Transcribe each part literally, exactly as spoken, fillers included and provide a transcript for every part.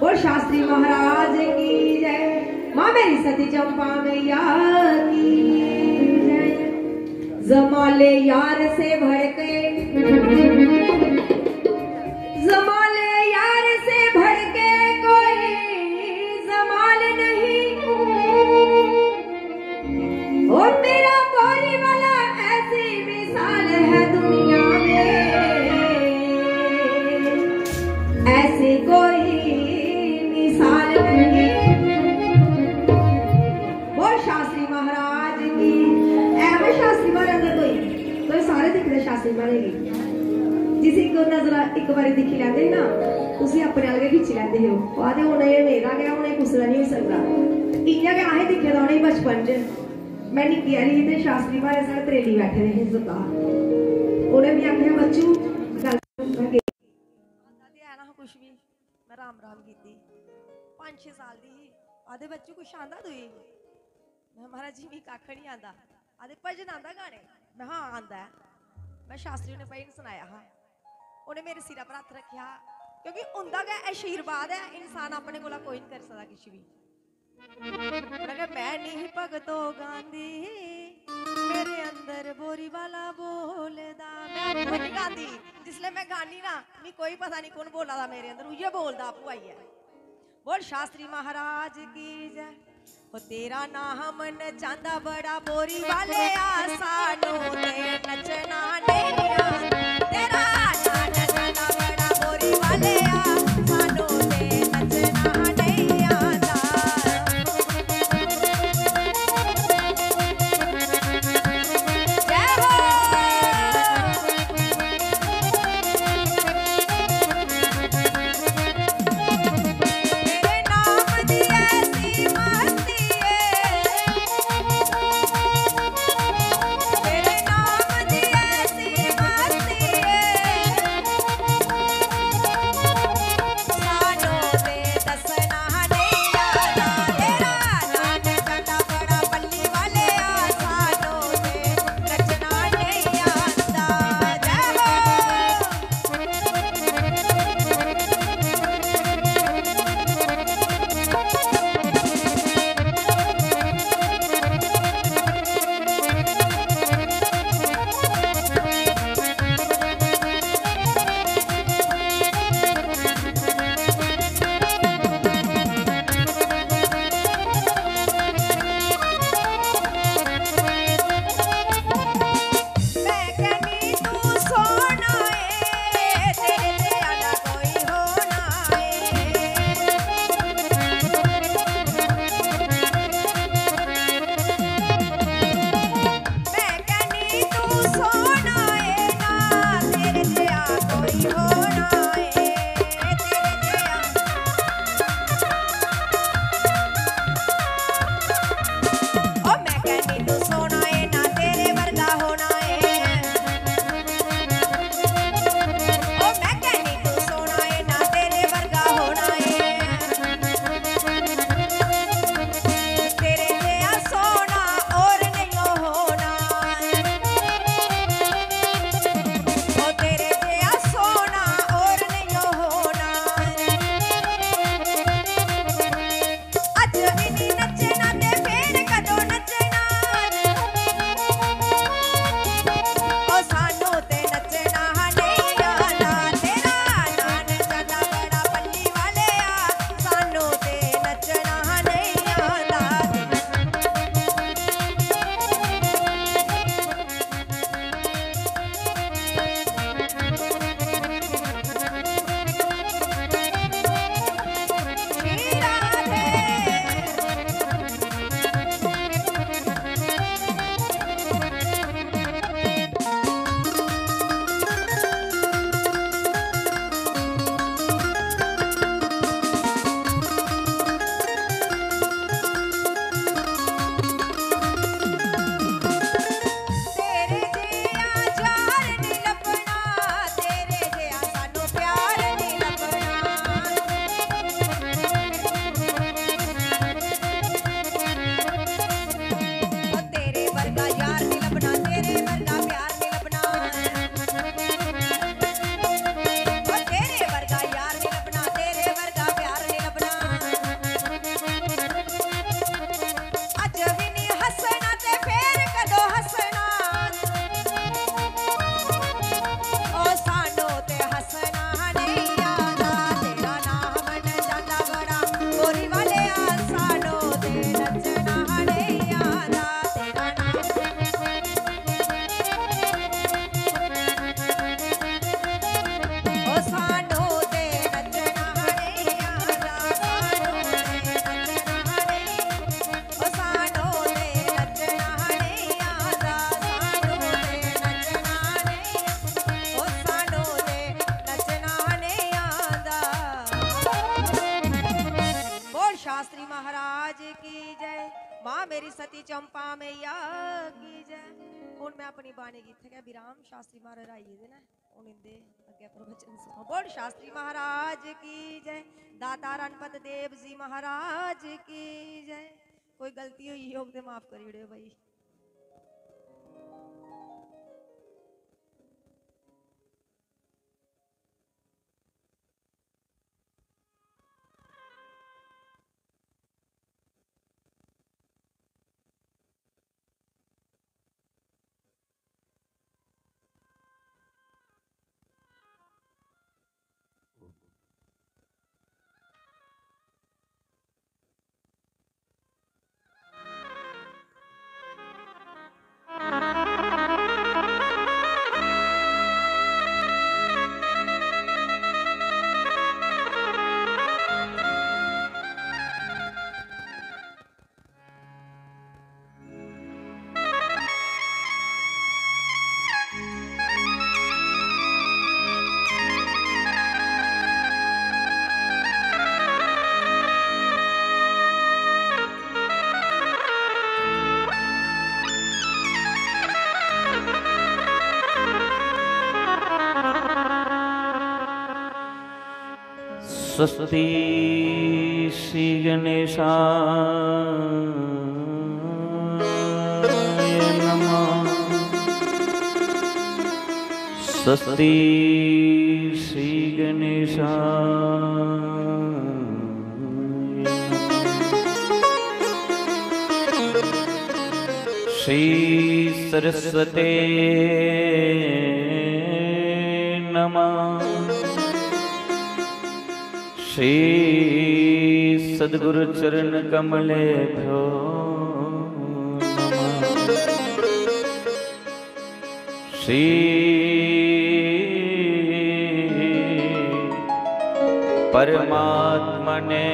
और शास्त्री महाराज की जय। माँ मेरी सती चंपा मैया की जय। जमाले यार से भड़के, जमाले यार से भड़के कोई जमाल नहीं। ओ मेरा बोरी वाला ऐसी मिसाल है दुनिया में, ऐसी कोई मिसाल नहीं। बोल शास्त्री महाराज की। ऐ वे शास्त्री महाराज दे कोई, कोई सारे दिखदे शास्त्री महाराज गी। जिसी इक नजर इक बारी दिक्खी लैंदे ना, उसी अपने अल गै खिच्ची लैंदे हे। ओह् आखदे, "हून एह् मेरा गै, हून एह् कुसै दा निं होई सकदा।" इ'यां गै असें दिक्खे दा उ'नेंगी बचपन च। में निक्की हारी ही ते शास्त्री महाराज साढ़े त्रेली बैठे दे हे सरदार। उ'नें मी आखेआ, "बच्चू, गल्ल आंदा ते है ना हा कुछ बी, में राम राम कीती।" पंज छे साल दी ही। आखदे, "बच्चू, कुछ आंदा तुगी?" में, "महाराज जी, मिगी कक्ख निं आंदा।" आखदे, "भजन आंदा गाने?" में, "हां, आंदा ऐ।" में शास्त्री ने भजन सनाया हा। उ'नें मेरे सिरै पर हत्थ रक्खेआ, क्योंकि उं'दा गै आशीर्वाद ऐ, इंसान अपने कोला कोई निं करी सकदा किश बी। उ'नें आखेआ, "में निं ही भगतो गांदी, मेरे अंदर बोरी वाला बोलदा।" में आपूं निं गांदी, जिसलै में गानी ना, मिगी कोई पता निं कु'न बोला दा मेरे अंदर, उ'ऐ बोलदा आपूं आइयै। बोल शास्त्री महाराज की जय। ओ तेरा नाम नचांदा बड़ा बोरी वाले आ, सानू ते नचना नहीं आंदा। तेरा नाम नचांदा बड़ा बोरी वाले आ, सानू ते नचना नहीं आंदा। जय हो। तेरे नाम दी ऐसी मस्ती है, तेरे नाम दी ऐसी मस्ती है, शास्त्री महाराज की जय। माँ मेरी सती चंपा मैया की जय। हून मैं अपनी बाणी गी इत्थै गै विराम। शास्त्री महाराज आई गेदे न, हून इंदे अग्गै प्रवचन सुनो। बोल शास्त्री महाराज की जय। दाता रणपत देव जी महाराज की जय। कोई गलती होई होग ते माफ करी ओड़ेओ भाई। स्वस्ति श्री गणेशाय नमः। स्वस्ति श्री गणेशाय नमः। श्री सरस्वते नमः। श्री सद्गुरु चरण कमलेभ्यो नमः। श्री परमात्मने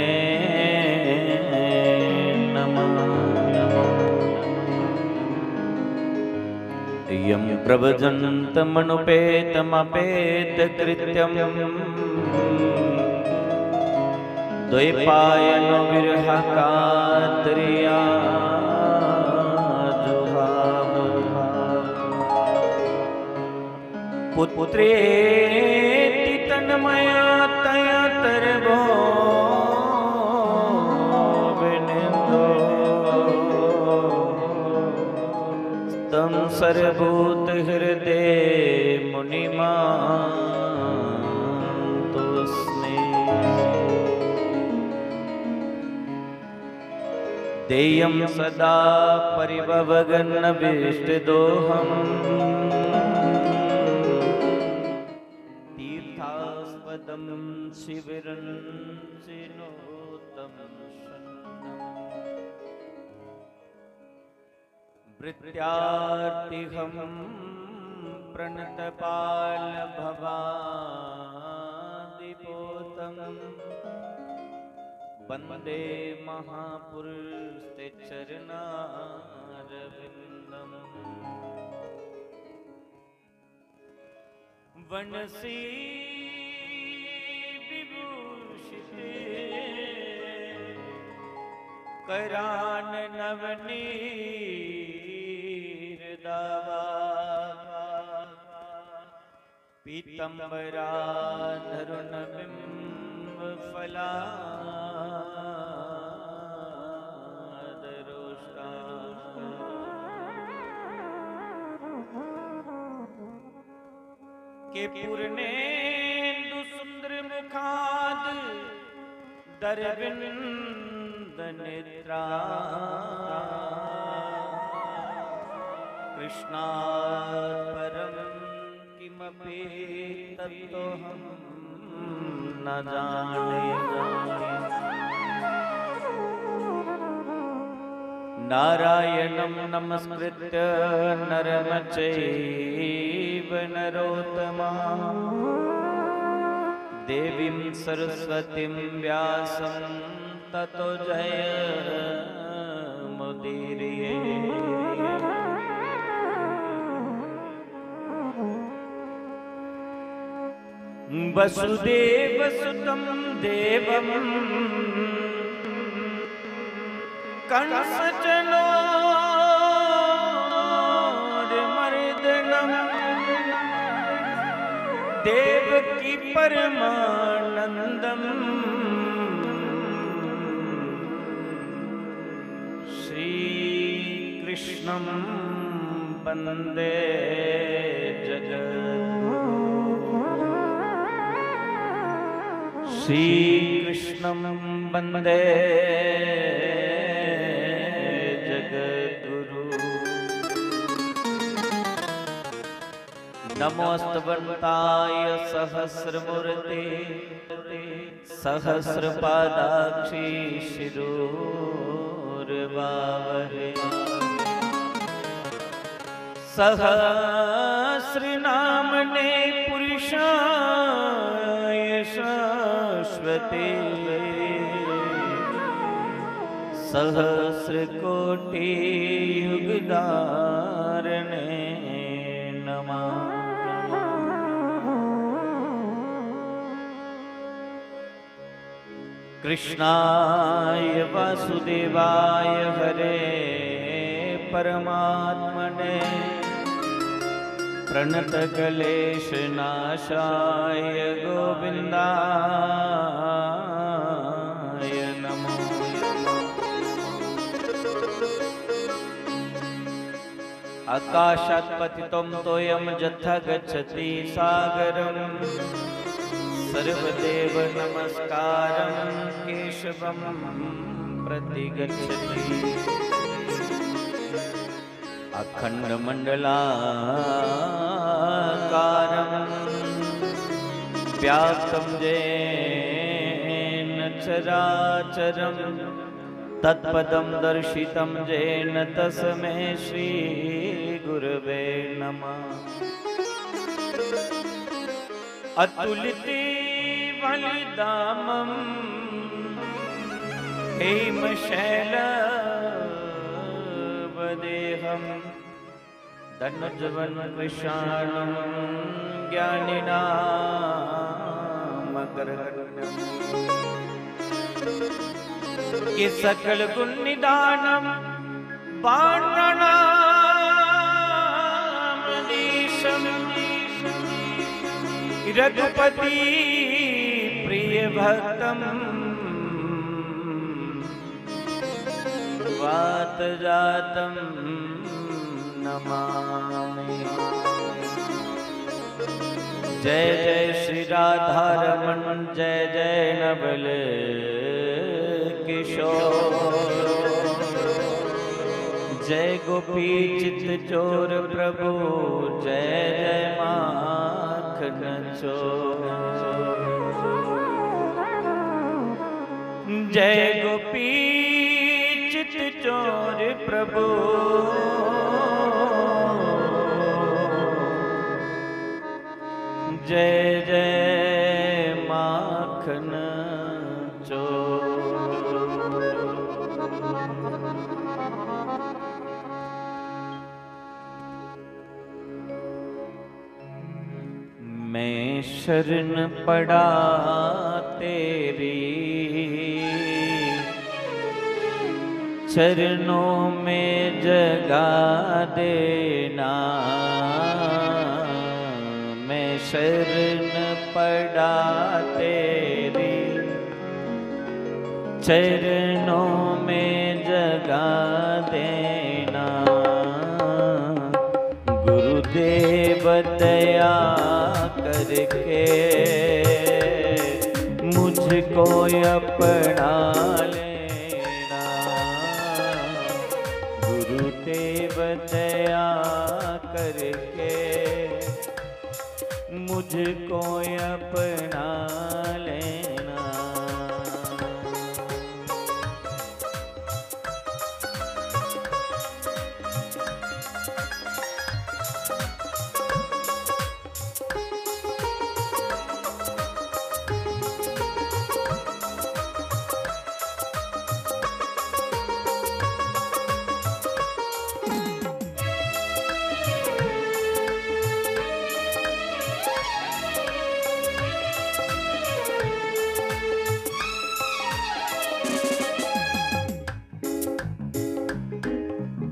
नमः। यं प्रव्रजन्तमनुपेतमपेतकृत्यम्। द्वैपायनो विरहकातरया जुहाव। पुत्रेति तन्मयतया तरवो विनिन्दो। तं सर्वभूतहृदये मुनिमान्तोऽस्मि। तेयं सदा परिभवघ्नविष्टदोहम्। तीर्थास्पदं शिविरं शिनोतं शन्नम्। भृत्यार्थिहं प्रणतपालभवादिपोतम्। वन्दे महापुरुषते चरणारविन्दम्। वनसी विभूषित करान नवनीर दावा। पीतम्बराधरुण बिम्ब फलादरोष्टा। के पूर्णेन्दु सुंदर मुखाद दरविंद नेत्रा। कृष्णात् परं किमपि तत्त्वमहं न जाने। नारायणं नमस्कृत्य नरं चैव नरोत्तमम्। देवीं सरस्वतीं व्यासं ततो जयमुदीरये। वसुदेवसुतं देवं कंसचनोर्मर्दनम् देवकी परमानन्दम् श्रीकृष्णं वन्दे जगद्गुरुम्। श्रीकृष्णं वन्दे जगद्गुरुम्। नमोऽस्तवन्ताय सहस्रमूर्ते सहस्रपादाक्षि शिरोर्वावहे। सहस्रनामने पुरुषाय शाश्वते सहस्रकोटियुगधारणे नमः। कृष्णाय वासुदेवाय हरे परमात्मने प्रणतक्लेशनाशाय गोविन्दाय नमो। आकाशात् पतितं तोयं यथा गच्छति सागरम्। सर्वदेव नमस्कारं केशवं प्रतिगच्छति। अखण्डमण्डलाकारं व्याप्तं येन चराचरम्। तत्पदं दर्शितं येन तस्मै श्रीगुरवे नमः। अतुलितबलधामं हेमशैलवदेहम्। धनुजवनं कृशानं ज्ञानिनामग्रगण्यम्। कि सकल गुण निधानं वानराणामधीशम्। रघुपति प्रिय भक्तं वातजातं नमामि। जय जय श्री राधा रमन, जय जय नवल किशोर। जय गोपी चित चोर प्रभु, जय जय माखन चोर। जय गोपी चित चोर प्रभु, जय जय माखन चोर। मैं शरण पड़ा तेरी, चरणों में जगा देना। मैं शरण पड़ा तेरी, चरणों में जगा देना। गुरुदेव दया करके मुझको अपना लेना। गुरुदेव दया करके मुझको अपना लेना।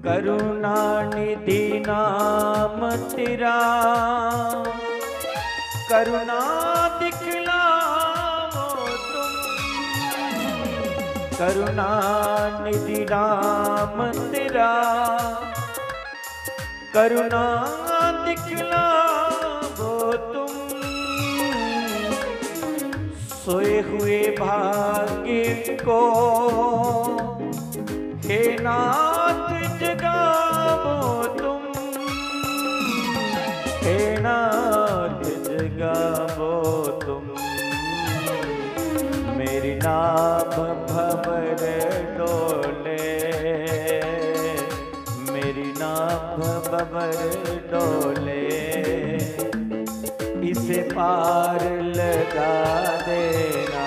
करुणा निधि नाम तेरा, करुणा दिखलाओ तुम। करुणा निधि नाम तेरा, करुणा दिखलाओ तुम। सोए हुए भाग्य को हे नाथ जगाओ तुम, हे नाथ जगाओ तुम। मेरी नाभ भंवर डोले, मेरी नाभ भंवर डोले, इसे पार लगा देना।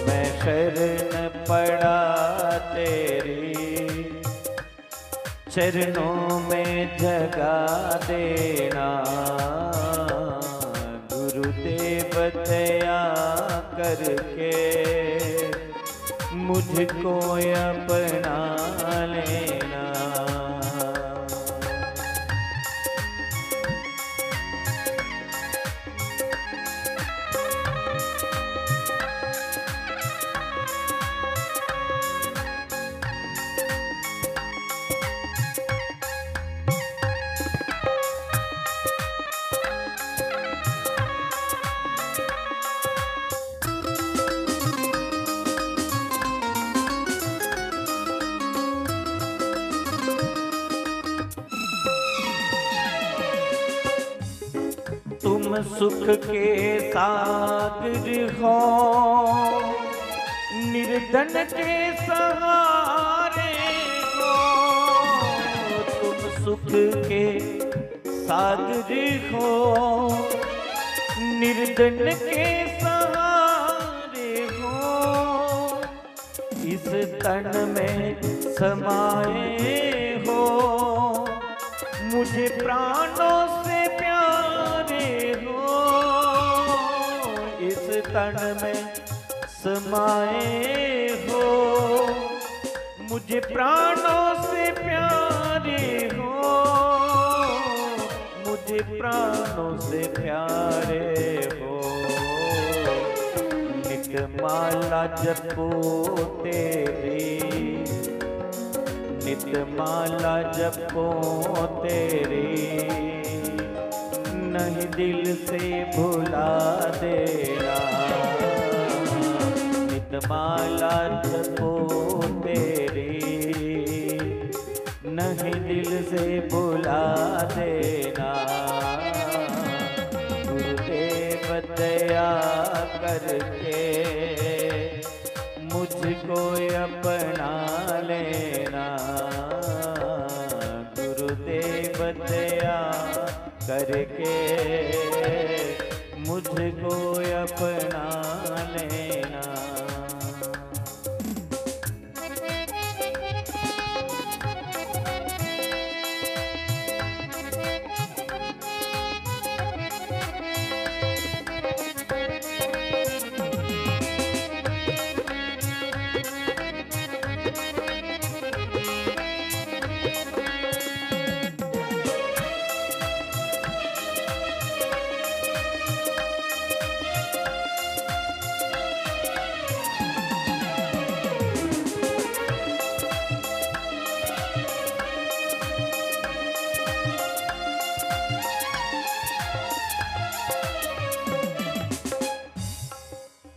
मैं शरण पड़ा तेरी, चरणों में जगा देना। गुरुदेव दया करके मुझको अपना लेना। तुम सुख के सागर हो, निर्धन के सहारे हो। तुम सुख के सागर हो, निर्धन के सहारे हो। इस तन में समाए हो, मुझे प्राणों से प्यारे हो। इस तन में समाए हो, मुझे प्राणों से प्यारे हो, मुझे प्राणों से प्यारे हो। नित माला जपो तेरी, नित माला जपो तेरी, नहीं दिल से भुला देना। नित माला जपो तेरी, नहीं दिल से भुला देना। गुरुदेव दया करके मुझको अपना लेना। गुरुदेव दया करके मुझको अपना लेना।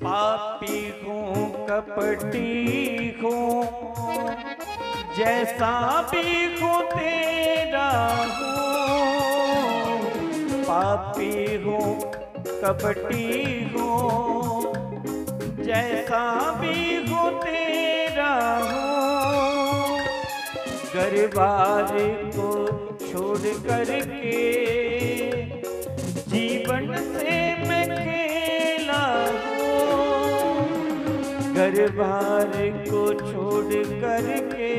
पापी हूँ, कपटी हूँ, जैसा भी हूँ तेरा हूँ। पापी हूँ, कपटी हूँ, जैसा भी हूँ तेरा हूँ। घर बार को छोड़ करके जीवन से मैं खेला हूँ। घर बार को छोड़ करके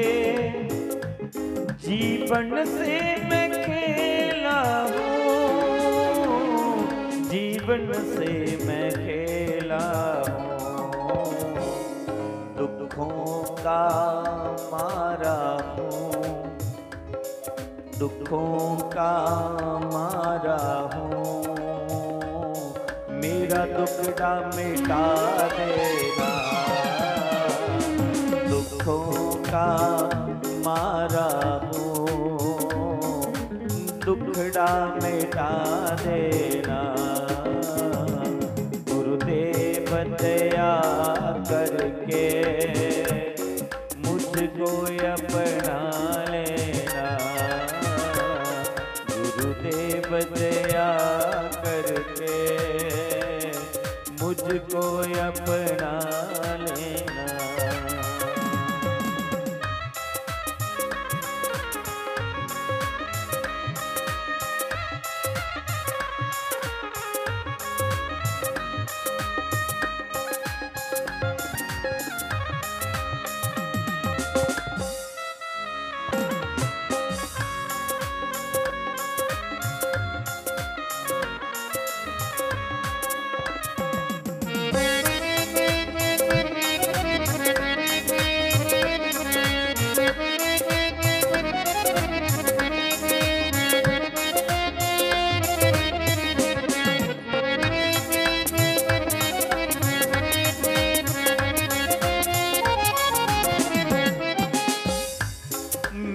जीवन से मैं खेला हूँ, जीवन से मैं खेला हूँ। दुखों का मारा दुखों का मारा हूँ, मेरा दुखड़ा मिटा देना। दुखों का मारा हूँ, दुखड़ा मिटा देना। गुरुदेव दया करके मुझको अपना लेना। गुरुदेव दया करके मुझको अपना लेना।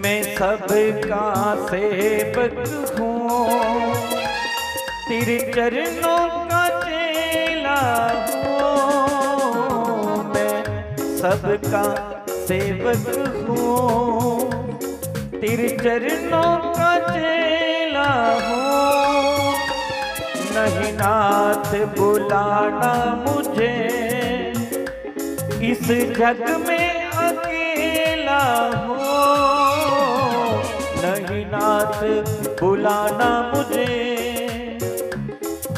मैं सबका सेवक हूँ, तेरे चरणों का चेला हूँ। मैं सबका सेवक हूँ, तेरे चरणों का चेला हूँ। नहीं नाथ बुलाना मुझे, इस जग में अकेला हूँ। नहीं नाथ बुलाना मुझे,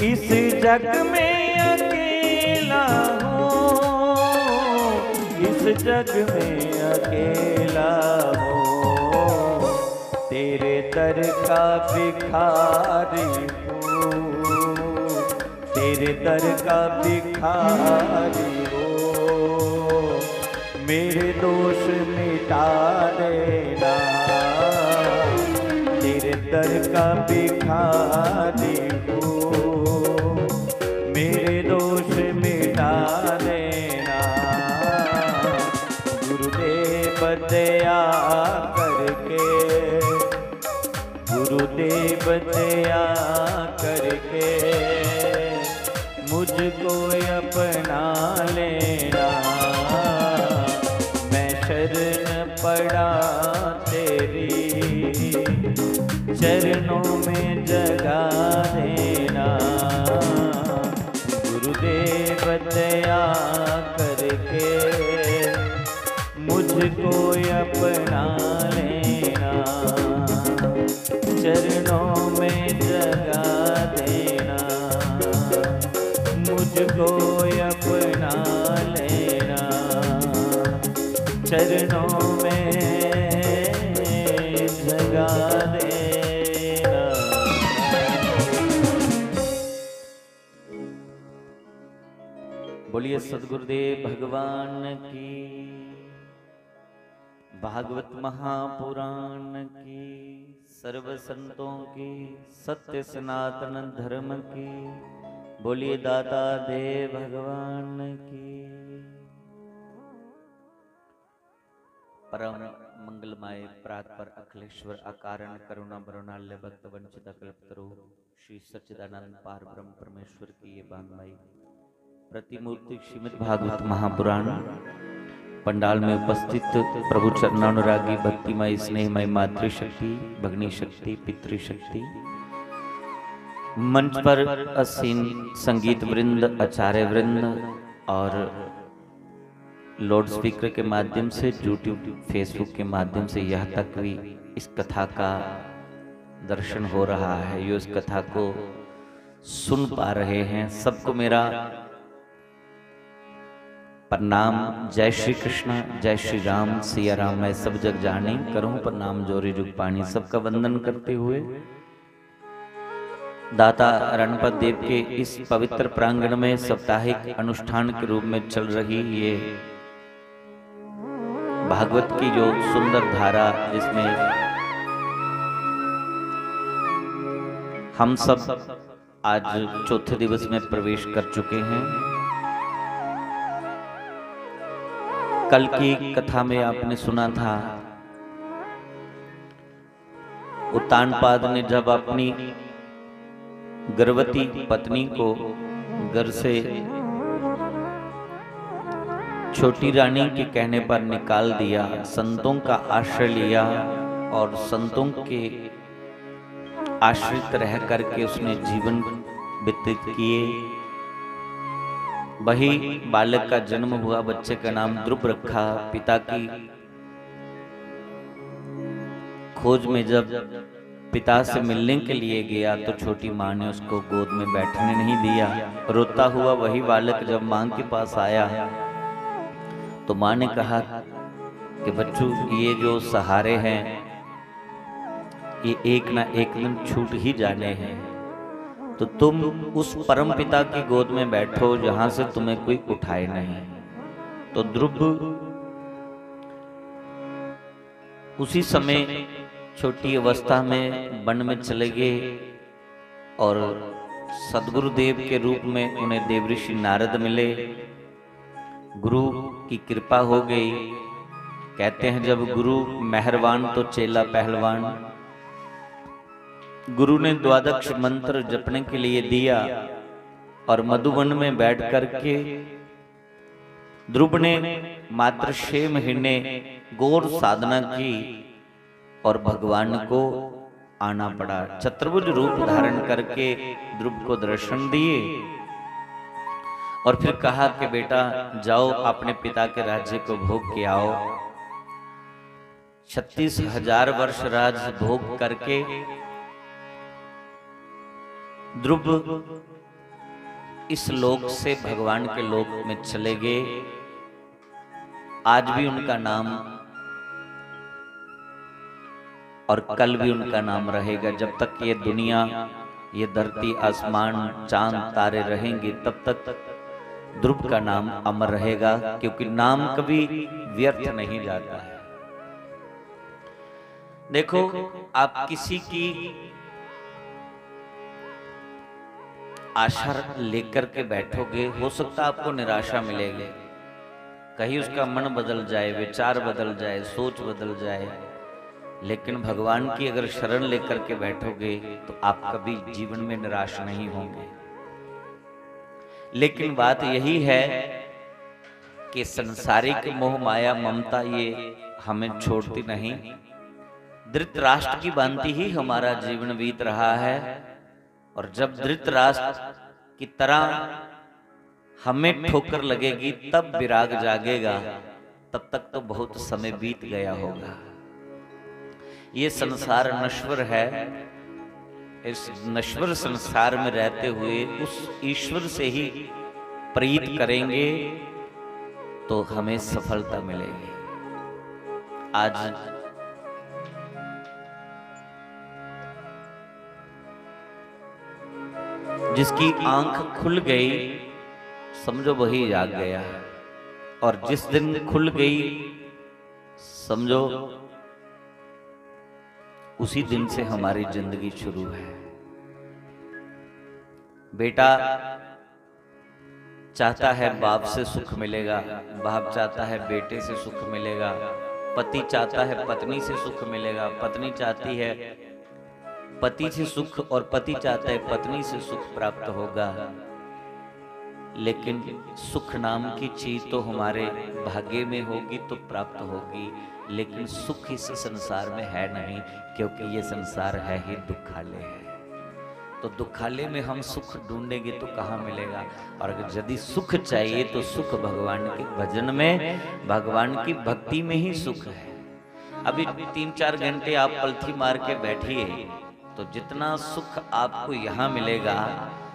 इस जग में अकेला हूँ। इस जग में अकेला हूँ, तेरे दर का भिखारी हूँ। तेरे दर का भिखारी हूँ, मेरे दोष मिटा देना। तेरे दर का भिखारी हूँ, मेरे दोष मिटा देना। गुरुदेव दया करके, गुरुदेव दया करके मुझको अपना लेना। मैं शरण पड़ा तेरी, चरणों में जगा देना। गुरुदेव दया करके मुझको अपना लेना। चरणों में जगा देना। मुझको अपना लेना। चरणों में जगा देना। बोलिए सदगुरुदेव भगवान की, भागवत महापुराण की, सर्व संतों की, सत्य सनातन धर्म की। बोलिए दाता देव भगवान की। परम मंगलमय परात्पर अखिलेश्वर अकारण करुणा मरुणालय भक्त वंचित कल्पतरु श्री सच्चिदानंद पार ब्रह्म परमेश्वर की ये वांगमयी प्रतिमूर्ति श्रीमद् भागवत महापुराण पंडाल में उपस्थित प्रभु चरणानुरागी भक्तिमय स्नेहमय मातृशक्ति, भगनी शक्ति, पितृशक्ति, मंच पर आसीन संगीत वृंद, आचार्य वृंद और लाउडस्पीकर के माध्यम से, YouTube, Facebook के माध्यम से यहाँ तक भी इस कथा का दर्शन हो रहा है, जो इस कथा को सुन पा रहे हैं, सबको मेरा प्रणाम। जय श्री कृष्णा, जय श्री राम, सिया राम, मैं सब जग जानी, करूं प्रणाम जोरी जुग पानी। सबका वंदन करते हुए दाता रणपत देव के इस पवित्र प्रांगण में साप्ताहिक अनुष्ठान के रूप में चल रही ये भागवत की जो सुंदर धारा, जिसमें हम सब आज चौथे दिवस में प्रवेश कर चुके हैं। कल की कथा में आपने सुना था, उत्तानपाद ने जब अपनी गर्भवती पत्नी को घर से छोटी रानी के कहने पर निकाल दिया, संतों का आश्रय लिया और संतों के आश्रित रह करके उसने जीवन व्यतीत किए। वही बालक का जन्म हुआ, बच्चे का नाम ध्रुव रखा। पिता की खोज में जब पिता से मिलने के लिए गया तो छोटी माँ ने उसको गोद में बैठने नहीं दिया। रोता हुआ वही बालक जब माँ के पास आया तो माँ ने कहा कि बच्चू, ये जो सहारे हैं, ये एक ना एक दिन छूट ही जाने हैं। तो तुम उस परम पिता की गोद में बैठो जहां से तुम्हें कोई उठाए नहीं। तो ध्रुव उसी समय छोटी अवस्था में वन में चले गए और सदगुरुदेव के रूप में उन्हें देवऋषि नारद मिले। गुरु की कृपा हो गई। कहते हैं, जब गुरु मेहरबान तो चेला पहलवान। गुरु ने द्वादश मंत्र जपने के लिए दिया और मधुवन में बैठ करके ध्रुव ने मात्र छह महीने घोर साधना की और भगवान को आना पड़ा। चतुर्भुज रूप धारण करके ध्रुव को दर्शन दिए और फिर कहा कि बेटा, जाओ, अपने पिता के राज्य को भोग के आओ। छत्तीस हजार वर्ष राज भोग करके ध्रुव इस लोक से भगवान के लोक में चले गए। आज भी उनका नाम और कल भी उनका नाम रहेगा। जब तक ये दुनिया, ये धरती, आसमान, चांद, तारे रहेंगे, तब तक ध्रुव का नाम अमर रहेगा, क्योंकि नाम कभी व्यर्थ नहीं जाता है। देखो, आप किसी की आशा लेकर के बैठोगे, हो सकता है आपको निराशा मिलेगी, कहीं उसका मन बदल जाए, विचार बदल जाए, सोच बदल जाए, लेकिन भगवान की अगर शरण लेकर के बैठोगे तो आप कभी जीवन में निराश नहीं होंगे। लेकिन बात यही है कि सांसारिक मोह, माया, ममता, ये हमें छोड़ती नहीं। धृतराष्ट्र की भांति ही हमारा जीवन बीत रहा है और जब धृतराष्ट्र की तरह हमें ठोकर लगेगी, तब विराग जागेगा, तब तक तो बहुत समय बीत गया होगा। ये संसार नश्वर है। इस नश्वर संसार में रहते हुए उस ईश्वर से ही प्रीत करेंगे तो हमें सफलता मिलेगी। आज जिसकी आंख खुल गई, समझो वही जाग गया है, और जिस दिन खुल गई, समझो उसी दिन से हमारी जिंदगी शुरू है। बेटा चाहता है बाप से सुख मिलेगा, बाप चाहता है बेटे से सुख मिलेगा, पति चाहता है पत्नी से सुख मिलेगा, पत्नी चाहती है पति से सुख और पति चाहता है पत्नी से सुख प्राप्त होगा। लेकिन सुख नाम की चीज तो हमारे भाग्य में होगी तो प्राप्त होगी, लेकिन सुख इस संसार में है नहीं, क्योंकि ये संसार है ही दुखालय है। तो दुखालय में हम सुख ढूंढेंगे तो कहाँ मिलेगा? और अगर यदि सुख चाहिए तो सुख भगवान के भजन में, भगवान की भक्ति में ही सुख है। अभी तीन चार घंटे आप पलथी मार के बैठिए, तो जितना सुख आपको यहाँ मिलेगा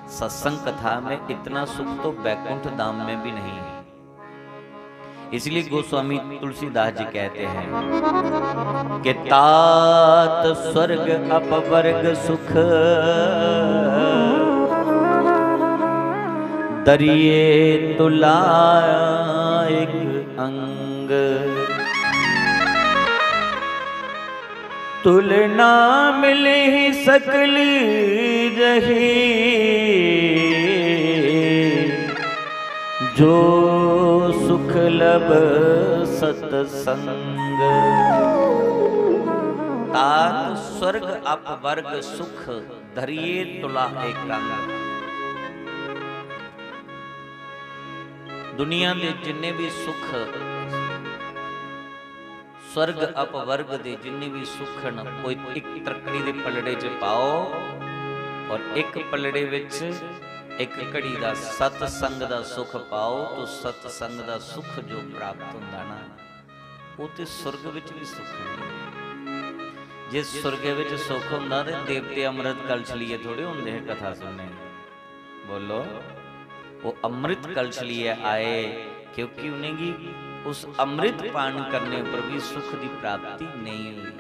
सत्संग कथा में, इतना सुख तो बैकुंठ धाम में भी नहीं है। इसलिए गोस्वामी तुलसीदास जी कहते हैं कि तात स्वर्ग अपवर्ग सुख, दरिये तुला एक अंग। तुलना मिलही सकली जही, जो सुख लब सतसंग। तात स्वर्ग अपवर्ग सुख, धरिये तुला एक अंग। दुनिया दे जिन्ने भी सुख, स्वर्ग अपवर्ग दे जिन्ने भी सुख न, कोई एक त्रक्कड़ी दे पलड़े च पाओ और एक पलड़े विच एक घड़ी दा सतसंग दा सुख पाओ, तो सतसंग दा सुख जो प्राप्त हुंदा ना, वो ते स्वर्ग विच भी सुख नहीं। जे स्वर्ग विच सुख हुंदा ते देवते अमृत कलश लिए थोड़े हुंदे हे कथा सुनने। बोलो, वो अमृत कलश लिए आए, क्योंकि उन्हेंगी उस अमृत पान करने पर भी सुख की प्राप्ति नहीं हुई।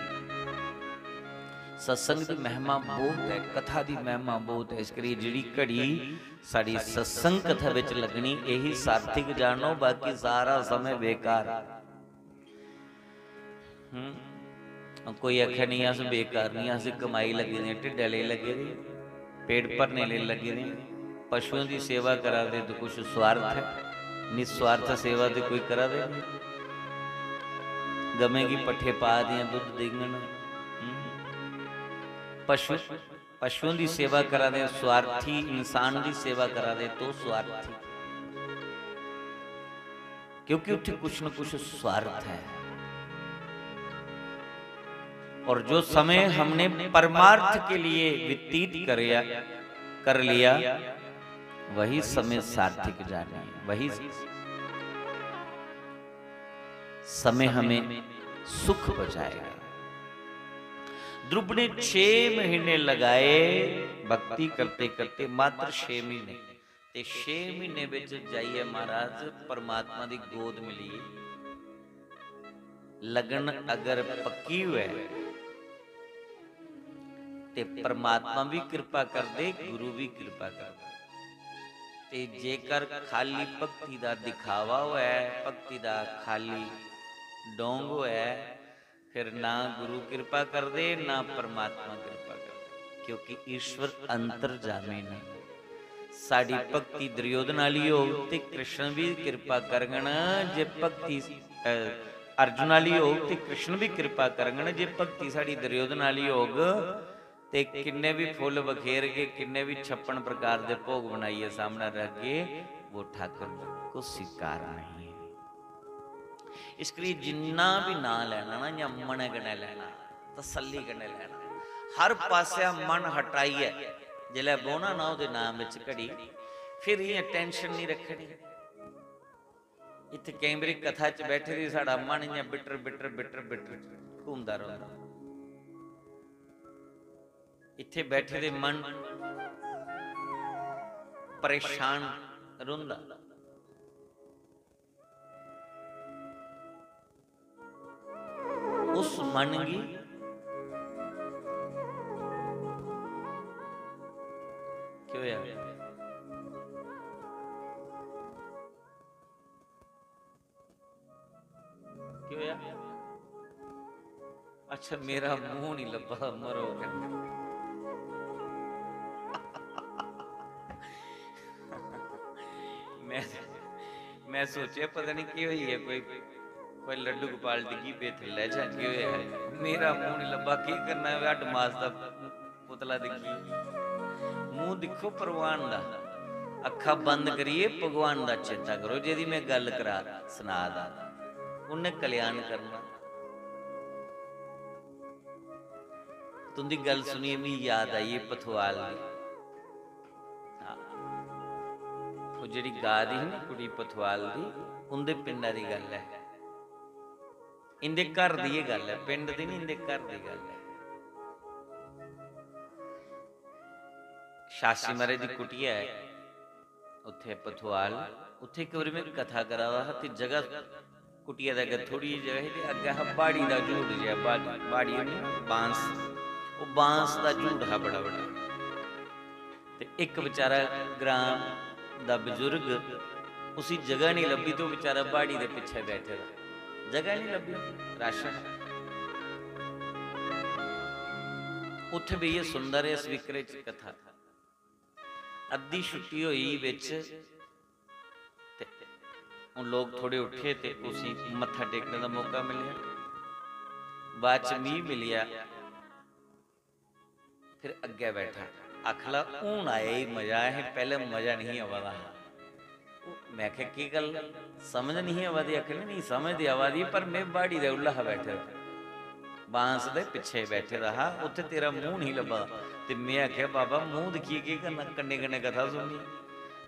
सत्संग की महिमा बहुत है, कथा की महिमा बहुत है। इस करिए जिहड़ी घड़ी साडी सत्संग कथा विच लगनी, यही सार्थक जानो, बाकी सारा समय बेकार। हम्म? कोई आखे नहीं, अस बेकार नहीं, अस कमाई लगे दे, ढिड्डै लेई लगे दे, पेट भरने लेई लगे दे, पशुओं की सेवा करा दे तो कुछ स्वार्थ है, निस्वार्थ सेवा तो कोई करा दे नहीं। गवें गी पट्ठे पा दियां, दुद्ध देङन। हम्म? पशु, पशुओं की सेवा करा दे स्वार्थी, इंसान की सेवा करा दे तो स्वार्थी, क्योंकि उत्थे कुछ न कुछ स्वार्थ है। और जो समय हमने परमार्थ के लिए व्यतीत कर, कर लिया, वही समय सार्थक जाने, वही समय हमें सुख पहुंचाएगा। ध्रुव ने छे महीने लगाए भक्ति करते करते, मात्र छे महीने। ते छे महीने विच जाइयै महाराज परमात्मा दी गोद मिली। लगन अगर पक्की होऐ ते परमात्मा भी कृपा कर दे, गुरु भी कृपा कर दे। ते जेकर खाली भक्ति दा दिखावा होऐ, भक्ति दा खाली डोंग होऐ, फिर ना गुरु कृपा कर दे, ना परमात्मा कृपा कर दे, क्योंकि ईश्वर अंतर्जामी ने। साडी भक्ति दुर्योधन आली होग ते कृष्ण भी कृपा करगन, जे भक्ति, अ, अर्जुन आली होग ते कृष्ण भी कृपा करगन, जे भक्ति साडी दुर्योधन आली होग ते किन्ने भी फुल बखेर के, किन्ने भी छप्पन प्रकार दे भोग बनाइए सामने रखगे, वो ठाकुर को स्वीकार नहीं है। इस करियै जिन्ना भी नां लैना ना, इ'यां मनै कन्नै लैना, तसल्ली कन्नै लैना। हर पासेआ मन हटाइयै जिसलै बौह्ना ना ओह्दे नाम बिच घड़ी, फिर इ'यां tension निं रक्खनी। इत्थै केईं बारी कथा च बैठे दे साढ़ा मन इ'यां बिटर, बिटर, बिटर, बिटर घूमदा रौंह्दा। इत्थै बैठे दे मन परेशान रौंह्दा। उस मन गी केह् होआ? केह् होआ? अच्छा, मेरा मूंह नहीं लब्भा, मरो कन्नै। मैं, मैं सोचेआ पता नहीं केह् होई गेआ, कोई, कोई लड्डू गोपाल डिग्गी पे थल्लै जां केह् होआ ऐ। मेरा मूंह नहीं लब्भा, केह् करना है, हड्ड मास दा पुतला दिक्खी। मूंह दिक्खो भगवान दा, अक्खां बंद करियै भगवान दा चेता करो, जेह्दी में गल्ल करा, सना दा, उन्नै कल्याण करना। तुं'दी गल्ल सुनियै मिगी याद आई एह् पथवाल दी। हां। ओह् जेह्ड़ी गा दी ही ना कुड़ी पथवाल दी, उं'दे पिंडा दी गल्ल ऐ। इं'दे घर दी एह् गल्ल ऐ, पिंड दी निं, इं'दे घर दी गल्ल ऐ। शास्त्री महाराज दी कुटिया ऐ उत्थै पथवाल, उत्थै इक बारी में कथा करा दा हा ते जगह कुटिया दे अग्गें थोह्ड़ी जेही जगह ही ते अग्गें हा ब्हाड़ी दा झूड़ जेहा, ब्हाड़ी, ब्हाड़ी होंदी ना, बांस, ओह् बांस दा झूड़ हा बड़ा बड्डा। ते इक बेचारा ग्रां दा बजुर्ग, उसी जगह निं लब्भी ते ओह् बेचारा ब्हाड़ी दे पिच्छें बैठे दा, जगह निं लब्भी, राशन। उत्थै बेहियै सुनदा रेहा स्पीकरै च कथा। अद्धी छुट्टी होई बिच, ते हून लोक थोड़े उट्ठे ते उसी मत्था टेकने दा मौका मिलेआ। बाद च मी मिलेआ, फिर अग्गै बैठा। आखला, "हून आया ई मजा, असें पैह्लें मजा नेईं आवा दा हा।" ओह्, में आखेआ, "केह् गल्ल, समझ नेईं आवा दी?" आखन, "नेईं, समझ ते आवा दी, पर में ब्हाड़ी दे उल्ला हा बैठे दा, बांस दे पिच्छे बैठे दा हा, उत्थै तेरा मूंह नेईं लब्भा दा।" ते में आखेआ, "बाबा, मूंह दिक्खियै केह् करना, कन्नै कन्नै कथा सुननी।"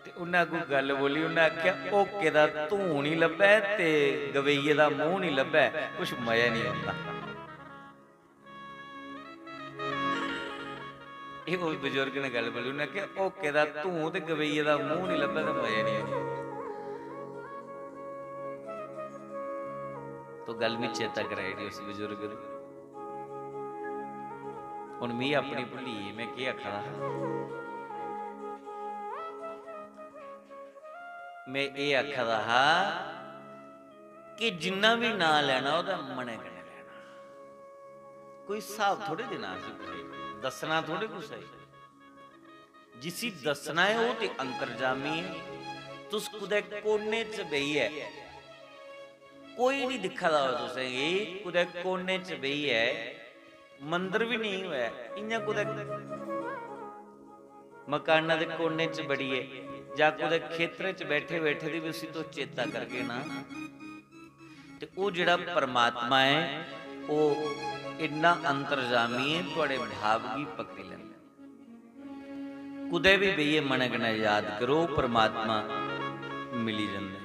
ते उन्नै अग्गूं गल्ल बोली, उन्नै आखेआ, "होके दा धूं निं लब्भै ते गवैये दा मूंह निं लब्भै, कुछ मजा निं औंदा।" एह् उस बजुर्ग ने गल्ल बोली, उन्नै आखेआ, "होके दा धूं ते गवैये दा मूंह निं लब्भै ते मजा निं औंदा।" तो गल्ल मी चेता कराई ओड़ी उस बजुर्ग दी। हुन मी अपनी भुल्ली गेई, में केह् आखा दा हा? में एह् आखा दा हा कि जिन्ना बी नांऽ लैना, ओह्दा मनै कन्नै लैना। कोई स्हाब थोड़े देना असें कुसै गी, दस्सना थोड़े कुसै गी। जिसी दस्सना ऐ, ओह् ते अंतर्जामी ऐ। तुस कुतै कोने च बेहियै, कोई निं दिक्खा दा होऐ तुसें गी, कुतै कोने च बेहियै, मंदर बी नेईं होऐ, इ'यां कुतै मकाना दे कोने च बड़ियै जां कुतै खेतरे च बैठे बैठे दी बी उसी तुस चेता करगे ना, ते ओह् जेह्ड़ा परमात्मा ऐ, ओह् इन्ना अंतर्जामी ऐ, थुआढ़े भाव गी पकड़ी लैंदा। कुतै बी बेहियै मनै कन्नै याद करो, परमात्मा मिली जंदे।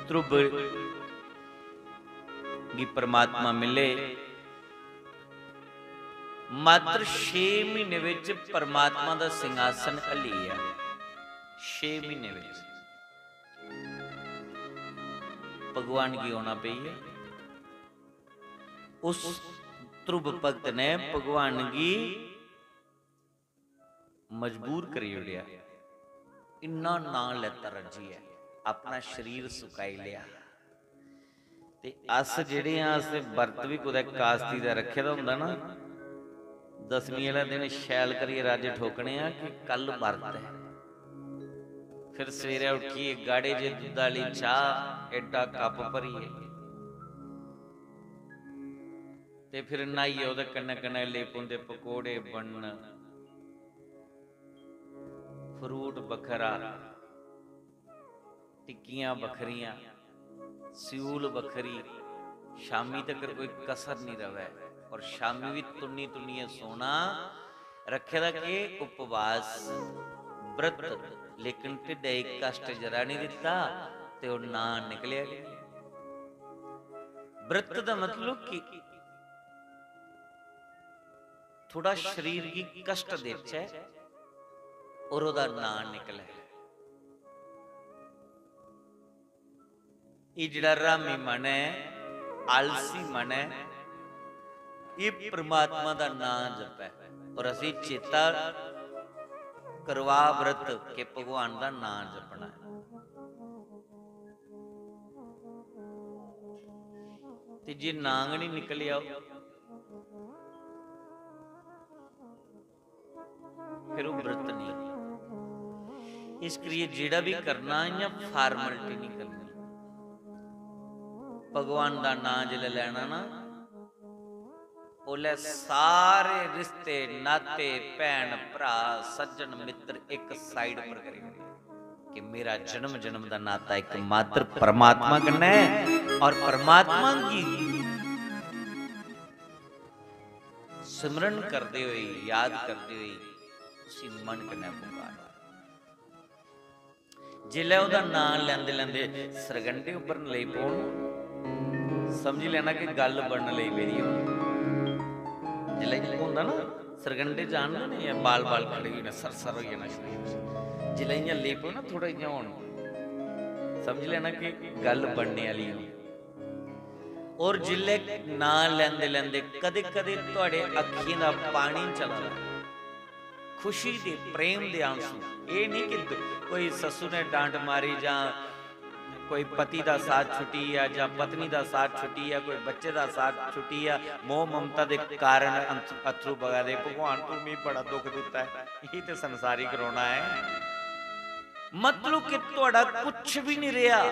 ध्रुव गी परमात्मा मिले, मात्र छे म्हीने बिच परमात्मा दा सिंहासन हल्ली गेआ। छे म्हीने बिच भगवान गी औना पेई गेआ। उस ध्रुव भक्त ने भगवान गी मजबूर करी ओड़ेआ। इन्ना नांऽ लैता रज्जियै, अपना शरीर सुकाई लेआ। ते अस जेह्ड़े आं, अस बर्त बी कुतै कास्ती दा रक्खे दा होंदा ना, दसमीं आह्ले दिन शैल करियै रज्ज ठोकने आं कि कल बर्त ऐ। फिर सवेरै उट्ठियै गाढ़े जे दुद्धा आह्ली चाह्, एड्डा कप भरियै, ते फिर न्हाइयै ओह्दे कन्नै कन्नै लेई पौंदे पकौड़े बनन, फ्रूट बक्खरा, टिक्कियां बक्खरियां, स्यूल बक्खरी, शामी तकर कोई कसर निं र'वै। और शामी बी तुन्नी तुन्नियै सोना, रक्खे दा केह्? उपवास, व्रत, लेकिन ढिड्डै गी कष्ट जरा निं दित्ता ते ओह् नांऽ निकलेआ गै निं। व्रत दा मतलब कि थोड़ा शरीर गी कष्ट देचै और ओह्दा नांऽ निकलै। एह् जेह्ड़ा हरामी मन ऐ, आलसी मन ऐ, एह् परमात्मा दा नांऽ जपै। और असें चेता करवा व्रत के भगवान दा नांऽ जपना ऐ। ते जे नांऽ गै निं निकलेआ, फिर ओह् व्रत नेईं। इस करियै जेह्ड़ा बी करना, इ'यां formality निं करनी। भगवान दा नांऽ जिसलै लैना ना, ओल्लै सारे रिश्ते, नाते, भैन, भ्राऽ, सज्जन, मित्तर इक side पर करी ओड़े कि मेरा जन्म जन्म दा नाता इक मात्र परमात्मा कन्नै ऐ और परमात्मा गी सिमरन करदे होई, याद करदे होई उसी मन कन्नै पुकार। जिसलै ओह्दा नांऽ लैंदे लैंदे सरगंढे उप्पर लेई पौन, समझी लैना कि गल्ल बनन लेई पेदी होनी। जिसलै इ'यां होंदा ना, सरगंढे जानदे ना, इ'यां बाल बाल खड़े होई जाना, सर सर होई जाना शरीर च। जिसलै इ'यां लेई पौन ना, थोह्ड़ा इ'यां होन, समझी लैना कि गल्ल बनने आह्ली होनी। और जिसलै नांऽ लैंदे लैंदे कदें कदें थुआढ़े अक्खियें दा पानी चला दा, खुशी दे, प्रेम दे आंसू। एह् निं कि द-, कोई सस्सू ने डांट मारी जां कोई पति दा साथ छुट्टी गेआ जां पत्नी दा साथ छुट्टी गेआ, कोई बच्चे दा साथ छुट्टी गेआ, मोह ममता दे कारण अंथ-, अत्थरू बगा दे, "भगवान, तू मिगी बड़ा दुख दित्ता ऐ, एह् ते संसारिक रोना ऐ।" मतलब कि थुआढ़ा कुछ भी नहीं रेहा,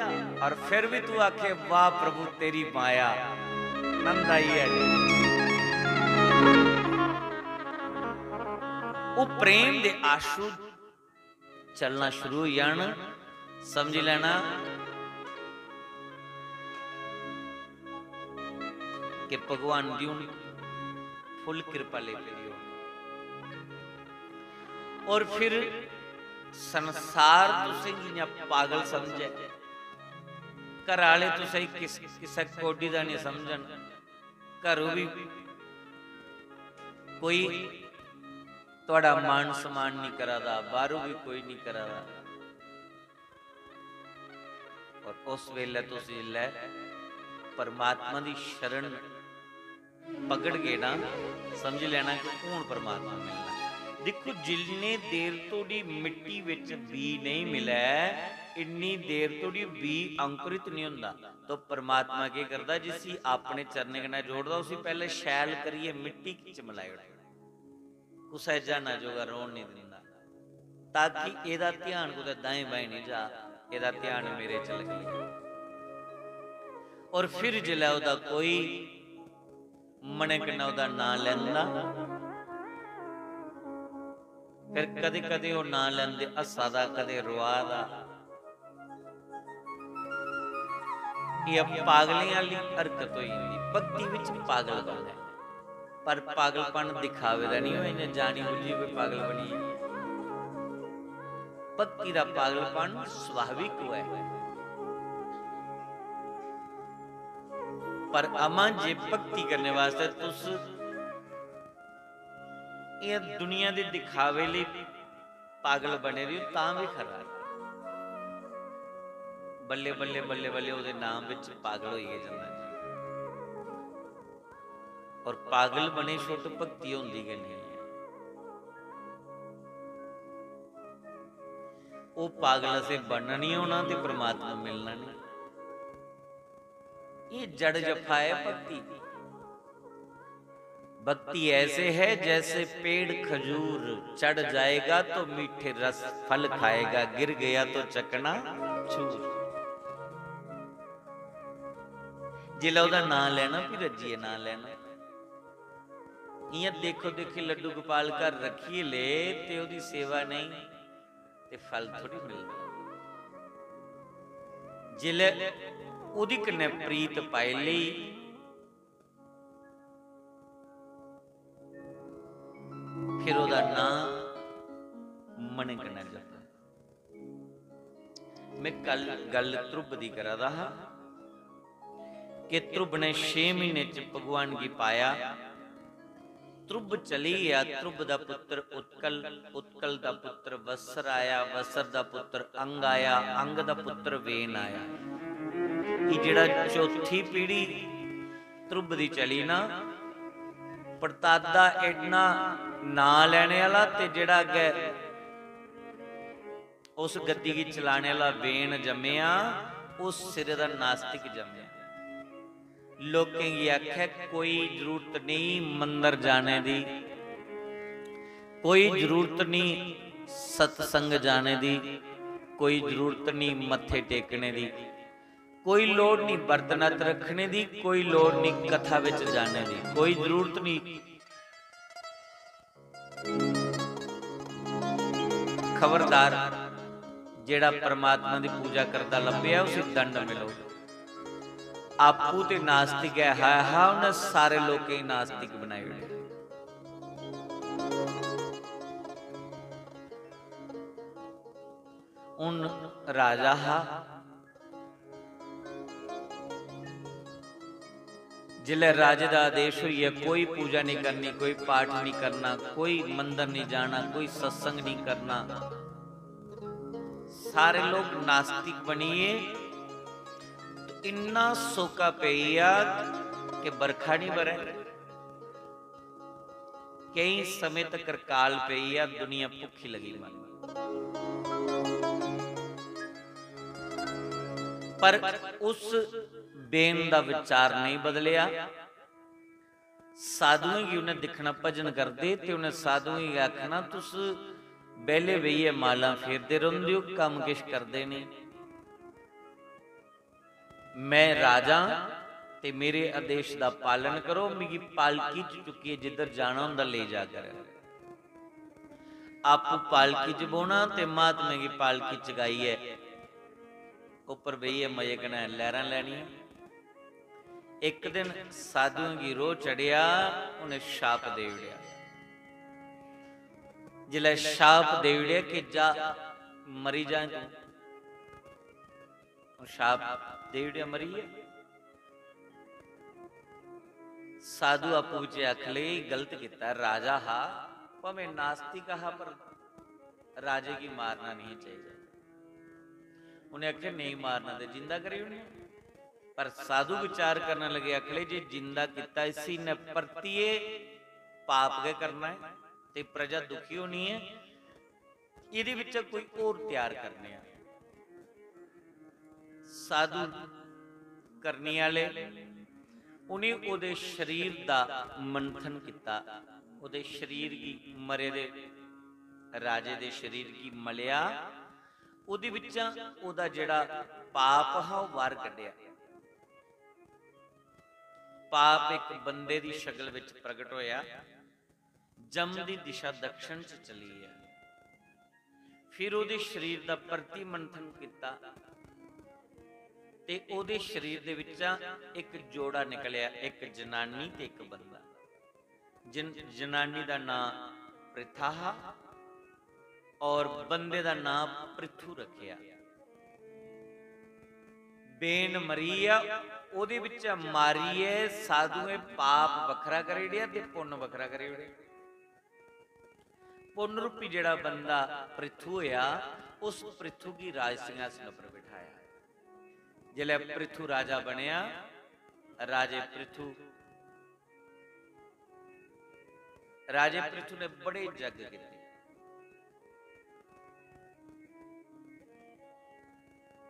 और फिर भी तू आखे, "वाह प्रभु, तेरी माया।" नंद आई है जी। वो प्रेम दे आशु चलना शुरू हो जान, समझी लैना कि भगवान दी हून full किरपा लेई पेदी होनी। और फिर संसार तुसेंगी इ'यां पागल समझै, घर आह्ले तुसेंगी किस, किसै कोडी दा निं समझन, घरों बी कोई थुआढ़ा मान सम्मान निं करा दा, बाह्रों बी कोई निं करा दा। और उस बेल्लै तुस जिसलै परमात्मा दी शरण पकड़गे ना, समझी लैना कि हून परमात्मा मिलना। दिक्खो, जिन्ने देर धोड़ी मिट्टी बिच बीऽ नेईं मिलै, इन्नी देर धोड़ी बीऽ अंकुरित निं होंदा। तो परमात्मा केह् करदा, जिसी अपने चरणें कन्नै जोड़दा, उसी पैह्ले शैल करियै मिट्टी च मलाई ओड़दा, कुसै ज्हाना जोगा रौह्न निं दिंदा, ताकि एह्दा ध्यान कुतै दाएं बाएं निं जा, एह्दा ध्यान मेरे च लग्गी जा। और फिर जिसलै ओह्दा कोई मनै कन्नै ओह्दा नांऽ लैंदा, फिर कदें-कदें ओह् नांऽ लैंदे हस्सा दा, कदें रोआ दा। एह् पागलें आह्ली हरकत होई जंदी। भक्ति बिच पागलपन ऐ, पर पागलपन दिखावे दा निं होऐ, इ'यां जानी बुज्झी कोई पागल बनी जा। भक्ति दा पागलपन सुभाविक होऐ। पर अमा, जे भक्ति करने वास्तै तुस एह् दुनिया दे दिखावे लेई पागल बने दे ओ, तां बी खरा ऐ। बल्ले, बल्ले, बल्ले, बल्ले ओह्दे नाम बिच पागल होई गै जंदा जी। और पागल बने छुट्ट भक्ति होंदी गै नेईं ऐ। ओह् पागल असें बनना निं होना ते परमात्मा मिलना निं। ये जड़ जफा है भक्ति। भक्ति ऐसे है जैसे पेड़ खजूर, चढ़ जाएगा तो मीठे रस फल खाएगा, गिर गया तो चकना चूर। जिसलै ओह्दा नांऽ लैना, फ्ही रज्जियै नांऽ लैना। इ'यां देखो देखी लड्डू गोपाल घर रक्खियै ले ते ओह्दी सेवा नेईं, ते फल थोड़ी मिलदा। जिसलै ओह्दी कन्नै प्रीत पाई लेई, फिर ओह्दा नांऽ मनै कन्नै जपना। में कल गल्ल ध्रुव दी करा दा हा कि ध्रुव ने छे म्हीने च भगवान गी पाया। ध्रुव चली गेआ। ध्रुव दा पुत्र उत्कल, उत्कल दा पुत्र वत्सर आया, वत्सर दा पुत्र अंग आया, अंग दा पुत्र वेन आया। एह् जेह्ड़ा चौथी पीढ़ी ध्रुव दी चली ना, पड़तादा एडना नांऽ लैने आह्ला ते जेह्ड़ा अग्गै उस गद्दी गी चलाने आह्ला वेन जम्मेआ, उस सिरे दा नास्तिक जम्मेआ। लोकें गी आखै कोई जरूरत नेईं मंदर जाने दी, कोई जरूरत नेईं सत्संग जाने दी, कोई जरूरत नेईं मत्थे टेकने दी, कोई लोड़ नेईं बरत नत रखने दी, कोई लोड़ नेईं कथा बिच जाने दी, कोई जरूरत नेईं। खबरदार, जेह्ड़ा परमात्मा दी पूजा करदा लब्भेआ, उसी दंड मिलो। आपू ते नास्तिक ऐ, हाय हा, उन्नै सारे लोकें गी नास्तिक बनाई ओड़ेआ। हून राजा हा, जिसलै राजे दा आदेश होई गेआ, कोई पूजा नेईं करनी, कोई पाठ नेईं करना, कोई मंदर नेईं जाना, कोई सत्संग नेईं करना, सारे लोग नास्तिक बनियै, ते इन्ना सोका पेई गेआ कि बरखा नेईं बरै। केईं समें तकर काल पेई गेआ, दुनिया भुक्खी लगी मरन। पर उस बेन दा विचार नेईं बदलेआ। साधुएं गी उ'नें दिक्खना, भजन करदे ते उ'नें साधुएं गी आखना, "तुस बेह्ले बेहियै मालां फेरदे रौंह्दे ओ, कम्म किश करदे नेईं। मैं राजा आं ते मेरे आदेश दा पालन करो, मिगी पालकी च चुक्कियै जिद्धर जाना होंदा लेई जा कर।" आपूं पालकी च बौह्ना ते महात्में गी पालकी चकाइयै उप्पर बेहियै मजे कन्नै लैह्रां लैनियां। इक दिन साधुएं गी रोह् चढ़ेआ, उ'नें शाप देई ओड़ेआ। जिसलै शाप देई ओड़ेआ कि जा, मरी जाए तूं, ओह् शाप देई ओड़ेआ, मरी गेआ। साधु आपूं बिच्चें आखन लगे, "गलत कीता, राजा हा, भामें नास्तिक हा, पर राजे गी मारना नहीं चाहिदा।" उ'नें आखेआ, "नेईं मारना ते जिंदा करी ओड़ने।" पर साधु विचार करन लगे, आखन लगे, "जे जिंदा कीता, इसी इ'न्नै परतियै पाप गै करना ऐ ते प्रजा दुखी होनी ऐ, एह्दे बिच्चा कोई होर त्यार करने आं।" साधु करने आह्ले, उ'नें ओह्दे शरीर दा मंथन कीता, ओह्दे शरीर गी, मरे दे राजे दे शरीर गी मलेआ, ओह्दे बिच्चा ओह्दा जेह्ड़ा पाप हा, ओह् बाह्र कड्ढेआ। पाप इक बंदे दी शकल बिच प्रगट होया, जम दी दिशा दक्षिण च चली ऐ। फिर ओह्दे शरीर दा प्रतिमंथन कीता ते ओह्दे शरीर दे बिच्चा इक जोड़ा निकलेआ, इक जनानी ते इक बंदा। जिन-, जनानी दा नां पृथा हा और बंदे दा नां पृथु रखेआ। बेन मरी गेआ, ओह्दे बिच्चा मारियै साधुएं पाप बक्खरा करी ओड़ेआ ते पुन्न बक्खरा करी ओड़ेआ। पुन्न रूपी जेह्ड़ा बंदा पृथु होएआ, उस पृथु गी राज सिंहासन उप्पर बिठाया। जिसलै पृथु राजा बनेआ, राजे पृथु, राजे पृथु ने बड़े जग कीते।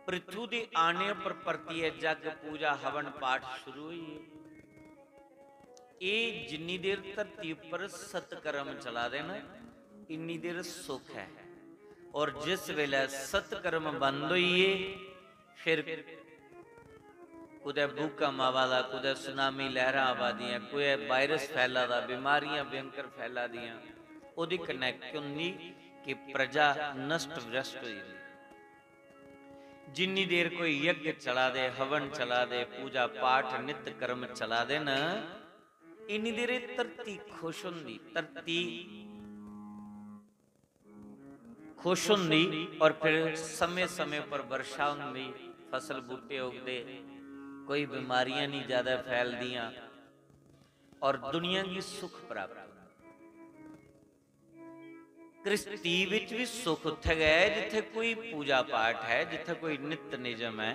पृथु दे आने पर परतियै जग, पूजा, हवन, पाठ शुरू होई गे। एह् जिन्नी देर धरती उप्पर सत्कर्म चला दे न, इन्नी देर सुख ऐ। और जिस वेलै सत्कर्म बंद होई गे, फिर कुतै भूकंप आवा दा, कुतै सुनामी लैह्रां आवा दियां, कुतै वायरस फैला दा, बमारियां भयंकर फैला दियां, ओह्दे कन्नै केह् होंदी कि प्रजा नष्ट भ्रष्ट होई जंदी। जिन्नी देर कोई यज्ञ चला दे, हवन चला दे, पूजा पाठ, नित्य कर्म चला दे न, इन्नी देर एह् धरती खुश होंदी, धरती खुश होंदी और फिर समें-समें पर वर्षा होंदी, फसल बूटे उगदे, कोई बमारियां नहीं ज्यादा फैलदियां और दुनिया गी सुख प्राप्त होंदा। कृष्टि विच भी सुख उत्थै गै ऐ जित्थै कोई पूजा पाठ है, जित्थै कोई नित्य नियम है,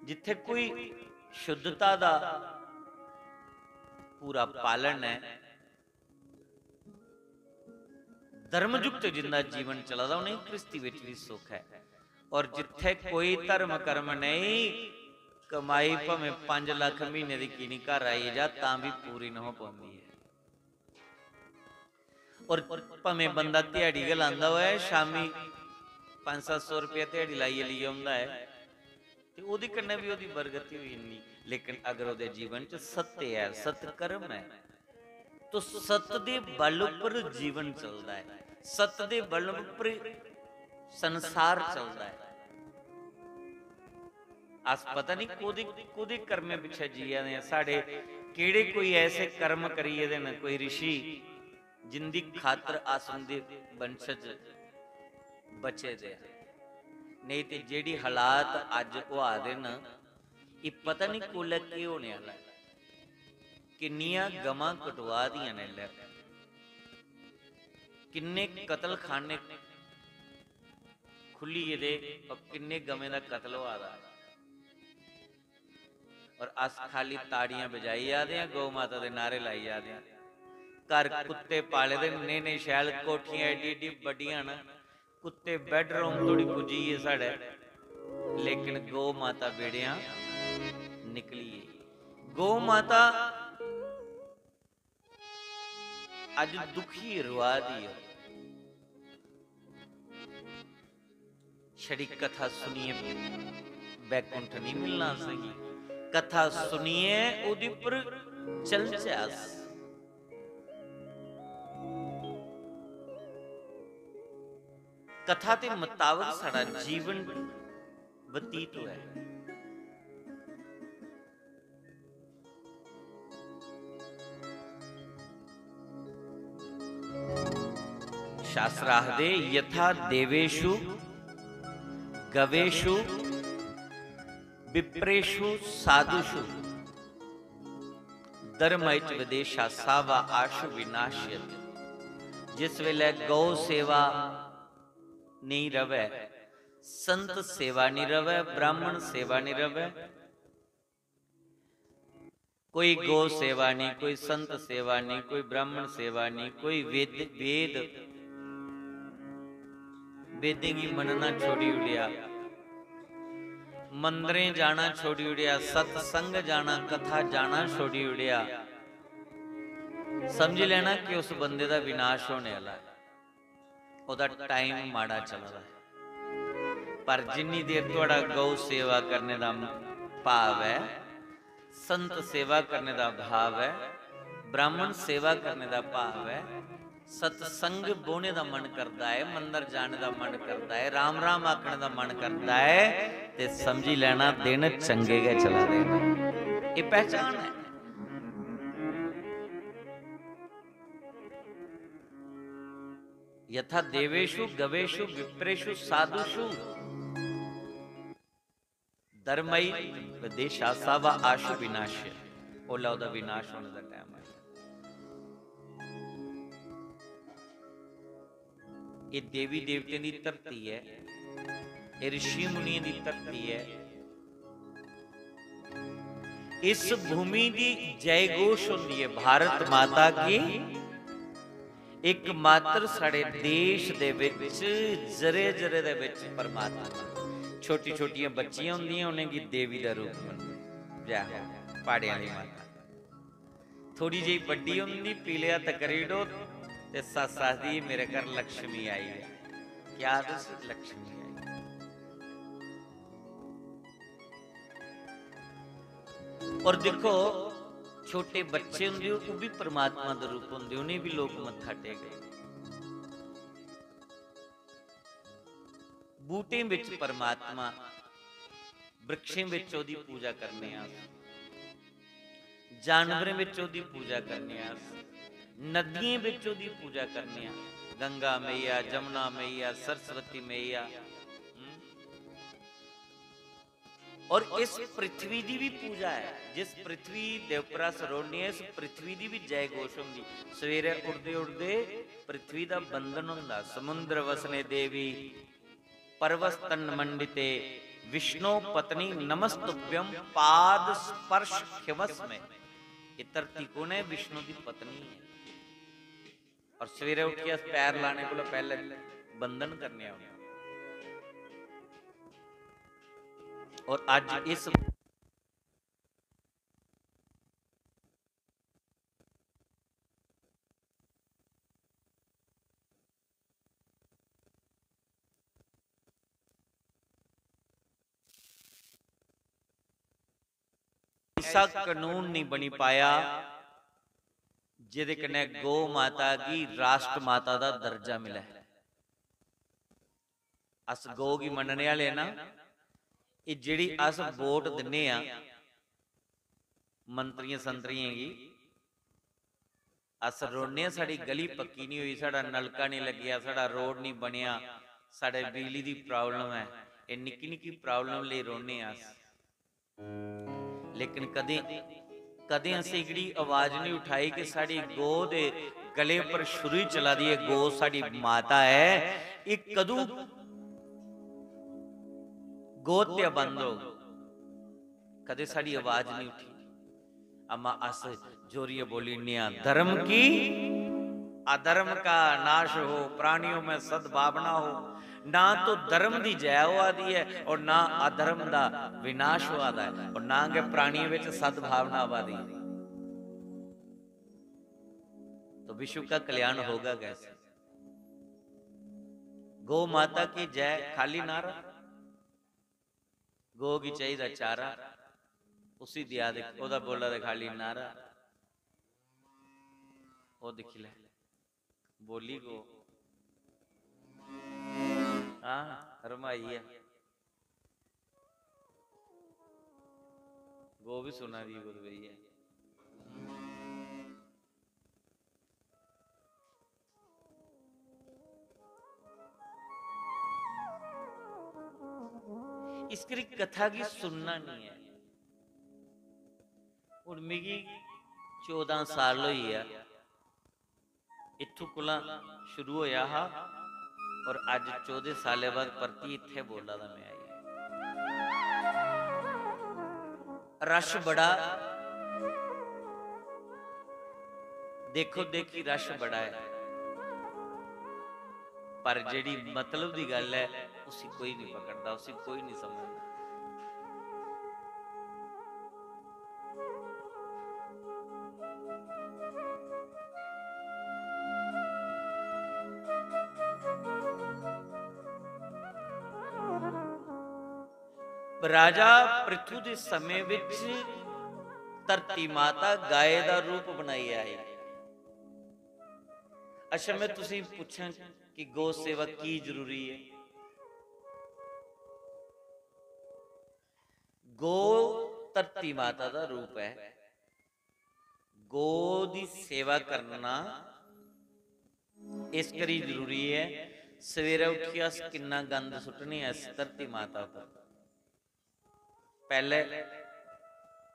जित्थै कोई शुद्धता दा पूरा पालन है। धर्मयुक्त जिंदा जीवन चला दा, उ'नेंगी कृष्टि विच भी सुख ऐ। और जित्थै कोई धर्म कर्म नेईं, कमाई भामें पंज लक्ख म्हीने दी की निं घर आई जा, तां बी पूरी निं हो पौंदी ऐ। और भामें बंदा ध्याड़ी गै लांदा होऐ, शामी पंज सत्त सौ रपेआ ध्याड़ी लाइयै लेई औंदा ऐ, ते ओह्दे कन्नै बी ओह्दी बरगति होई जंदी। लेकिन अगर ओह्दे जीवन च सत्य ऐ, सत्कर्म ऐ, तो सत्य दे बल उप्पर जीवन चलदा ऐ, सत्य दे बल उप्पर संसार चलदा ऐ। अस पता नहीं कोह्दे, कोह्दे कर्में पिच्छे जिया दे आं, साढ़े केह्ड़े कोई ऐसे कर्म करी गेदे न, कोई ऋषि जिंदी खातर अस उंदे वंशज बचे दे आं। नेईं ते जेह्ड़ी हालात अज्ज होआ दे न, एह् पता नहीं कोल्लै केह् होने आह्ला ऐ। किन्नियां गमां कटोआ दियां न इसलै, किन्ने कतलखाने खु'ल्ली गेदे और किन्ने गवें दा कतल होआ दा ऐ। और अस खाली ताड़ियां बजाई जा दे आं, गौ माता दे नारे लाई जा दे आं। घर कुत्ते पाले दे न, नेह् नेह् शैल, कोठियां एड्डी एड्डी बड्डियां न, कुत्ते बेडरूम धोड़ी पुज्जी गे साढ़े। लेकिन गौ माता बेड़ियां निकली गेई। गौ माता अज दुखी रोआ दी ऐ। छड़ी कथा सुनियै बैकुंठ नहीं मिलना असेंगी। कथा सुनियै ओह्दे पर चलचै अस। कथा दे मताबक साढ़ा जीवन बतीत होऐ। शास्त्र आखदे, "यथा देवेषु गवेषु विप्रेषु साधुषु धर्मैच विदेशासा वा आशु विनाश्यति।" जिस वेले गौ सेवा नेईं रवै, संत सेवा नेईं रवै, ब्राह्मण सेवा नेईं रवै, कोई गौ सेवा नहीं, कोई संत सेवा नहीं, कोई ब्राह्मण सेवा नहीं, कोई वेद, वेद, वेदें गी मनना छोड़ी उड़ेआ, मंदरें जाना छोड़ी उड़ेआ, सत्संग जाना, कथा जाना छोड़ी उड़ेआ, समझी लैना कि उस बंदे दा विनाश होने आह्ला ऐ। ओह्दा टाइम माड़ा चला दा ऐ। पर जिन्नी देर थुआढ़ा गौ सेवा करने दा भाव ऐ, संत सेवा करने दा भाव ऐ, ब्राह्मण सेवा करने दा भाव ऐ, सत्संग बौह्ने दा मन करदा ऐ, मंदर जाने दा मन करदा ऐ, राम राम आखने दा मन करदा ऐ, ते समझी लैना दिन चंगे गै चला दे न। एह् पहचान ऐ। यथा देवेषु गवेषु विप्रेषु साधुषु धर्मैर्विदेशासा वा आशु विनाश्यति। ओल्लै ओह्दा विनाश होने दा टाइम आया। एह् देवी देवतें दी धरती ऐ, एह् ऋषि मुनियें दी धरती ऐ। इस भूमि दी जय घोष होंदी ऐ, भारत माता की। एकमात्र साढ़े देश दे विच जरे जरे दे विच परमात्मा, छोटी छोटियां बच्चियां होंदियां, उ'नेंगी देवी दा रूप मनदे। जय हो, प्हाड़ें आह्ली माता। थोड़ी जेही बड्डी होंदी, पीले हत्थ करी ओड़ो ते सस्स आखदी, "मेरे घर लक्ष्मी आई ऐ।" क्या तुस लक्ष्मी आई? और दिक्खो, छोटे बच्चे होंदे, ओह् बी परमात्मा दा रूप होंदे, उ'नें बी लोक मत्था टेकदे। बूह्टें बिच परमात्मा, वृक्षें बिच ओह्दी पूजा करने आं अस, जानवरें बिच ओह्दी पूजा करने आं अस, नदियें बिच ओह्दी पूजा करने आं, गंगा मैया, जमुना मैया, सरस्वती मैया। हम्म? और इस पृथ्वी दी भी पूजा ऐ। जिस पृथ्वी दे उप्पर अस रौह्ने आं, इस पृथ्वी दी भी जय घोष होंदी। सवेरे उठदे उठदे पृथ्वी दा बंदन होंदा, "समुद्र वसने देवी, पर्वत तन मंडिते, विष्णु पत्नी नमस्तुभ्यम, पाद स्पर्श क्षमस्मे।" ये धरती कौन है? विष्णु दी पत्नी है। और सवेरे उठियै अस पैर लाने कोला पैह्ले बंदन करने आं। और अज्ज इस ऐसा कानून नहीं बनी पाया जेह्दे कन्नै गौ माता गी राष्ट्र माता दा दर्जा मिलै। अस गौ गी मन्नने आह्ले ना, एह् जेह्ड़ी अस वोट दिन्ने आं मंत्रियें संत्रियें गी, अस रोन्ने आं, साढ़ी गली पक्की निं होई, साढ़ा नलका निं लग्गेआ, साढ़ा रोड निं बनेआ, साढ़े बिजली दी problem ऐ, एह् निक्की निक्की problem लेई रोन्ने आं अस। लेकिन कदें, कदें असें एह्कड़ी अवाज निं उठाई कि साढ़ी गौ दे गले पर छुरी चला दी ऐ, गौ साढ़ी माता ऐ, एह् कदूं गौ हत्या बंद होग? कदें साढ़ी अवाज निं उठी। अमा अस जोरियै बोली ओड़ने आं, "धर्म की अधर्म का नाश हो, प्राणियों में सद्भावना हो, ना तो धर्म दी जय होआ दी ऐ और ना अधर्म दा विनाश होआ दा ऐ और ना गै प्राणियें बिच सद्भावना आवा दी। तो विश्व का कल्याण होगा कैसे? गौ माता की जय, खाली नारा। गौ गी चाहिदा चारा, उसी देआ दे, ओह्दा बोला दे खाली नारा। ओह् दिक्खी लै, बोली गौ। हां, रमाई ऐ। गौ बी सुना दी कुतै बेहियै। इस करी कथा गी सुनना नहीं ऐ। हुन मिगी चौदां साल होई गेआ, इत्थूं कोला शुरू होया हा और अज्ज चौदां सालें बाद परतियै इत्थै बोला दा में आई। रश बड़ा, देखो देखी रश बड़ा ऐ, पर जेह्ड़ी मतलब दी गल्ल ऐ, उसी कोई नहीं पकड़दा, उसी कोई नहीं समझदा। राजा पृथु दे समें विच धरती माता गाय दा रूप बनाई आई। अच्छा, मैं तुसें पुच्छां कि गौ सेवा की जरूरी है? गौ धरती माता दा रूप है। गौ दी सेवा करना इस करी जरूरी ऐ। सवेरै उट्ठियै अस किन्ना गंद सुट्टने आं इस धरती माता पर। पैह्ले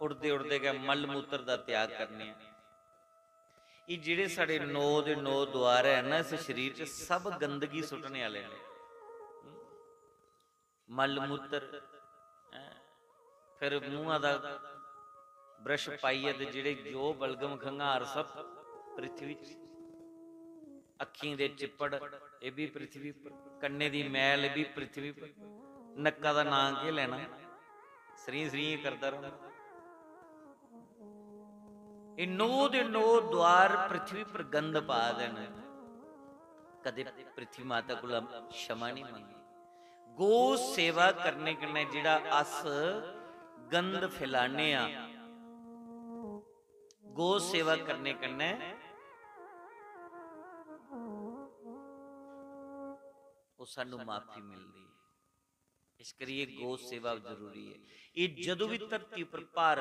उठदे उठदे गै मल मूत्र दा त्याग करने आं। एह् जेह्ड़े साढ़े नौ दे नौ द्वार ऐ ना इस शरीर च, सब गंदगी सुट्टने आह्ले न। मल मूत्र, हैं? फिर मूंहा दा ब्रश पाइयै ते जेह्ड़े जो बलगम खंघार सब पृथ्वी च, अक्खीं दे चिप्पड़, एह् बी पृथ्वी पर, कन्ने दी मैल, एह् बी पृथ्वी पर, नक्का दा नांऽ केह् लैना, सरीं सरीं करदा रौंह्दा। एह् नौ दे नौ द्वार पृथ्वी पर गंद पा दे न, कदे पृथ्वी माता कोला क्षमा नहीं मंगी। गौ सेवा करने कन्नै जेह्ड़ा अस गंद फैलाने आं, गौ सेवा करने कन्नै ओह् सानू माफी मिलदी ऐ। इस करियै गौ सेवा जरूरी ऐ। एह् जदूं बी धरती उप्पर भार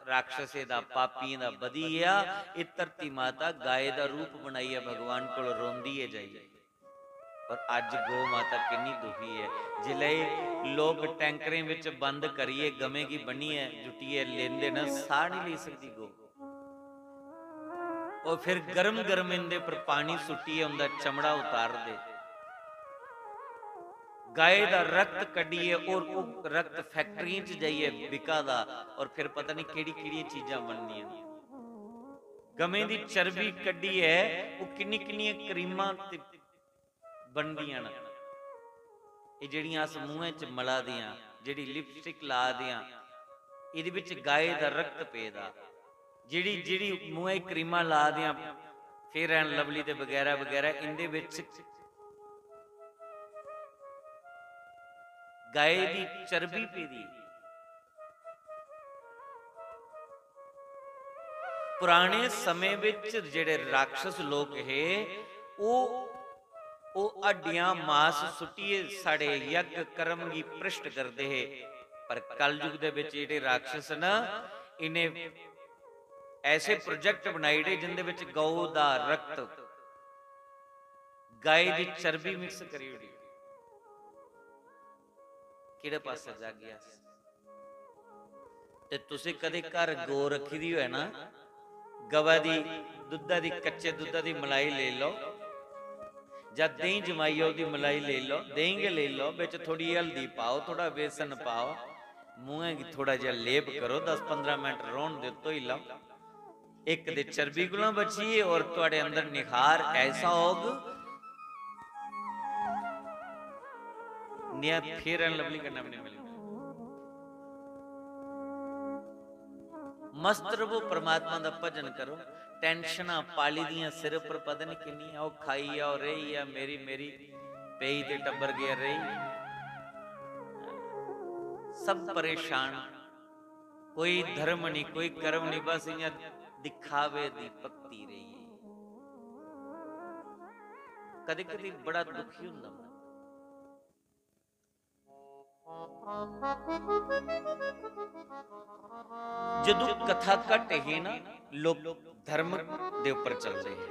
राक्षसें दा, पापियें दा बधी गेआ, एह् धरती माता गाय दा रूप बनाइयै भगवान कोल रोंदी ऐ जाइयै। पर अज्ज गौ माता किन्नी दुखी ऐ। जिसलै एह् लोक टैंकरें बिच बंद करियै, गवें गी बन्नियै, जुट्टियै लेंदे न, साह् निं लेई सकदी गौ। और फिर गर्म गर्म इंदे पर पानी सुट्टियै उंदा चमड़ा उतारदे। गाय दा रक्त कड्ढियै और ओह् रक्त फैक्टरियें च जाइयै बिका दा, और फिर पता नहीं केह्ड़ी केह्ड़ियां चीजां बनदियां। गवें दी चर्बी कड्ढियै ओह् किन्नी किन्नियां क्रीमां ते बनदियां न। एह् जेह्ड़ियां अस मूंहै च मला दियां, जेह्ड़ी लिपस्टिक ला दियां, एह्दे बिच गाय दा रक्त पेदा। जेह्ड़ी, जेह्ड़ी मूंहै च क्रीमां ला दियां, Fair and Lovely ते बगैरा बगैरा, इंदे बिच गाय दी चर्बी पेदी। पुराने समें बिच जेह्ड़े राक्षस लोक हे, ओह्, ओह् हड्डियां मास सुट्टियै साढ़े यज्ञ कर्म गी भ्रष्ट करदे हे। पर कलयुग दे बिच जेह्ड़े राक्षस न, इ'नें ऐसे project बनाई ओड़े जिंदे बिच गौ दा रक्त, गाय दी चर्बी mix करी ओड़ी। केह्ड़े पासै जागे अस? ते तुसें कदें घर गौ रक्खी दी होऐ ना, गवै दी, दुद्धै दी, कच्चे दुद्धै दी मलाई लेई लैओ, जां देहीं जमाइयै ओह्दी मलाई लेई लैओ, देहीं गै लेई लैओ, बिच थोह्ड़ी हल्दी पाओ, थोह्ड़ा बेसन पाओ, मूंहै गी थोह्ड़ा जेहा लेप करो, दस पंदरां मिंट रौह्न देओ, धोई लैओ। इक ते चर्बी कोला बचियै और थुआढ़े अंदर निखार ऐसा होग, एह् Fair and Lovely कन्नै बी नेईं मिलदा। मस्त रवो, परमात्मा दा भजन करो। टैंशनां पाली दियां सिर पर पता निं किन्नियां, ओह् खाई गेआ, ओह् रेही गेआ, मेरी, मेरी पेई ते टब्बर गेआ रेही। सब परेशान, कोई धर्म निं, कोई कर्म निं, बस इ'यां दिखावे दी भक्ति रेही। कदें-कदें बड़ा दुखी होंदा मन। जदू कथा घट ही ना, लोक धर्म दे ऊपर चलते हैं।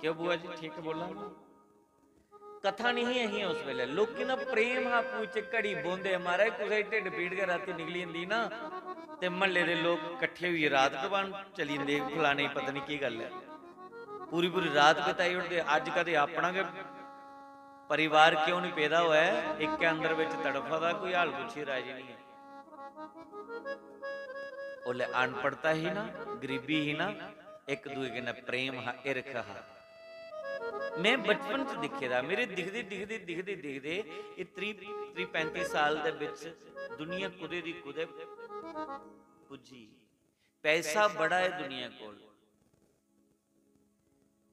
क्यों बुआ जी, ठीक बोला ना? कथा नहीं ही उस वेले, लोकें दा प्रेम हा, आपूं च घड़ी बौंह्दे, महाराज, कुसै दी ढिड्ड पीड़ गै रातीं निकली जंदी ना, ते म्हल्ले दे लोक कट्ठे होइयै रात टपान चली जंदे, फलाने दी पता निं केह् गल्ल ऐ, पूरी पूरी रात बिताई ओड़दे। अज्ज कदें अपना गै परिवार क्यों निं पेदा होऐ, इक्कै अंदर बिच तड़फा दा, कोई हाल पुच्छियै राजी निं ऐ। ओल्लै अनपढ़ता ही ना, गरीबी ही ना, इक दूए कन्नै प्रेम हा, हिरख हा। में बचपन च दिक्खे दा, मेरे दिखदे, दिखदे, दिखदे, दिखदे एह् त्रीह्, त्रीह् पैंती साल दे बिच दुनिया कुदै दी कुदै पुज्जी। पैसा बड़ा ऐ दुनिया कोल,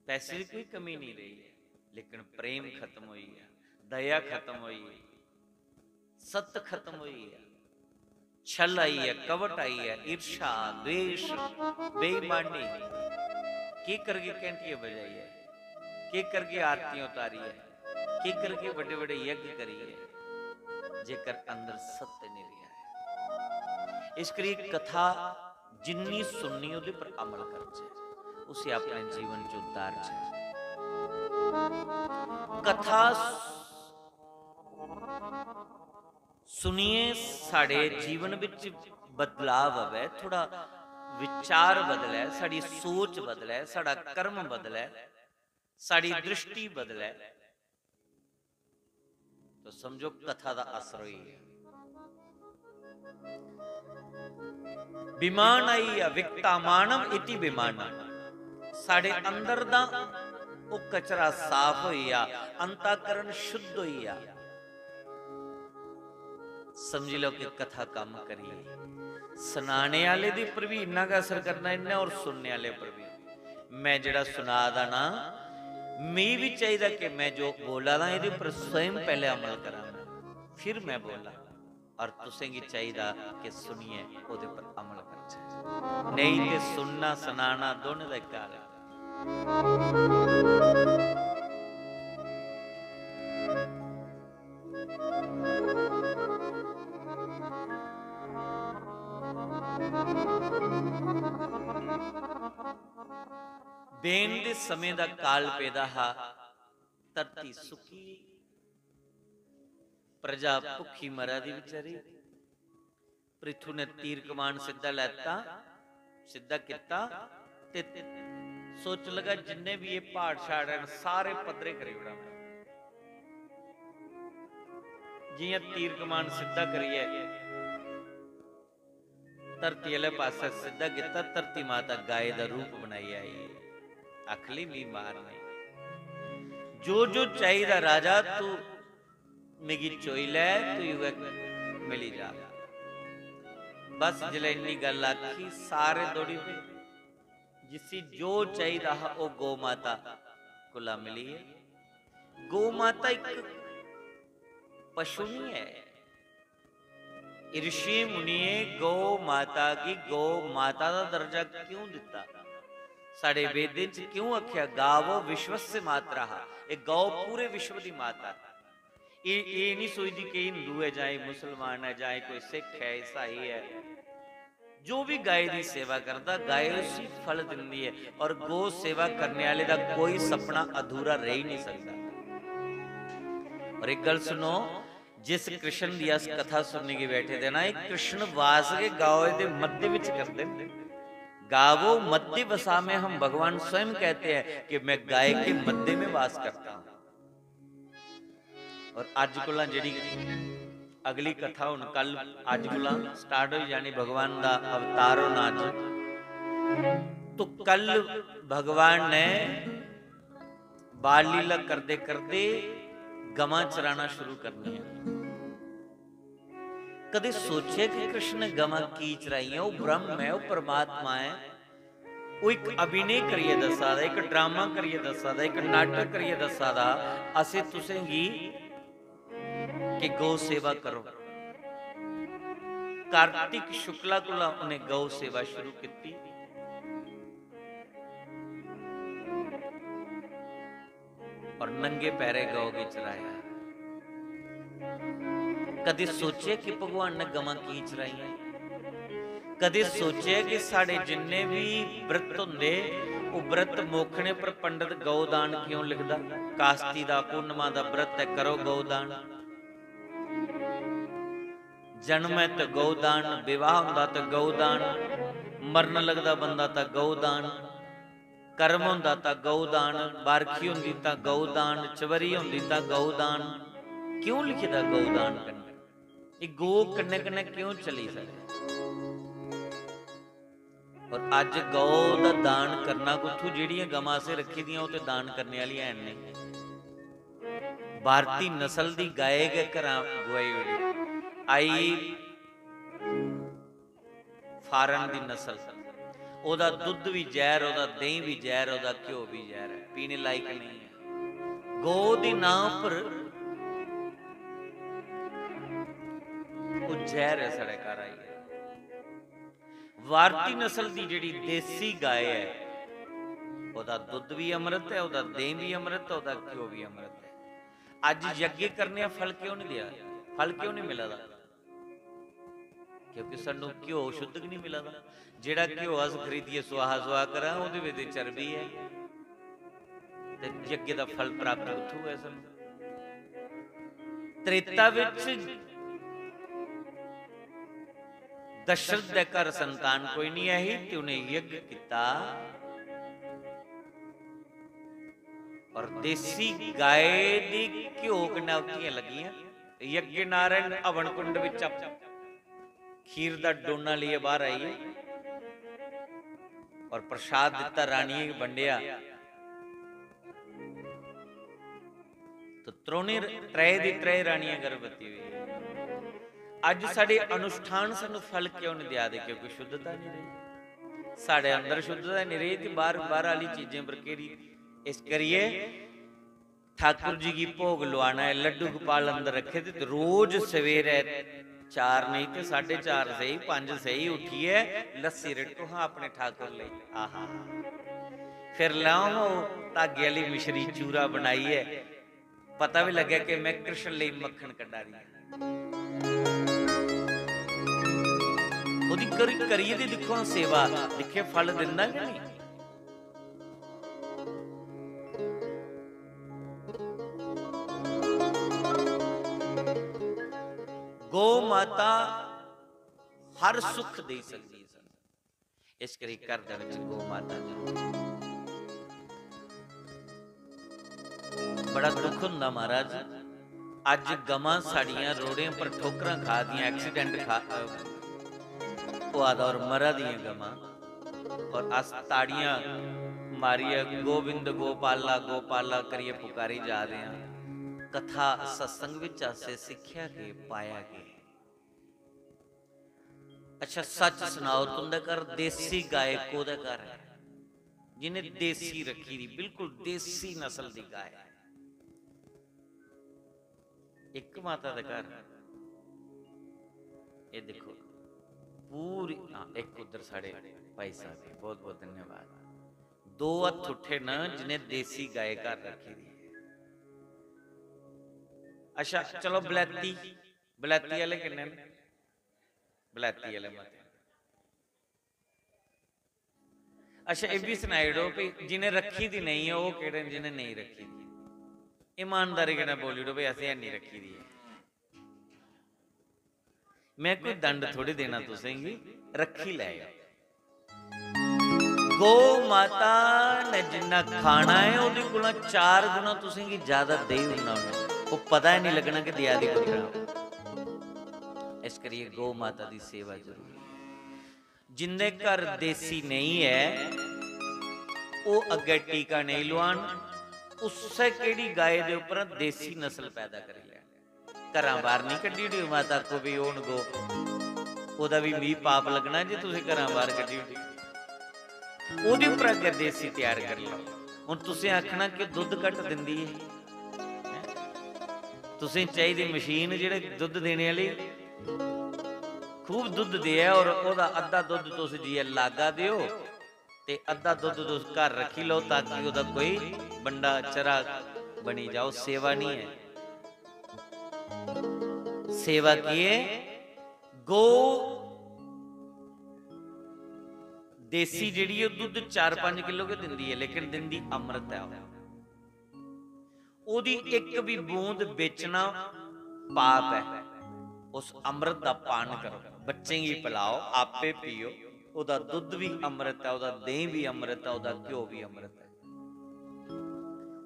पैसे दी कोई कमी नहीं रही ऐ, लेकिन प्रेम खत्म होई गेआ, दया खत्म होई गेई, सत्य खत्म होई गेआ, छल आई ऐ, कवट आई ऐ, ईर्षा, द्वेष, बेईमानी। केह् करगे घैंटियां बजाइयै, केह् करगे आरतियां उतारियै, केह् करगे बड़े बड़े यज्ञ करियै, जेकर अंदर सत्य नहीं रहा है। इस करियै कथा जिन्नी सुननी ओह्दे पर अमल करचै, उसी अपने जीवन च उतारचै। कथा सुनियै साढ़े जीवन बिच बदलाव आवै, थोड़ा विचार बदलै, साढ़ी सोच बदलै, साढ़ा कर्म बदलै, साढ़ी दृष्टि बदलै, तो समझो कथा दा असर होई गेआ। विमान आई गेआ, विक्तामानम इति विमानम। साढ़े अंदर दा ओह् कचरा साफ होई गेआ, अंताकरण शुद्ध होई गेआ। समझी लैओ कि कथा कम्म करी गेई। सनाने आह्ले दे उप्पर बी इन्ना गै असर करना इन्नै, और सुनने आह्ले उप्पर बी। में जेह्ड़ा सुना दा ना, मी बी चाहिदा कि में जो बोला दा, एह्दे उप्पर स्वयं पैह्ले अमल करां, फिर में बोलां। और तुसें गी चाहिदा कि सुनियै ओह्दे उप्पर अमल करचै। नेईं ते सुनना, सनाना दोनें दा इक हाल ऐ। बेन दे समें दा काल पेदा हा, धरती सुक्की, प्रजा भुक्खी मरा दी बेचारी। पृथु ने तीर कमान सिद्धा लैता, सिद्धा कित्ता ते सोच लगा, जिन्ने भी ये प्हाड़ शाड़ हैन, सारे पद्धरे करी ओड़ां में। जियां तीर कमान सिद्धा करियै धरती आह्ले पासै सिद्धा कीता, धरती माता गाय दा रूप बनाई आई। आखली, "मी मार नहीं, जो जो चाहिदा राजा, तू मिगी चोई लै, तू उ'ऐ मिली जा।" बस जिसलै इन्नी गल्ल आखी, सारे दौड़ी पे। जिसी जो चाहिदा हा, ओह् गौ माता कोला मिली गेआ। गौ माता इक पशु नहीं ऐ। ऋषि मुनियें गौ माता गी गौ माता दा दर्जा क्यों दित्ता? साढ़े वेदें च क्यों आखेआ, "गावो विश्वस्य मातरः"? एह् गौ पूरे विश्व दी माता ऐ। एह्, एह् नहीं सोचदी कि हिंदू ऐ जां एह् मुसलमान ऐ जां एह् कोई सिख ऐ, ईसाई ऐ। जो भी गाय दी सेवा करदा, गाय उसी फल दिंदी ऐ, और गौ सेवा करने वाले दा कोई सपना अधूरा रह ही नहीं सकता। और एक गल सुनो, जिस कृष्ण दी अस कथा सुनने गी बैठे दे ना, एह् कृष्ण वास गै गाओ दे मध्य विच करदे न। "गावो मध्य वसाम्यहम्", भगवान स्वयं कहते हैं कि मैं गाय के मध्य में वास करता हूँ। और अज्ज कोला जेह्ड़ी अगली कथा हुन कल, अज्ज कोला start होई जानी, भगवान दा अवतार होना अज्ज। तो कल भगवान ने बाल लीला करदे करदे गवां चराना शुरू करनियां। कदे सोचेआ कि कृष्ण ने गवां की चराइयां? ओह् ब्रह्म ऐ, ओह् परमात्मा ऐ। ओह् इक अभिनय करियै दस्सा दा, इक ड्रामा करियै दस्सा दा, इक नाटक करियै दस्सा दा। असें तुसें गी कि गौ सेवा करो। कार्तिक शुक्ला कोला उ'नें गौ सेवा शुरू कीती और नंगे पैरें गौ गी चराया। कदे सोचेआ कि भगवान ने गवां की चराइयां? कदे सोचेआ कि साढ़े जिन्ने बी व्रत होंदे, ओह् व्रत मोखने पर पंडित गौ दान क्यों लिखदा? कास्ती दा, पूर्णिमा दा व्रत ऐ, करो गौ दान। जन्म ऐ ते गौ दान, विवाह होंदा ते गौ दान, मरन लगदा बंदा तां गौ दान, कर्म होंदा तां गौ दान, बारखी होंदी तां गौ दान, चवरी होंदी तां गौ दान। क्यों लिखे दा गौ दान कन्नै? एह् गौ कन्नै कन्नै क्यों चली सकदी? और अज्ज गौ दा दान करना कुत्थू? जेह्ड़ियां गवां असें रक्खी दियां, ओह् ते दान करने आह्लियां हैन नहीं। भारती नस्ल दी गाय गै घरा गुआई ओड़ी। आई फारन दी नस्ल, ओह्दा दुद्ध भी जैह्र, ओह्दा देहीं भी जैह्र, ओह्दा घ्यो भी जैह्र ऐ, पीने लायक नहीं है। गौ दे नां पर ओह् जैह्र ऐ, साढ़े घर आई है। भारती नस्ल दी जेह्ड़ी देसी गाय ऐ, ओह्दा दुद्ध भी अमृत ऐ, ओह्दा देहीं भी अमृत ऐ, ओह्दा घ्यो भी अमृत ऐ। अज्ज यज्ञ करने आं, फल क्यों नहीं देआ? फल क्यों नहीं मिला दा? क्योंकि सानू घ्यो शुद्ध गै नहीं मिला दा। जेह्ड़ा घ्यो अस खरीदियै सुआहा सुआह करां, ओह्दे बिच ते चर्बी ऐ, ते यज्ञ दा फल प्राप्त कुत्थू होऐ सानू? त्रेता बिच दशरथ दे घर संतान कोई नहीं ऐ ही, ते उ'नें यज्ञ कीता और देसी गाय दी घ्यो कन्नै उतियां लगियां। यज्ञ नारायण हवन कुंड बिच खीर दा डोना लेइयै बाहर आई और प्रसाद दित्ता, रानियें गी बंडेआ। तो त्रौने, त्रै दी त्रै रानियां गर्भवती होई। अज्ज साढ़े अनुष्ठान सानू फल क्यों नहीं देआ दे? क्योंकि शुद्धता नहीं रेही। साढ़े अंदर शुद्धता नहीं रेही ते बाहर, बाहर आह्ली चीजें पर केह्ड़ी। इस करियै ठाकुर जी गी भोग लुआना ऐ, लड्डू गोपाल अंदर रक्खे दे, ते रोज सवेरै चार नेईं ते साढ़े चार स्हेई, पंज स्हेई उट्ठियै लस्सी रिड़को हां अपने ठाकुर लेई। आहा, फिर लैओ हां ओह् धागे आह्ली मिश्री चूरा बनाइयै, पता बी लग्गै कि मैं कृष्ण लेई मक्खन कड्ढा दी आं। ओह्दी करी, करियै ते दिक्खो हां सेवा, दिक्खे फल दिंदा कि नेईं? गौ माता हर सुख देई सकदी ऐ सानूं। इस करी घर दे विच गौ माता दी बड़ा दुख हुंदा महाराज। अज्ज गमां साड़ियां रोड़ें पर ठोकरां खा दियां, accident खा, अ, होआ दा और मरा दियां गमां, और अस ताड़ियां मारियै "गोविंद गोपाला गोपाला" करियै पुकारी जा दे आं। कथा सत्संग विच असें सिक्खेआ के, पाया के? अच्छा, सच सनाओ, तुंदे घर देसी गाय कोह्दे घर ऐ? जिन्हें देसी रखी दी, बिल्कुल देसी नस्ल दी गाय ऐ। इक माता दे घर, ये देखो, पूरी, हाँ, इक उधर साढ़े भाई साहब है, बहुत बहुत धन्यवाद। दो हत्थ उठे न जिन्हें देसी गाय घर रखी दी है। अच्छा, चलो, बलैती, बलैती आह्ले किन्ने न? बलैती आह्ले मते। अच्छा, एह् बी सनाई ओड़ो भई, जि'नें रक्खी दी नेईं ऐ, ओह् केह्ड़े न जि'नें नेईं रक्खी दी? ईमानदारी कन्नै बोली ओड़ो भई, असें हैन्नी रक्खी दी ऐ। में कोई दंड थोड़ी देना तुसें गी, रक्खी लैएओ। गौ माता ने जिन्ना खाना ऐ, ओह्दे कोला चार गुना तुसें गी ज्यादा देई ओड़ना उ'न्नै। ओह् पता गै निं लग्गना कि देआ दी कुत्थै। इस करियै गौ माता दी सेवा जरूरी ऐ। जिंदे घर देसी नेईं ऐ, ओह् अग्गें टीका नेईं लोआन, उस्सै केह्ड़ी गाय दे उप्परा देसी नस्ल पैदा करी लैनी। घरां बाहर नहीं कड्ढी ओड़ी, माता आखो भी ओह् न गो, ओह्दा भी मी पाप लगना जे तुसें घरां बाहर कड्ढी ओड़ी। ओह्दे उप्पर अग्गें देसी त्यार करी लैओ। हुन तुसें आखना कि दुद्ध घट्ट दिंदी ऐ, तुसें चाहिदी मशीन जेह्ड़े दुद्ध देने आह्ली खूब दुद्ध देऐ और ओह्दा अद्धा दुद्ध तुस जाइयै लागा देओ ते अद्धा दुद्ध तुस घर रक्खी लैओ ताकि ओह्दा कोई बंडा चरा बनी जाओ। सेवा नहीं है। सेवा की है? गौ देसी जेह्ड़ी ऐ, दुद्ध चार पंज किलो गै दिंदी ऐ, लेकिन दिंदी अमृत ऐ। ओह् ओह्दी इक बी बूंद बेचना पाप ऐ। उस अमृत दा पान करो, बच्चें गी पिलाओ, आपे पियो। ओह्दा दुद्ध बी अमृत ऐ, ओह्दा देहीं बी अमृत ऐ, ओह्दा घ्यो बी अमृत ऐ।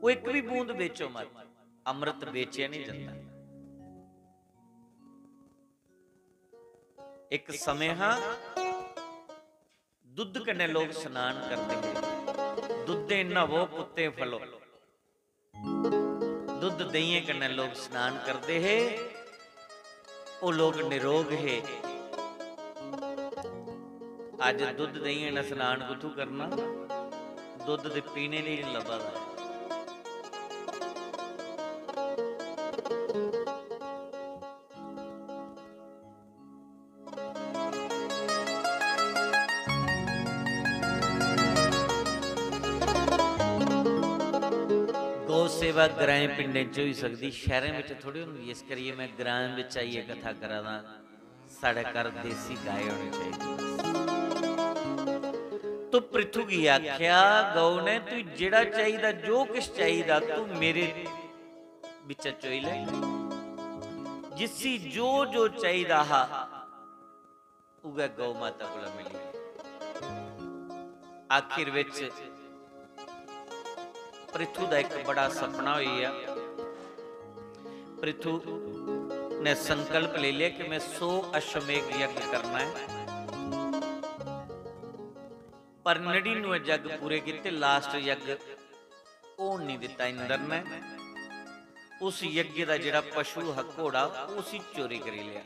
ओह् इक बी बूंद बेचो मत, अमृत बेचेआ नहीं जंदा। इक समें हा, दुद्ध कन्नै लोक स्नान करदे हे। दुद्धें न्हवो पुत्तें फलो। दुद्ध देहियें कन्नै लोक स्नान करदे हे। ओह् लोक निरोग हे। अज्ज दुद्ध देहियें ने स्नान कुत्थू करना? दुद्ध ते पीने लेई निं लब्भा दा। गौ सेवा ग्राएं पिंडें च होई सकदी, शैह्रें बिच थोड़ी होंदी। इस करियै में ग्राएं बिच आइयै कथा करा दा। साढ़े घर देसी गाय होनी चाहिदी। तो पृथु गी आख्या गौ ने, "तू जेड़ा चाहिदा, जो किश चाहिदा, तू मेरे बिच्चा चोई ले।" जिसी जो जो चाहिदा हा, उ'ऐ गौ माता कोला मिली। आखिर विच पृथु दा इक बड़ा सपना होई गेआ। पृथु ने संकल्प ले लिया कि मैं सौ अश्वमेघ यज्ञ करना है, पर नड़िनुए यज्ञ पूरे कीते, last यज्ञ होन नहीं दिता इंद्र ने। उस यज्ञ दा जेड़ा पशु हा घोड़ा, उसी चोरी करी लिया।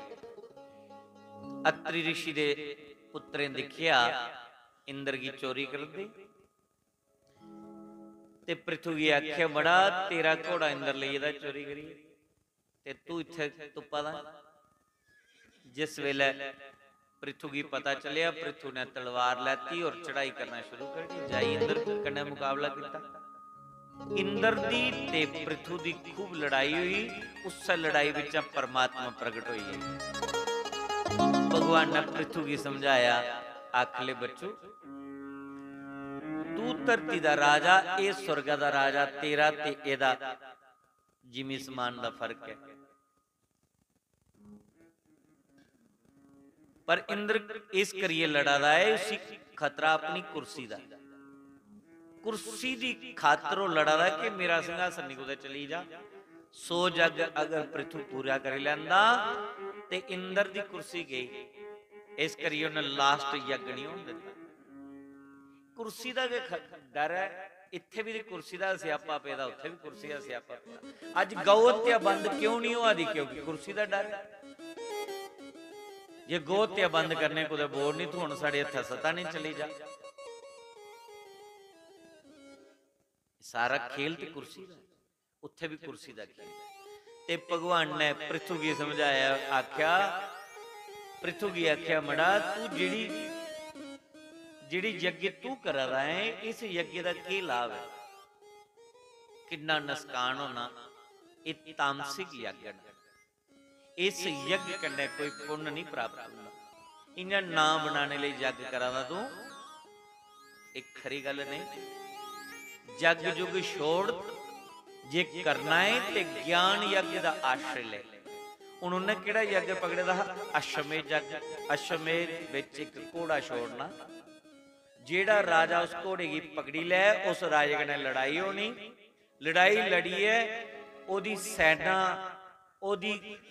अत्रि ऋषि दे पुत्रें दिक्खेआ इंद्र गी चोरी करदे, ते पृथु गी आखेआ, "मड़ा, तेरा घोड़ा इंद्र लेई गेदा चोरी करियै, ते तू इत्थै तुप्पा दा ऐं?" जिस वेले पृथु गी पता चलेआ, पृथु ने तलवार लैती और चढ़ाई करना शुरू कर दी। जाई इंद्र कन्नै मुकाबला कीता। इंद्र दी ते पृथु दी खूब लड़ाई हुई। उस्सै लड़ाई बिच्चा परमात्मा प्रगट होई गे। भगवान ने पृथु गी समझाया, आख ले, "बच्चू, तू धरती दा राजा, एह् स्वर्गा दा राजा, तेरा ते एह्दा जिमी समान दा फर्क ऐ।" पर इंद्र इस करियै लड़ा दा ऐ, उसी खतरा अपनी कुर्सी दा। कुर्सी दी खातर ओह् लड़ा दा कि मेरा सिंहासन निं कुतै चली जा। सौ जग अगर पृथु पूरा करी लैंदा ते इंद्र दी कुर्सी गेई, इस करियै उन्नै last यज्ञ निं होन दित्ता। कुर्सी दा गै ख-, डर ऐ, इत्थै बी कुर्सी दा स्यापा पेदा, उत्थै बी कुर्सी दा स्यापा पेदा। अज्ज गौ हत्या बंद क्यों निं होआ दी? क्योंकि कुर्सी दा डर ऐ। जे गौ हत्या बंद करने कुतै बोर्ड निं थ्होन, साढ़े हत्था सत्ता निं चली जा। सारा खेल ते कुर्सी दा, उत्थै बी कुर्सी दा खेल। ते भगवान ने पृथु गी समझाया, आख्या, पृथु गी आख्या, "मड़ा, तू जेड़ी, जेड़ी यज्ञ तू करा दा ऐ, इस यज्ञ दा केह् लाभ ऐ? किन्ना नसकान होना? एह् तामसिक यज्ञ न।" इस यज्ञ कन्नै कोई पुन्न नहीं प्राप्त होंदा। इ'यां नां बनाने लेई यज्ञ करा दा तूं, एह् खरी गल्ल नहीं। जग जुग छोड़, जे करना है ते ज्ञान यज्ञ दा आश्रय ले। हुन उन्नै केह्ड़ा यज्ञ पकड़े दा हा? अश्वमेध यज्ञ। अश्वमेध बिच इक घोड़ा छोड़ना, जेह्ड़ा राजा उस घोड़े गी पकड़ी लै, उस राजे कन्नै लड़ाई होनी। लड़ाई लड़ियै ओह्दी सैना, ओह्दी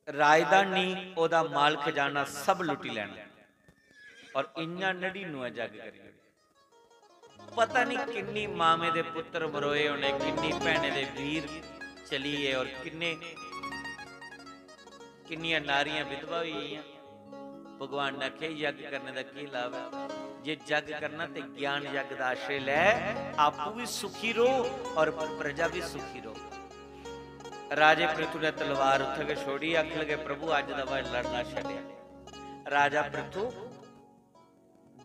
राजधानी, ओह्दा माल खजाना सब लुट्टी लैना। और इ'यां नड़िनुए जग करी ओड़े। पता नहीं किन्नी मामे दे पुत्र मरोए होने, किन्नी भैनें दे वीर चली गे और किन्ने, किन्नियां नारियां विधवा होई गेइयां। भगवान ने आखेआ, "यज्ञ करने दा केह् लाभ ऐ? जे जग करना ते ज्ञान यज्ञ दा आश्रय लै, आपूं बी सुखी रहो और प्रजा बी सुखी रहो।" राजे पृथु ने तलवार उत्थै गै छोड़ी, आखन लगे, "प्रभु, अज्ज दा बाद लड़ना छड्डेआ।" राजा पृथु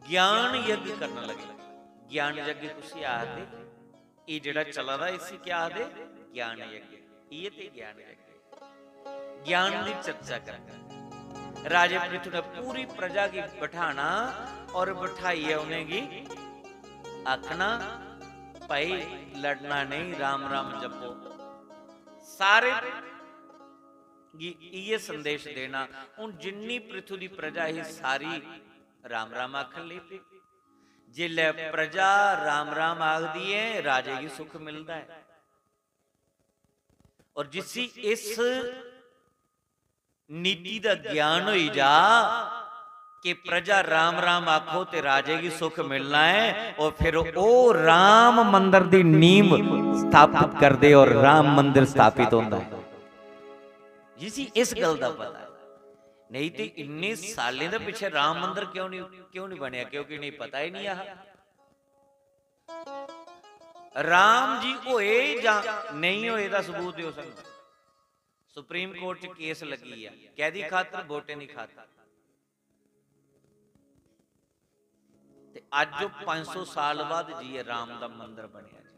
ज्ञान यज्ञ करन लगे। ज्ञान यज्ञ कुसी आखदे? एह् जेह्ड़ा चला दा, इसी क्या आखदे? ज्ञान यज्ञ। इ'यै ते ज्ञान यज्ञ। ज्ञान दी चर्चा करना। राजे पृथु ने पूरी प्रजा गी बठाना और बठाइयै उ'नेंगी आखना, "भाई, लड़ना नहीं, राम राम जपो।" सारे गी इ'यै संदेश देना। हून जिन्नी पृथु दी प्रजा ही, सारी राम राम आखन लगी पेई। जिसलै प्रजा राम राम आखदी ऐ, राजे गी सुख मिलदा ऐ। और जिसी इस नीति दा ज्ञान होई जा कि प्रजा राम राम आखो ते राजे गी सुख मिलना ऐ, और फिर ओह् राम मंदिर दी नींव स्थापित करदे और राम मंदिर स्थापित होंदा ऐ। जिसी इस गल्ल दा पता ऐ, नेईं ते इन्ने सालें दे पिच्छे राम मंदिर क्यों नहीं, क्यों नहीं बनेआ? क्योंकि इ'नेंगी पता ही नहीं हा। राम जी होए जां नेईं होए दा सबूत देओ सानू। सुप्रीम कोर्ट च केस लग्गी गेआ, कैदी खातर? वोटें दी खातर। ते अज्ज ओह् पंज सौ साल बाद जाइयै राम दा मंदिर बनेआ जी।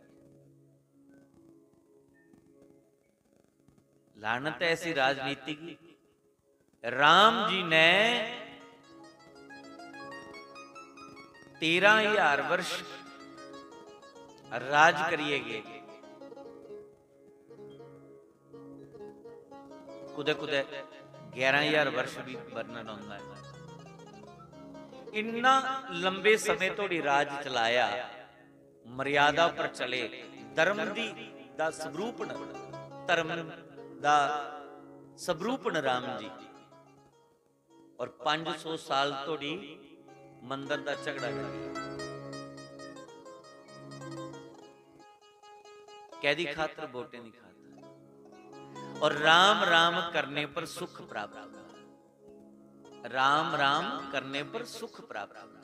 लानत ऐ ऐसी राजनीति गी। राम जी ने तेरह हजार वर्ष राज करियै गे। कुदै कुदै ग्यारह हजार वर्ष भी वर्णन होंदा है। इन्ना लंबे समें धोड़ी राज चलाया, मर्यादा पर चले, धर्म दी, दा स्वरूप न, धर्म दा स्वरूप न राम जी। और पंज सौ साल धोड़ी मंदिर दा झगड़ा लग्गी। कैदी खातर? वोटें दी खातर। और राम राम करने पर सुख प्राप्त होंदा। राम राम करने पर सुख प्राप्त होंदा।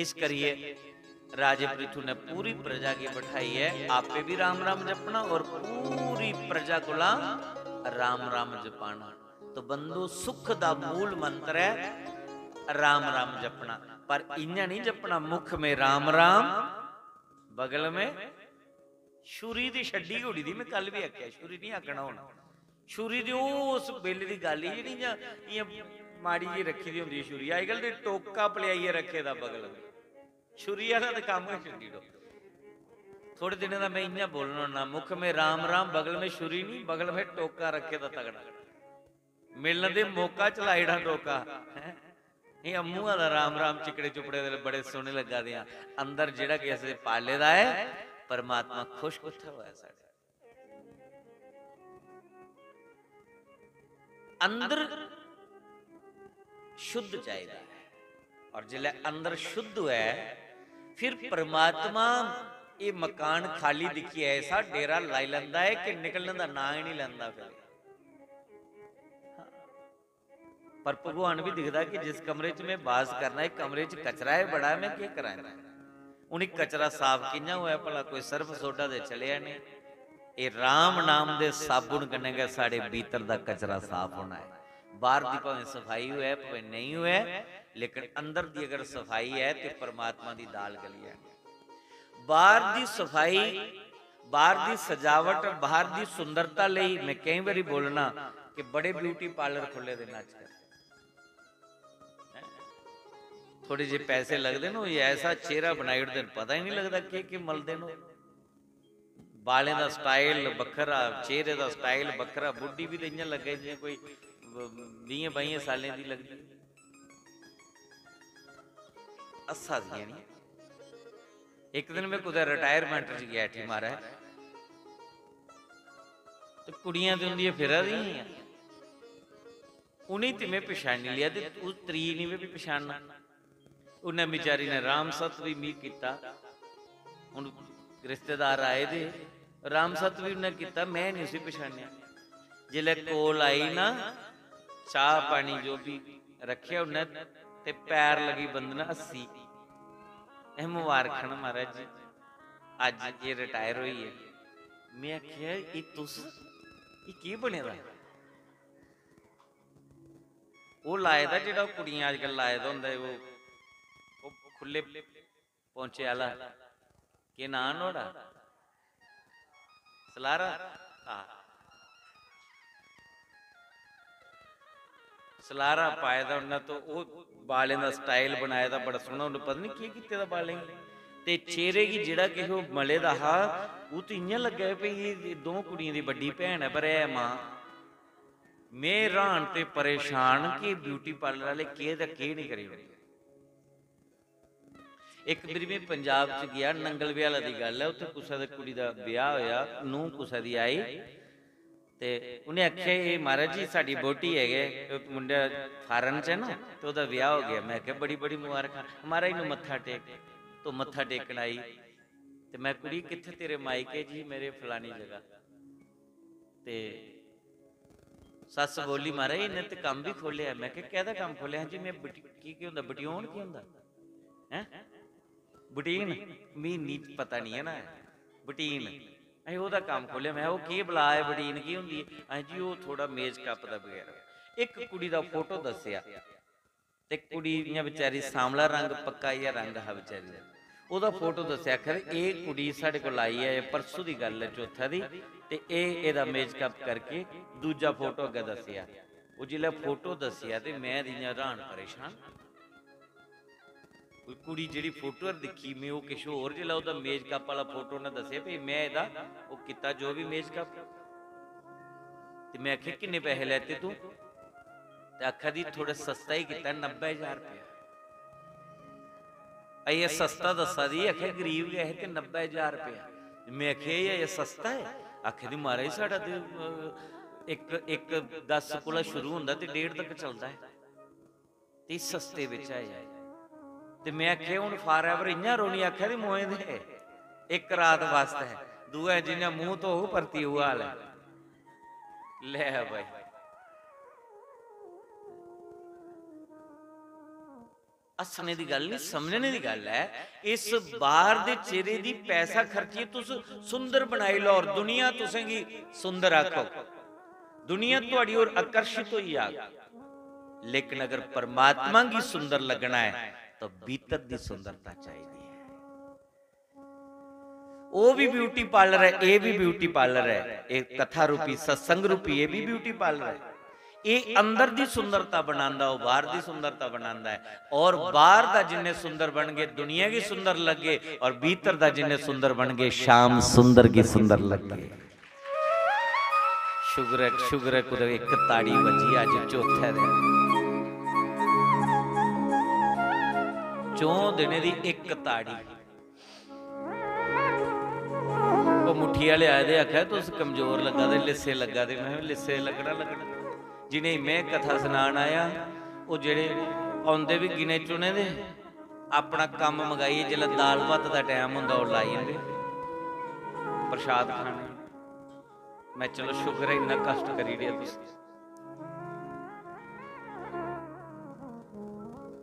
इस करिए राजे पृथु ने पूरी प्रजा गी बठाइयै आपे भी राम राम जपना और पूरी प्रजा कोला राम राम जपाना। तो बंधु, सुख दा मूल मंत्र है राम राम जपना। पर इयां नहीं जपना, मुख में राम राम, बगल में छुरी दी छड्डी ओड़ी दी। मैं कल भी आखेआ, छुरी नहीं आखना हुन। छुरी दी ओह् उस बेल्ले दी गल्ल ही, जेह्ड़ी इयां, इयां माड़ी जी रक्खी दी होंदी ही छुरी। अजकल ते टोका पलेआइयै रक्खे दा बगल में। छुरी आह्ला ते कम्म गै छड्डी ओड़ो। थोड़े दिनें दा मैं इयां बोलना होन्ना, मुख में राम राम, बगल में छुरी नहीं, बगल में टोका रक्खे दा तगड़ा। मिलन दे मौका च लाई ओड़ां टोका, हैं? एह् अम्मू आह्ला राम राम चिकड़े चुपड़े दे बड़े सोह्ने लग्गा दे आ। अंदर जेह्ड़ा किसे पाले दा ऐ, परमात्मा खुश कुत्थै होऐ साढ़े? अंदर शुद्ध चाहिदा ऐ। और जिसलै अंदर शुद्ध होऐ, फिर परमात्मा एह् मकान खाली दिक्खियै ऐसा डेरा लाई लैंदा ऐ कि निकलने दा नांऽ ही नहीं लैंदा फिर। पर भगवान भी दिखदा कि जिस कमरे च में बास करना, इस कमरे च कचरा ऐ बड़ा, में केह् करां इत्थै? हून एह् कचरा साफ कि'यां होऐ भला? कोई सर्फ सोडा ते चलेआ नेईं। एह् राम नाम दे साबुन कन्नै गै साढ़े भीतर दा कचरा साफ होना ऐ। बाहर दी भावें सफाई होऐ, भावें नेईं होऐ, लेकिन अंदर दी अगर सफाई ऐ ते परमात्मा दी दाल गली जानी। बाहर दी सफाई, बाहर दी सजावट, बाहर दी सुंदरता लेई मैं केई बारी बोलना कि बड़े ब्यूटी पार्लर खु'ल्ले दे न अजकल। थोड़े जे पैसे लगदे न, ओह् ऐसा चेहरा बनाई ओड़दे न, पता ही नहीं लगदा केह् केह् मलदे न ओह्। बालें दा स्टाइल बक्खरा, चेहरे दा स्टाइल बक्खरा, बुड्ढी बी ते इ'यां लग्गै जि'यां कोई बीहें बाइयें सालें दी लगदी। हस्सा दियां निं। इक दिन में कुतै रिटायरमेंट च गेआ उठी म्हाराज, ते कुड़ियां ते उं'दियां फिरा दियां हियां। उ'नें ते में पछानी लेआ ते उस त्री गी में बी पछानना। उन्नै बेचारी ने राम सत बी मी कीता। हुन रिश्तेदार आए दे, राम सत बी उन्नै कीता, मैं निं उसी पछानेआ। जिसलै कोल आई ना, चाह् पानी जो बी रक्खेआ उन्नै, ते पैर लगी बंदन हस्सी। "एह् मबारखां न महाराज जी, अज्ज एह् रिटायर होई गे।" में आखेआ, "एह् तुस, एह् केह् बने दा?" ओह् लाए दा जेह्ड़ा ओह् कुड़ियां अजकल लाए दा होंदा ऐ, ओह्, ओह् खु'ल्ले पौंचे आह्ला, केह् नांऽ नुहाड़ा? सलारा? हां। सलारा पाए दा उन्नै, तो ओह् बालें दा style बनाए दा बड़ा सोह्ना, उन्नै पता निं केह् कीते दा बालें गी। ते चेहरे गी जेह्ड़ा किश ओह् मले दा हा, ओह् ते इ'यां लग्गै भई एह् दो कुड़ियें दी बड्डी भैन ऐ, पर है मां। में र्हान ते परेशान कि ब्यूटी पार्लर आह्ले केह् ते केह् निं करी ओड़दे। इक बारी में पंजाब च गेआ, नंगल ब्याला दी गल्ल ऐ, उत्थै कुसै दे कुड़ी दा ब्याह होआ, नूंह् कुसै दी आई ते उ'नें आखेआ, "एह् महाराज जी साढ़ी बोटी ऐ गै, ओह् मुंडा फारन च ऐ ना, ते ओह्दा ब्याह हो गया।" में आखेआ, "बड़ी बड़ी मुबारखां।" "महाराज नूं मत्था टेक।" तो मत्था टेकन आई ते में, "कुड़ी कित्थै तेरे मायके?" "जी मेरे फलानी जगह।" ते सस्स बोली, "महाराज इन्नै ते कम्म बी खोह्लेआ।" में आखेआ, "कैह्दा कम्म खोह्लेआ?" "जी में बटी-, की, केह् होंदा, बटियोन केह् होंदा? हैं? बुटीन?" "मी इन्नी पता निं ऐ ना, बुटीन।" "असें ओह्दा कम्म खोह्लेआ।" में, "ओह् केह् बला ऐ, बुटीन केह् होंदी ऐ?" "असें जी ओह् थोह्ड़ा मेकअप दा बगैरा।" इक कुड़ी दा फोटो दस्सेआ ते कुड़ी इ'यां बेचारी सांवला रंग, पक्का इ'यै रंग हा बेचारी दा। ओह्दा फोटो दस्सेआ, आखा दे, "एह् कुड़ी साढ़े कोल आई ऐ, एह् परसों दी गल्ल ऐ, चौथा दी, ते एह् एह्दा मेकअप करके।" दूजा फोटो अग्गें दस्सेआ। ओह् जिसलै फोटो दस्सेआ ते में ते इ'यां र्हान परेशान। कोई कुड़ी जेह्ड़ी फोटो पर दिक्खी में, ओह् किश होर, जिसलै ओह्दा मेकअप आह्ला फोटो ने दस्सेआ, "भई में एह्दा ओह् कीता जो बी मेकअप।" ते में आखेआ, "किन्ने पैसे लैते तूं?" ते आखा दी, "थोह्ड़ा सस्ता ही कीता, नब्बै ज्हार रपेआ।" अजें सस्ता दस्सा दी, आखै गरीब गै हे ते नब्बै ज्हार रपेआ। में आखेआ, "एह् अजें सस्ता ऐ?" आखै दी, "महाराज साढ़ा ते, अ, इक, इक दस कोला शुरू होंदा ते डेढ़ तक चलदा ऐ, ते सस्ते बिच ऐ।" ते में आखेआ, "हून forever इ'यां रौह्नी?" आखै दी, "मोए दे इक रात बास्तै, दूआ जि'यां मूंह् धोग परती उ'ऐ हाल ऐ।" लै भाई। हस्सने दी गल्ल निं, समझने दी गल्ल ऐ। इस बाह्र दे चेहरे दी पैसा खर्चियै तुस सुंदर बनाई लैओ और दुनिया तुसेंगी सुंदर आखग, दुनिया थुआड़ी ओर आकर्षित होई जाग। लेकिन अगर परमात्मा गी सुंदर लग्गना ऐ तो भीतर दी सुंदरता चाहिदी ऐ। ओह् बी ब्यूटी पार्लर ऐ, एह् बी ब्यूटी पार्लर ऐ, एह् कथा रूपी, सत्संग रूपी, एह् बी ब्यूटी पार्लर ऐ। एह् अंदर दी सुंदरता बनांदा, ओह् बाह्र दी सुंदरता बनांदा ऐ। और बाह्र दा जिन्ने सुंदर बनगे, दुनिया गी सुंदर लग्गे, और भीतर दा जिन्ने सुंदर बनगे, श्याम सुंदर गी सुंदर लग्गे। शुक्र ऐ, शुक्र ऐ, कुतै इक ताड़ी बजी अज्ज चौथे दे। चौं दिनें दी इक ताड़ी। ओह् मुट्ठी आह्ले आए दे, आखै, "तुस कमजोर लग्गा दे, लिस्से लग्गा दे।" में, "लिस्से लग्गना, लग्गना।" जि'नें में कथा सनान आया, ओह् जेह्ड़े औंदे बी गिने चुने दे, अपना कम्म मगाइयै जिसलै दाल भत्त दा टैम होंदा, ओल्लै आई जंदे प्रसाद खाने। में, "चलो, शुक्र ऐ, इन्ना कश्ट करी ओड़ेआ तुस।"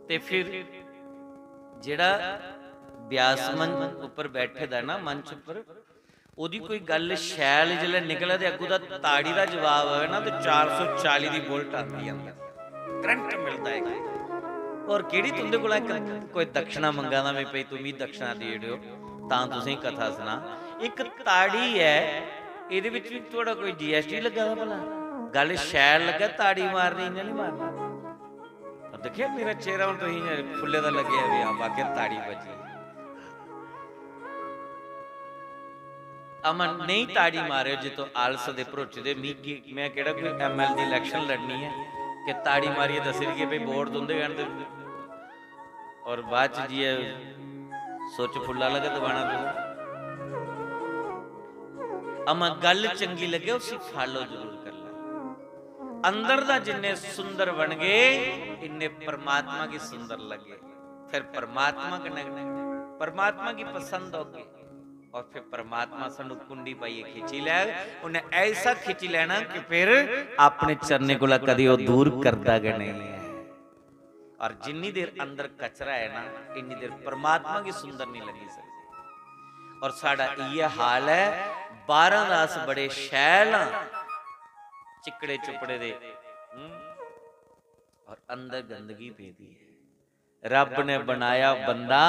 ते फिर जेह्ड़ा ब्यास मंच उप्पर बैठे दा ना, मंच उप्पर, ओह्दी कोई गल्ल शैल जिसलै निकलै ते अग्गूं दा ताड़ी दा जवाब आवै ना, ते चार सौ चाली दी बुलेट आंदी ऐ अंदर, करंट मिलदा ऐ। और केह्ड़ी तुं'दे कोला इक कोई दक्षिणा मंगा दा, "में भई, तुम ही दक्षिणा देई ओड़ेओ, तां तुसें गी कथा सनां।" इक ताड़ी ऐ, एह्दे बिच बी थुआढ़ा कोई GST लग्गा दा भला? गल्ल शैल लग्गै, ताड़ी मारनी, इ'यां निं मारनी। और दिक्खेआ, मेरा चेहरा हून तुसें इ'यां फुल्ले दा लग्गेआ बी, हां, वाकई ताड़ी बज्जी। अमन, नेईं ताड़ी मारेओ जे तुस आलस दे भरोचे दे। मिगी, में केह्ड़ा कोई MLA दी election लड़नी ऐ कि ताड़ी मारियै दस्सी ओड़गे भई वोट तुं'दे गै न ते, और बाद च जाइयै सुच्च फुल्ला आह्ला गै दबाना तुसें। अमा गल्ल चंगी लग्गे, उसी follow जरूर करी लै। अंदर दा जिन्ने सुंदर बनगे, इन्ने परमात्मा गी सुंदर लग्गे। फिर परमात्मा कन्नै, परमात्मा गी पसंद होगे और फिर परमात्मा सानू कुंडी पाइयै खिच्ची लैग। उन्हें ऐसा खिच्ची लेना कि फिर अपने चरणें कोला कदी ओह दूर करदा गै नहीं है। और जिन्नी देर अंदर कचरा है ना, इन्नी देर परमात्मा गी सुंदर नहीं लगी सकदी। और साडा इयै हाल है, बाहरों दा अस बड़े शैल हां, चिकड़े चुपड़े दे, हम्म? और अंदर गंदगी पेदी है। रब ने बनाया बंदा,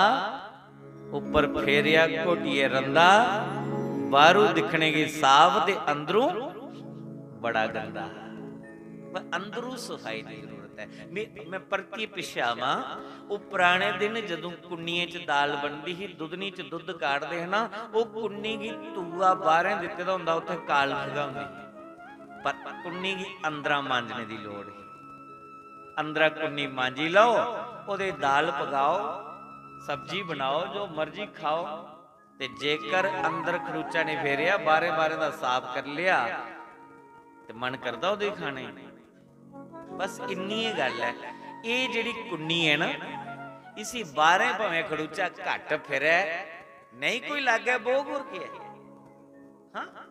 ऊपर फेरिया घोटिए रंदा, बाहरों दिखने गी साफ ते अंदरों बड़ा गंदा। पर अंदरों सफाई दी जरूरत है। मैं, मैं परतियै पिच्छे आवां, ओह पुराने दिन जदों कुन्नियें च दाल बनदी ही, दुधनी च दुध काढ़दे हे ना, ओह कुन्नी गी तूआ बाहरें दित्ते दा होंदा, उत्थे कालख गै होंदी ही। पर कुन्नी गी अंदरा मांजने दी लोड़ ही। अंदरा कुन्नी मांजी लैओ, ओहदे दाल पकाओ, सब्जी बनाओ, जो मर्जी खाओ। ते जेकर अंदर खड़ूचा नहीं फेरेआ, बाहरें बाहरें दा साफ कर लिया, ते मन करदा ओहदे खाने गी। बस इन्नी गै गल्ल ऐ। एह जेहड़ी कुन्नी है ना, इसी बाहरें भावें खड़ूचा घट्ट फिरै, नहीं कोई लागै बौग, होर केह है? हां,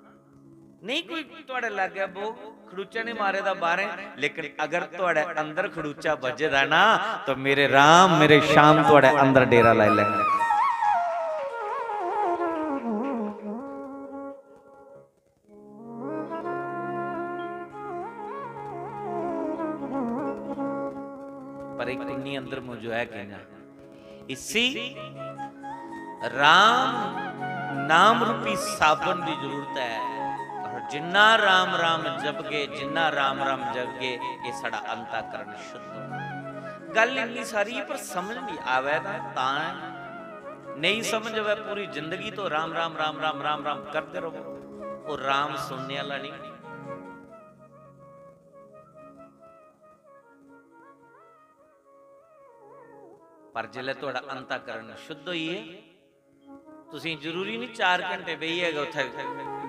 नहीं कोई थुआड़े लागै बौग, खड़ूचा नहीं मारे दा बाहरें, लेकिन अगर थुआड़े अंदर खड़ूचा बज्जे दा ना, तो मेरे राम, मेरे श्याम थुआड़े अंदर डेरा लाई लैंदे। पर इक कुन्नी अंदर मुंजोया कियां? इसी राम नाम रूपी साबन दी जरूरत है। और जिन्ना राम राम जपगे, जिन्ना राम राम जपगे, ये साढ़ा अंतःकरण शुद्ध होगा। गल्ल इन्नी सारी, पर समझ नहीं आवे ना, तां है। नहीं समझ आवे, पूरी जिंदगी तो राम राम, राम राम, राम राम करते रहो, वो राम सुनने वाला नहीं। पर जिसलै थुआड़ा अंतःकरण शुद्ध होइए, तुसीं जरूरी नहीं चार घंटे बेहियै गै उत्थै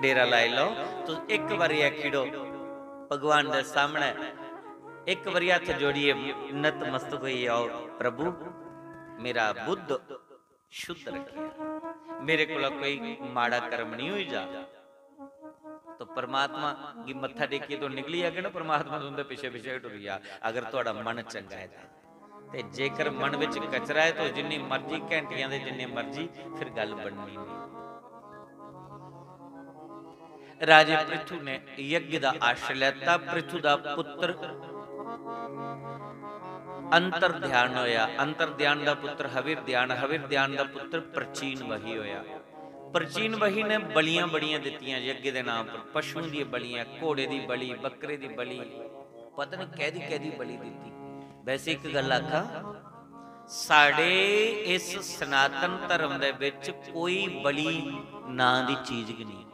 डेरा लाई लैओ। तुस इक बारी आखी ओड़ो भगवान दे सामनै, इक बारी हत्थ जोड़ियै नतमस्तक होई जाओ, "प्रभु, मेरा बुद्ध शुद्ध रखेआ, मेरे कोला कोई माड़ा कर्म नहीं होई जा।" तो परमात्मा गी मत्था टेकियै तुस निकली जागे ना, परमात्मा तुंदे पिच्छे पिच्छे गै टुरी जा, अगर थुआड़ा मन चंगा है तां। ते जेकर मन विच कचरा है, तो जिन्नी मर्जी घंटियां दे जिन्ने मर्जी, फिर गल्ल बननी नहीं। राजे पृथु ने यज्ञ दा आश्रय लैता। पृथु दा पुत्र अंतर ध्यान होया, अंतर ध्यान दा पुत्र हविर ध्यान, हविर ध्यान दा पुत्र प्रचीन वही होया। प्रचीन वही ने बलियां बड़ियां दित्तियां यज्ञ दे नाम पर, पशुएं दी बलियां, घोड़े दी बलि, बकरे दी बलि, पता नहीं कैदी कैदी बलि दित्ती। वैसे इक गल्ल आखां, साढ़े इस सनातन धर्म दे विच कोई बलि नां दी चीज गै नहीं।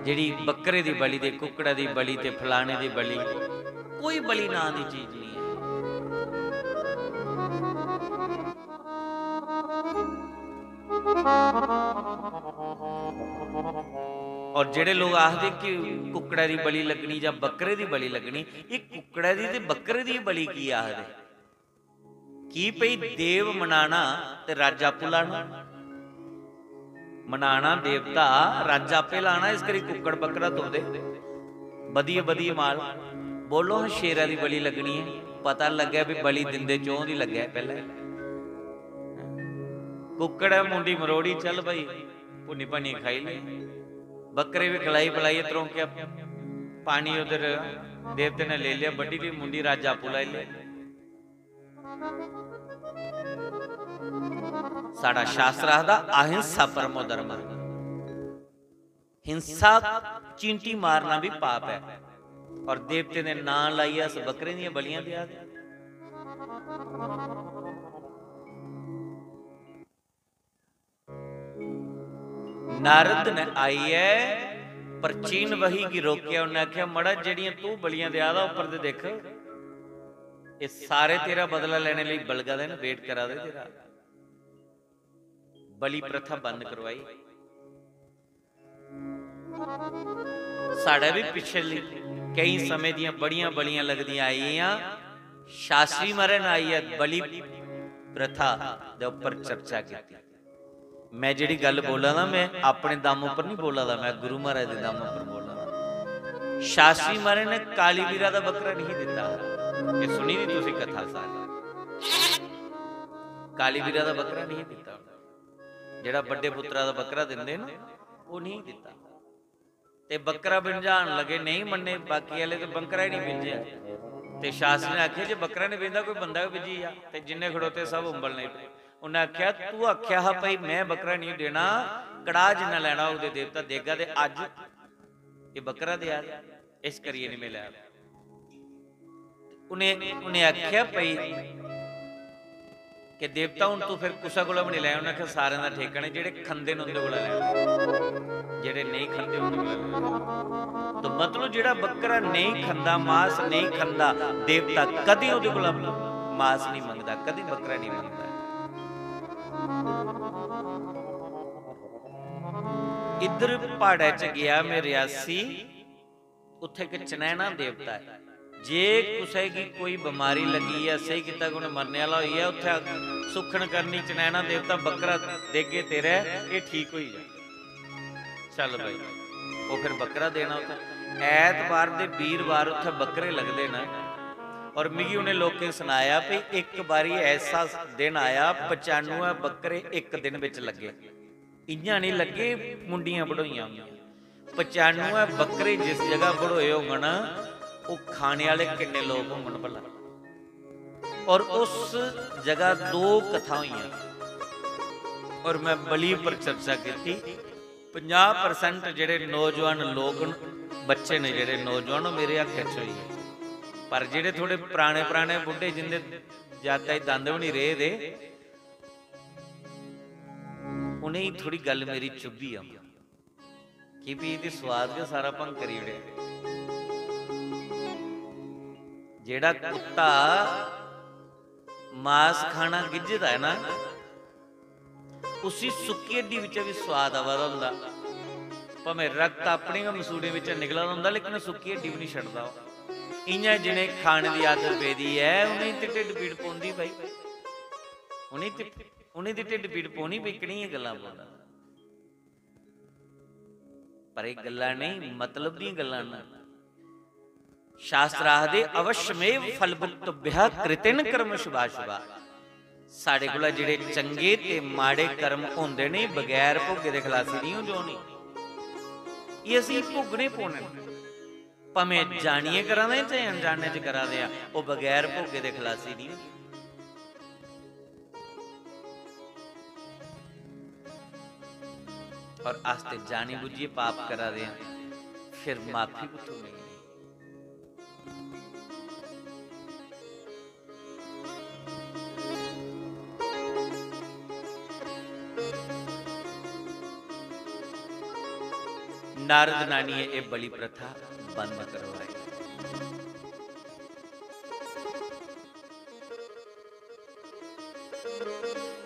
जेह्ड़ी बक्करे दी बलि ते कुक्कड़ा दी बलि ते फलाने दी बलि, कोई बलि नां दी चीज नहीं है। और जेह्ड़े लोग आखदे कि कुक्कड़ा दी बलि लग्गनी जां बक्करे दी बलि लग्गनी, एह् कुक्कड़ा दी ते बक्करे दी बलि की आखदे? की भई देव मनाना ते रज्ज आपूं लाना? मनाना देवता, रज्ज आपे लाना, इस करी कुक्कड़ बक्करा तुपदे। बधियै बधियै माल। बोलो हां, शेरा दी बलि लग्गनी ऐ, पता लग्गै भी बलि दिंदे चौं दी लग्गै पैह्लें। कुक्कड़ ऐ, मुंडी मरोड़ी, चल भई, भुन्नी भन्नी खाई ले। बक्करे भी खलाई पलाइयै त्रौंकेआ, पानी उद्धर देवते ने लेई लेआ, बड्ढी दी मुंडी, रज्ज आपूं लाई लेआ। साढ़ा शास्त्र आखदा, "अहिंसा परमो धर्म।" हिंसा, चींटी मारना भी पाप है। और देवते दे नां लाइयै अस बकरे दियां बलियां देआ दे। नारद ने आइयै प्रचीन वही गी रोकेआ, उन्नै आखेआ, "मड़ा, जेह्ड़ियां तू बलियां देआ दा, उप्पर ते दिक्ख, एह् सारे तेरा बदला लैने लेई बलगा दे न, wait करा दे तेरा।" बलि प्रथा बंद करवाई। साढ़े भी पिछली केई समें दियां बड़ियां बलियां लगदियां आई गेइयां। शास्त्री महाराज ने आइयै बलि प्रथा दे उप्पर चर्चा कीती। मैं जेह्ड़ी गल्ल बोला दा, मैं अपने दम उप्पर नहीं बोला दा, मैं गुरु महाराज दे दम उप्पर बोला दा। शास्त्री महाराज ने कालीवीरा दा बकरा नहीं दिता। ये सुनी दी तुसी कथा सारी। कालीवीरा दा बकरा नहीं दिता। जेह्ड़ा बड्डे पुत्तरा दा बकरा दिंदे ना, ओह् नहीं दिता। ते बकरा बिंझान लगे, नहीं मन्ने, बाकी आह्ले ते बकरा ही नहीं बिंझेआ। ते शास्त्री ने आखेआ, "जे बकरा नहीं बिंझदा, कोई बंदा गै बिंझी जा।" ते जिन्ने खड़ोते, सब उंबलने पे। उन्हें आखेआ, "तू आखेआ हा भाई, मैं बकरा नहीं देना, कड़ाह जिन्ना लैना होग ते देवता देगा, ते अज्ज एह् बकरा देआ दे, इस करियै नहीं मैं लै।" उ'नें, उ'नें आखेआ, "भाई, कि देवता, हुन तू फिर कुसै कोला बी निं लै।" उ'नें आखेआ, "सारें दा ठेका निं, जेह्ड़े खंदे न उं'दे कोला लैना, जेह्ड़े नेईं खंदे उं'दे कोला लैना।" तो मतलब, जेह्ड़ा बकरा नेईं खंदा, मास नेईं खंदा, देवता कदें ओह्दे कोला मास निं मंगदा, कदें बकरा निं मंगदा। इद्धर प्हाड़ै च गेआ में रियासी, उत्थै इक चनैना देवता ऐ। जे कुसै गी कोई बमारी लग्गी ऐ, सेही कीता कि उ'नें मरने आह्ला होई गेआ, उत्थै सुक्खन करनी, चनैना देवता बकरा देगे तेरे, एह् ठीक होई जा। चल भाई, ओह् फिर बकरा देना उत्थै। ऐतवार ते बीरवार उत्थै बकरे लगदे न। और मिगी उ'नें लोकें सनाया भई इक बारी ऐसा दिन आया, पचानुऐ बकरे इक दिन बिच लग्गे। इ'यां निं लग्गे, मुंडियां बढोइयां होंदियां। पचानुऐ बकरे जिस जगह बढोए होङन, ओह् खाने आह्ले किन्ने लोक होङन भला? और उस जगह दो कथा होइयां। और मैं बलि पर चर्चा कीती। पंजाह परसेंट जेह्ड़े नौजवान लोक न, बच्चे न जेह्ड़े नौजवान, ओह् मेरे हक्कै च होई गे। पर जेह्ड़े थोड़े पराने पराने बुड्ढे, जिंदे जाता च दंद बी निं रेह् दे, उ'नेंगी थोड़ी गल्ल मेरी चुब्भी आ, कि फ्ही एह्दी स्वाद गै सारा भंग करी ओड़ेआ। जेह्ड़ा कुत्ता मास खाना गिज्झे दा ऐ ना, उसी सुक्की हड्डी बिच्चा बी स्वाद आवा दा होंदा। भामें रक्त अपने गै मसूड़ें बिच्चा निकला दा होंदा, लेकिन ओह् सुक्की हड्डी बी निं छड्डदा ओह्। इ'यां जि'नें खाने दी आदत पेदी ऐ, उ'नेंगी ते ढिड्ड पीड़ पौंदी भाई। उ'नेंगी ते, उ'नेंगी ते ढिड्ड पीड़ पौनी भाई, केह्ड़ियां गल्लां बोला। पर एह् गल्लां नेईं, मतलब दियां गल्लां न। शास्त्र आखदे, "अवश्यमेव फलभुक्तभ्यः कृतेन कर्म शुभाशुभः।" साढ़े कोला जेह्ड़े चंगे ते माड़े कर्म होंदे न, बगैर भोगे दे खलासी निं होंदे होने। एह् असें भोगने पौने न। भामें जानियै करा दे आं, चाहे अनजाने च करा दे आं, ओह् बगैर भोगे दे खलासी निं होंदे। और अस ते जानी बुज्झियै पाप करा दे आं, फिर माफी कुत्थों मिलनी? नारद नानिये एह् बलि प्रथा बंद करवाई।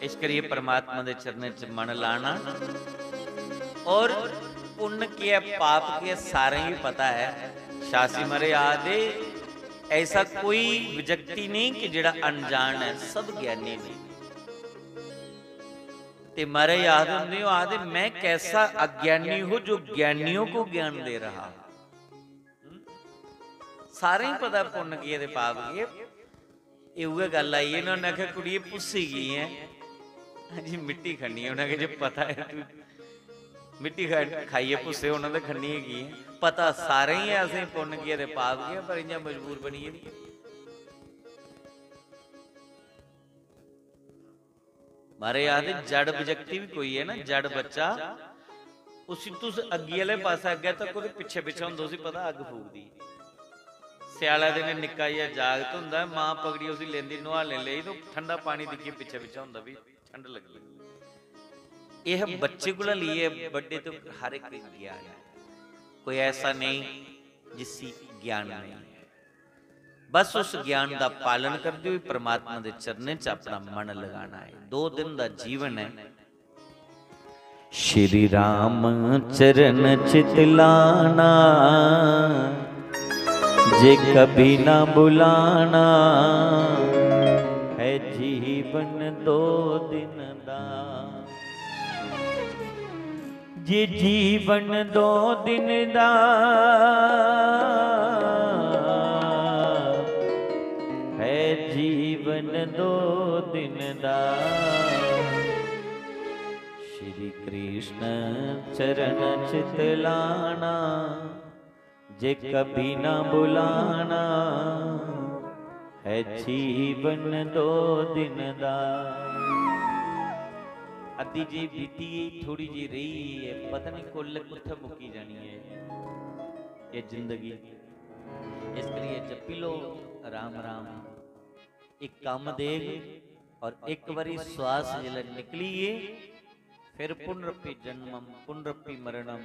इस करियै परमात्मा दे चरणें च मन लाना और पुन्न केह् ऐ, पाप केह् ऐ, सारें गी पता ऐ। शास्त्री महाराज आखदे, "ऐसा कोई व्यक्ति नहीं कि जेह्ड़ा अनजान ऐ, सब ज्ञानी ने।" ते महाराज आखदे होंदे, ओह् आखदे, "मैं कैसा अज्ञानी हूँ जो ज्ञानियों को ज्ञान दे रहा हूँ।" सारें गी पता पुन्न केह् ऐ ते पाप केह् ऐ। एह् उ'ऐ गल्ल आई ऐ ना, उ'न्नै आखेआ, "कुड़िये, पुस्सी की ऐं?" "जी, मिट्टी खन्नी ऐ।" उ'न्नै आखेआ, "जे पता ऐ तूं मिट्टी खा-, खाइयै पुस्से होना ते खन्नी की ऐं?" पता सारें गी ऐ असें पुन्न केह् ऐ ते पाप केह् ऐ, पर इ'यां मजबूर बनी गेदी। महाराज आखदे, जड़ विजक्ति बी कोई ऐ ना, जड़ बच्चा, उसी तुस अग्गी आह्ले पासै अग्गै तक्को ते पिच्छे पिच्छे होंदा, उसी पता अग्ग फूकदी। स्यालै दिनें निक्का जेहा जागत होंदा ऐ, मां पकड़ियै उसी लेंदी नुहालने लेई, ते ओह् ठंडा पानी दिक्खियै पिच्छे पिच्छे होंदा, फ्ही ठंड लगदी। एह् बच्चे कोला लेइयै बड्डे तक हर इक गी ज्ञान ऐ, कोई ऐसा नेईं जिसी ज्ञान नेईं। बस उस ज्ञान दा पालन करदे होई परमात्मा दे चरणें च अपना मन लगाना ऐ। दो दिन दा जीवन ऐ। श्री राम चरण चित लाना, जे कभी ना बुलाना है जीवन दो दिन दा। जे जीवन दो दिन दा है, जीवन दो दिन दा, श्री कृष्ण चरण चित लाना, जे कभी ना बुलाना है जीवन दो दिन दा। अद्धी जी बीती गई, थोड़ी जी रही है, पता नहीं कुल कुत्थै मुक्की जानी है ये जिंदगी। इस करियै जप्पी लो राम राम। एक काम देग और एक बारी श्वास जिसलै निकली गे, फिर पुनरपि जन्मम पुनरपि मरणम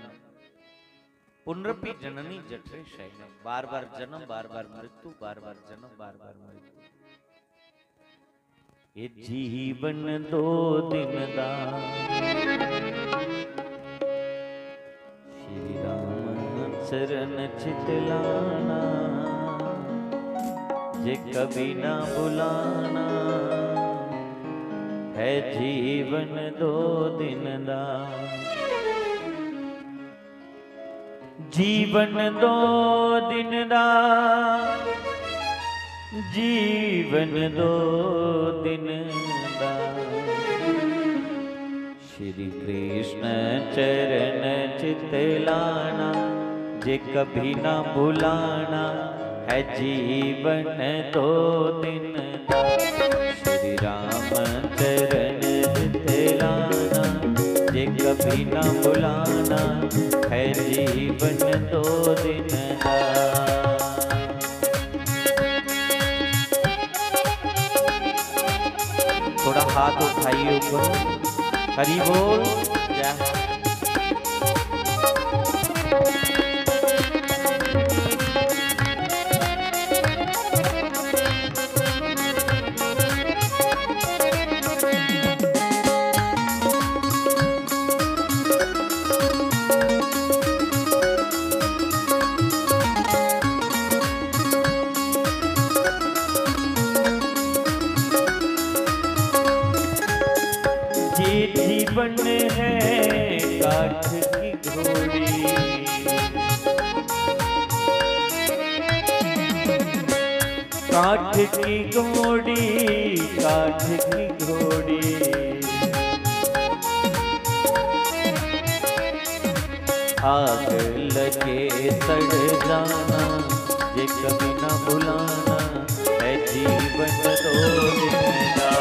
पुनरपि जननी जठरे शयनम। बार बार जन्म, बार बार मृत्यु, बार बार जन्म, बार बार मृत्यु। ये जीवन दो दिन दा, श्री राम चरण चित लाना, जे कभी ना बुलाना है जीवन दो दिन दा। जीवन दो दिन दा, जीवन दो दिन दा, श्री कृष्ण चरण चित लाना, जे कभी ना भुलाना है जीवन दो दिन दा। श्री राम चरण चित लाना, जे कभी ना भुलाना है जीवन दो दिन दा। थोड़ा हाथ उठाइए ऊपर। हरि बोल। जय। ये जीवन है काठ की घोड़ी, काठ की घोड़ी, काठ की घोड़ी। आग लगे सड़ जाना, जे कभी ना भुलाना है जीवन दो दिन दा।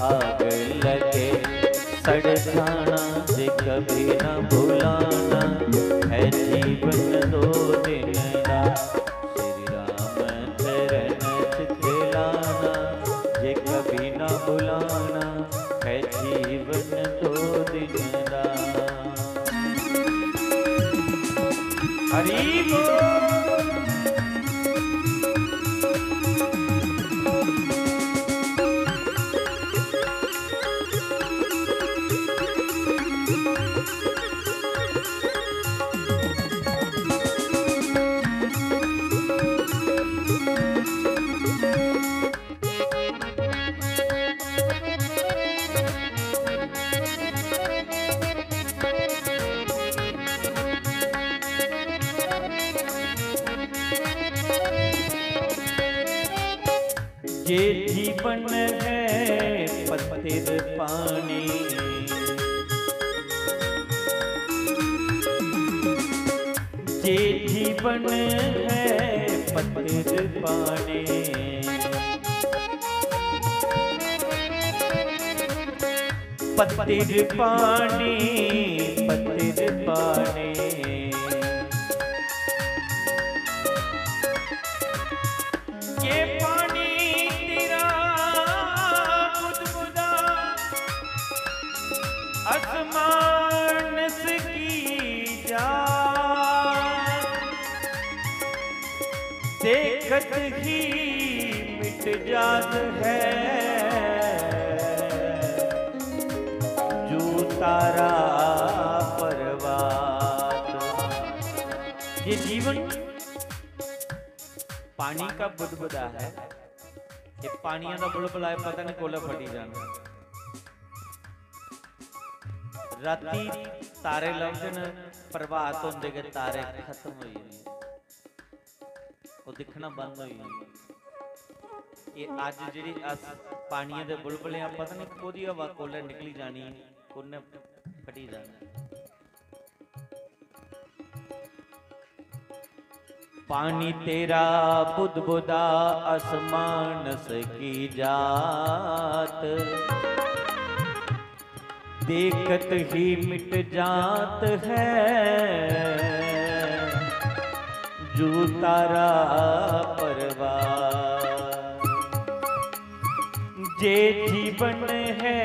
आग लगे सड़ जाना, जे कभी ना भुलाना है जीवन दो दिन दा। श्री राम चरण चित लाना, जे कभी ना भुलाना है जीवन दो दिन दा। हरि बोल। जे जीवन है पत्तिर पानी, जे जीवन है पत्तिर पानी, पत्तिर पानी, पत्तिर पानी। ये पानी तेरा बुदबुदा आसमान से की जा, देखत ही मिट जात है जो तारा परवात। ये जीवन पानी का बुदबुदा है, ये पानियां दा बुलबुला है, पता नहीं कोल्लै फटी जाना। राती तारे लभदे न, प्रभात होंदे गै तारे खत्म होई जंदे, ओह् दिक्खना बंद होई जंदे। एह् अज्ज जेह्ड़ी अस पानियै दे बुलबुले आं, पता नहीं कोह्दी हवा कोल्लै निकली जानी, कुन्नै फटी जाना। पानी तेरा बुदबुदा आसमानस की जात, देखत ही मिट जात है जू तारा परवार। जे जीवन है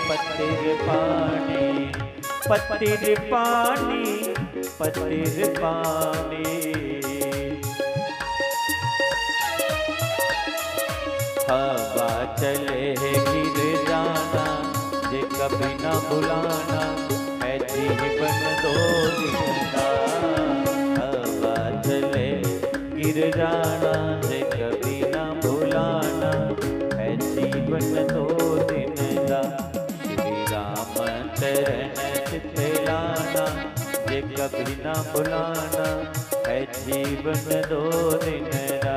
पतिर पानी, पतिर पानी, पतिर पानी। हवा चले गिर जाना, जे कभी ना बुलाना, है जीवन दो दिन का। हवा चले गिर जाना, जे कभी ना बुलाना, है जीवन दो दिन का। श्री राम चरण चित्ते लाना, जे कभी ना बुलाना, है जीवन दो दिन का।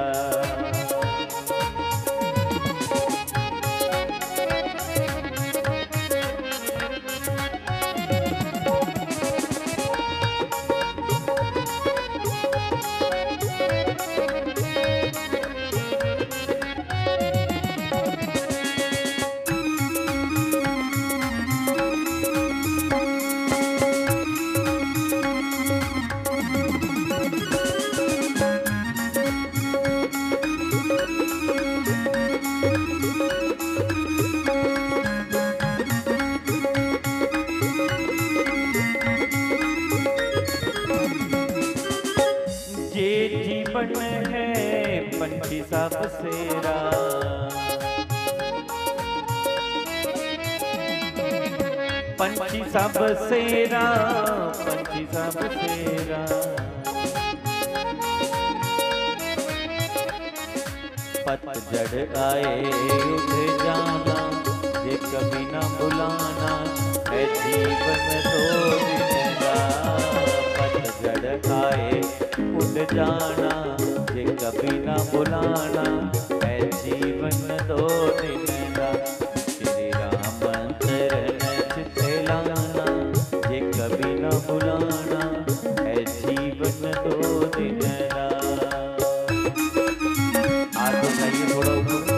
जे जीवन है पंछी सा बसेरा, पंछी सा बसेरा, पंछी सा बसेरा। पतझड़ आए उठ जाना, जे कभी ना बुलाना, है जीवन दो दिन का। पतझड़ आए उठ जाना, जे कभी ना बुलाना, है जीवन दो दिन का। श्री राम चरण चित्ते लाना, जे कभी ना बुलाना, है जीवन दो दिन का। हाथ उठाइए थोड़ा ऊपर।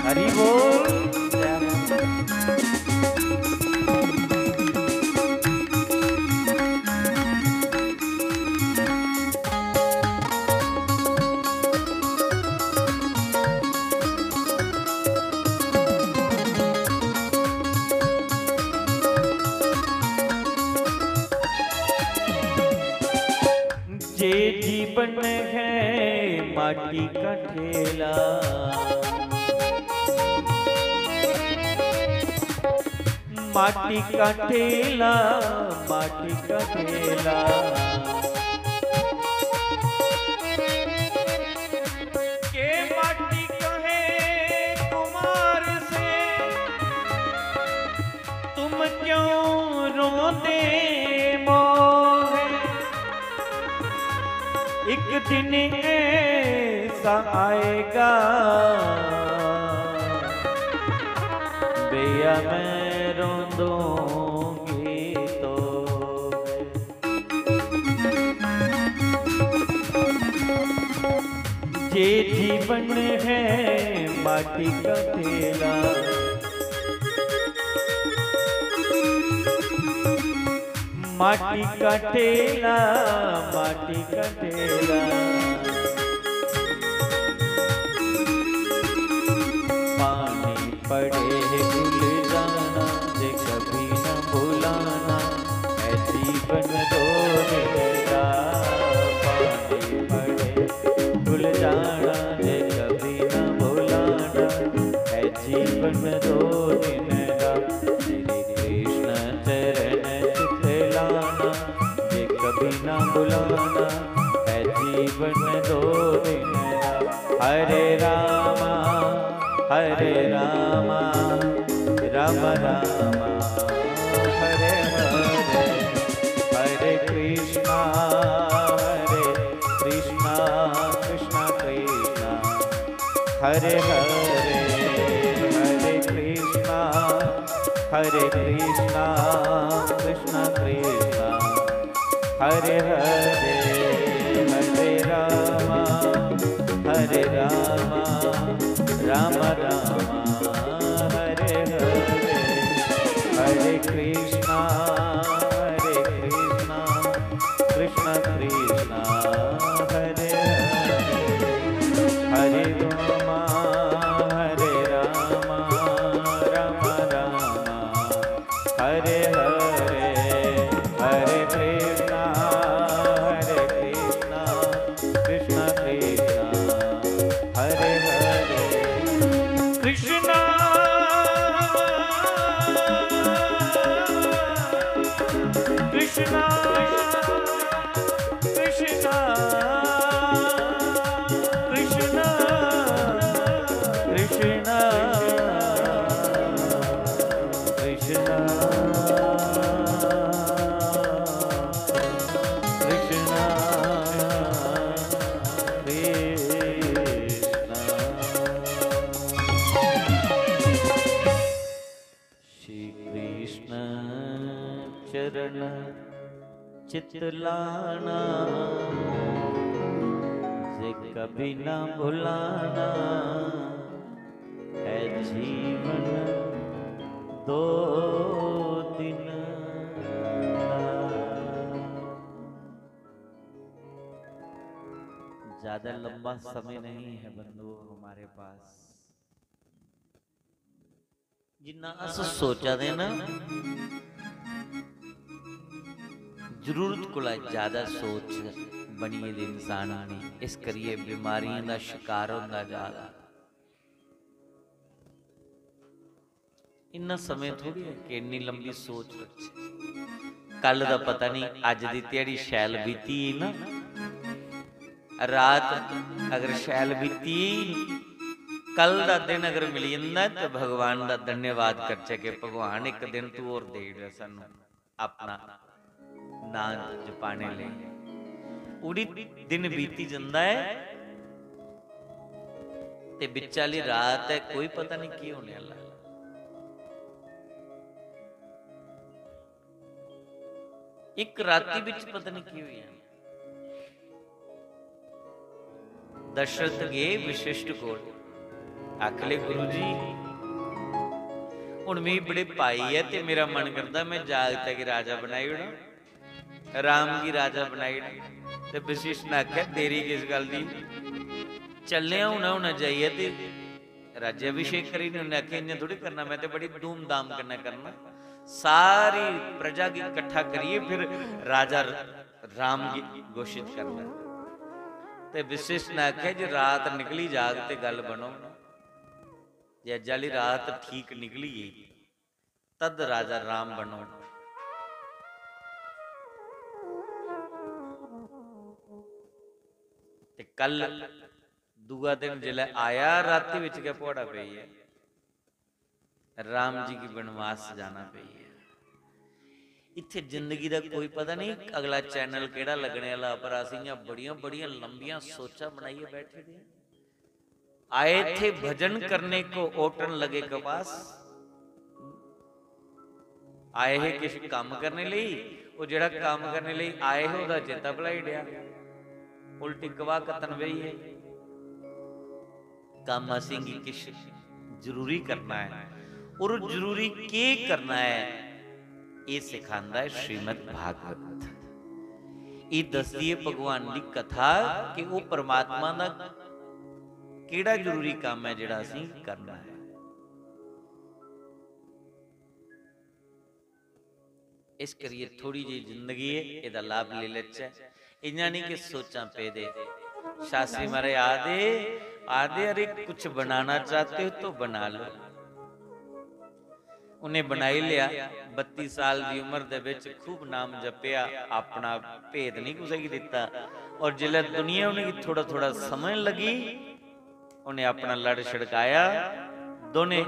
हरि बोल। जे जीवन है माटी का ठेला, माटी का ठेला, माटी का ठेला। के माटी कहे कुमार से, तुम क्यों रोंदे मोहे? एक दिन ऐसा आएगा, भैया मैं रोंदूंगी तो। जे जीवन है माटी का ठेला, माटी का ठेला, माटी का ठेला। पानी पड़े भूल जाना, जे कभी ना भुलाना, है जीवन दो दिन का। पानी पड़े भूल जाना, जे कभी ना भुलाना, है जीवन दो दिन का। श्री कृष्ण चरण चित्त लाना, जे कभी ना भुलाना, है जीवन दो दिन हरे रामा, हरे रामा, राम राम, हरे हरे। हरे कृष्णा, हरे कृष्णा, कृष्णा कृष्णा, हरे हरे। हरे कृष्णा, हरे कृष्णा, कृष्णा कृष्णा, हरे हरे। हरे रामा, हरे रामा, राम रामा, हरे हरे। हरे कृष्णा, हरे कृष्णा, कृष्णा कृष्णा, हरे हरे। हरे रामा, हरे रामा, राम रामा, हरे हरे। हरे कृष्णा, हरे कृष्णा, कृष्णा कृष्णा, हरे हरे। कृष्णा, कृष्णा, कृष्णा, कृष्णा, कृष्णा, कृष्णा, कृष्णा, कृष्णा। श्री कृष्ण चरण चित लाना, जे कभी ना भुलाना, है जीवन दो दिन का। ज्यादा लंबा समय नहीं है बंधुओं हमारे पास। जिन्ना अस सोचा दे ना, जरूरत कोला ज्यादा सोच बनी गेदी इंसान दी, इस करियै बमारियें दा शिकार होंदा जा दा। इन्ना समय थोड़ी है कि इन्नी लंबी सोच रखचै। कल दा पता नहीं, अज्ज दी ध्याड़ी शैल बीती ना, रात अगर शैल बीती, कल दा दिन अगर मिली जंदा ऐ, ते भगवान दा धन्यवाद करचै कि भगवान, इक दिन तू होर देई ओड़ेआ सानू अपना नां जपाने लेई। उड़ी दिन बीती जंदा ऐ, ते बिच आह्ली रात ऐ, कोई पता नहीं केह् होने आह्ला। इक राती बिच पता नहीं केह् होई जाना। दशरथ गे वशिष्ठ कोल, आखले, "गुरु जी, हुन मिगी बड़े पाई ऐ ते मेरा मन करदा मैं जागतै गी राजा बनाई ओड़ां, राम गी राजा बनाई ओड़ां।" ते वशिष्ठ ने आखेआ, "देरी किस गल्ल दी? चलने आं हुन, हुन जाइयै ते राज्याभिषेक करी ओड़ने।" उन्नै आखेआ, "इ'यां थोड़ी करना, मैं ते बड़ी धूमधाम कन्नै करना। सारी प्रजा गी कट्ठा करियै फिर राजा राम गी घोशित करना।" ते वशिष्ठ ने आखेआ जे रात निकली जाग ते गल्ल बनोग, जे अज्ज आह्ली रात ठीक निकली गेई, तद राजा राम बनोग। ते कल दूआ दिन जिसलै आया, राती बिच गै प्हाड़ा पेई गेआ। राम जी गी बनवास जाना पेई गेआ। इत्थै जिंदगी दा कोई पता नहीं अगला चैनल केह्ड़ा लग्गने आह्ला, पर अस इ'यां बड़ियां बड़ियां लंबियां सोचां बनाइयै बैठे दे आं। आए थे भजन करने को, ओटन लगे कपास। आए हे किश कम्म करने लेई, ओह् जेह्ड़ा कम्म करने लेई आए हे, ओह्दा चेता भलाई ओड़ेआ। उल्टी कवाह कत्तन बेही गे। कम्म असेंगी किश जरूरी करना ऐ, और जरूरी केह् करना ऐ, एह् सखांदा ऐ श्रीमद् भागवत। एह् दसदी ऐ भगवान दी कथा कि ओह् परमात्मा दा केह्ड़ा जरूरी कम्म ऐ जेह्ड़ा असेंगी करना ऐ। इस करियै थोड़ी जेही जिंदगी ऐ, एह्दा लाभ लेई लैचै। इ'यां निं कि सोचां पेदे। शास्त्री महाराज आखदे, आखदे, "अरे, कुछ बनाना चाहते हो तो बना लो।" उ'नें बनाई लेआ। बत्ती साल दी उम्र दे बिच खूब नाम जपेआ, अपना भेद निं कुसै गी दित्ता। और जिसलै दुनिया उ'नेंगी थोड़ा-थोड़ा समझन लगी, उन्हें अपना लड़ छड़काया, दोने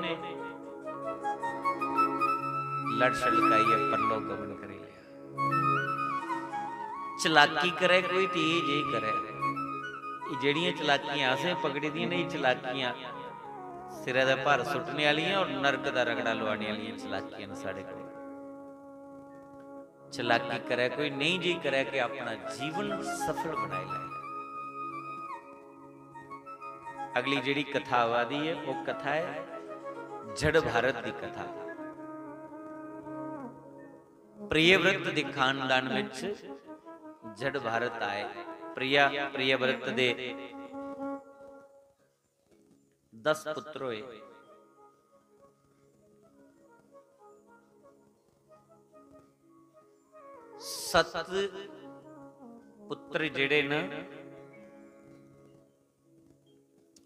लड़ छड़काइयै परलोक गमन करी लिया। चलाकी करे कोई ते एह् जेही करे। एह् जेह्ड़ियां चलाकियां असें पकड़ी दियां न, एह् चलाकियां सिरै दा भार सुट्टने आह्लियां और नरक दा रगड़ा लुआने आह्लियां चलाकियां न साढ़े कोल। चलाकी करे कोई, नेईं जी करे कि अपना जीवन सफल बनाई लै। अगली जेह्ड़ी कथा आवा दी ऐ, ओह् कथा ऐ जड़ भारत दी कथा। प्रियव्रत दे खानदान विच जड़ भारत आए। प्रिया, प्रियव्रत दे दस पुत्र होए। सत पुत्र जेह्ड़े न,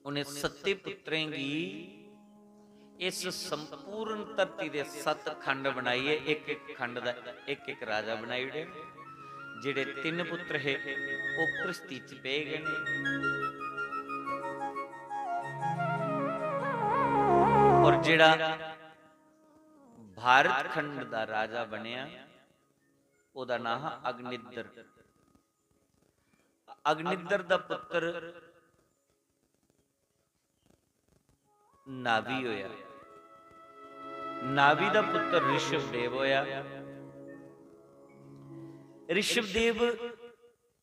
उ'नें सत्ते पुत्रें गी इस संपूर्ण धरती दे सत खंड बनाइयै इक इक खंड दा इक इक राजा बनाई ओड़े। जेह्ड़े तिन्न पुत्र हे, ओह् घृस्ती च पेई गे न। और जेह्ड़ा भारत खंड दा राजा बनेआ, ओह्दा नांऽ हा अग्निद्र। अग्निद्र दा पुत्र नाभि होया। नाभि दा पुत्र ऋषभदेव होया। ऋषभदेव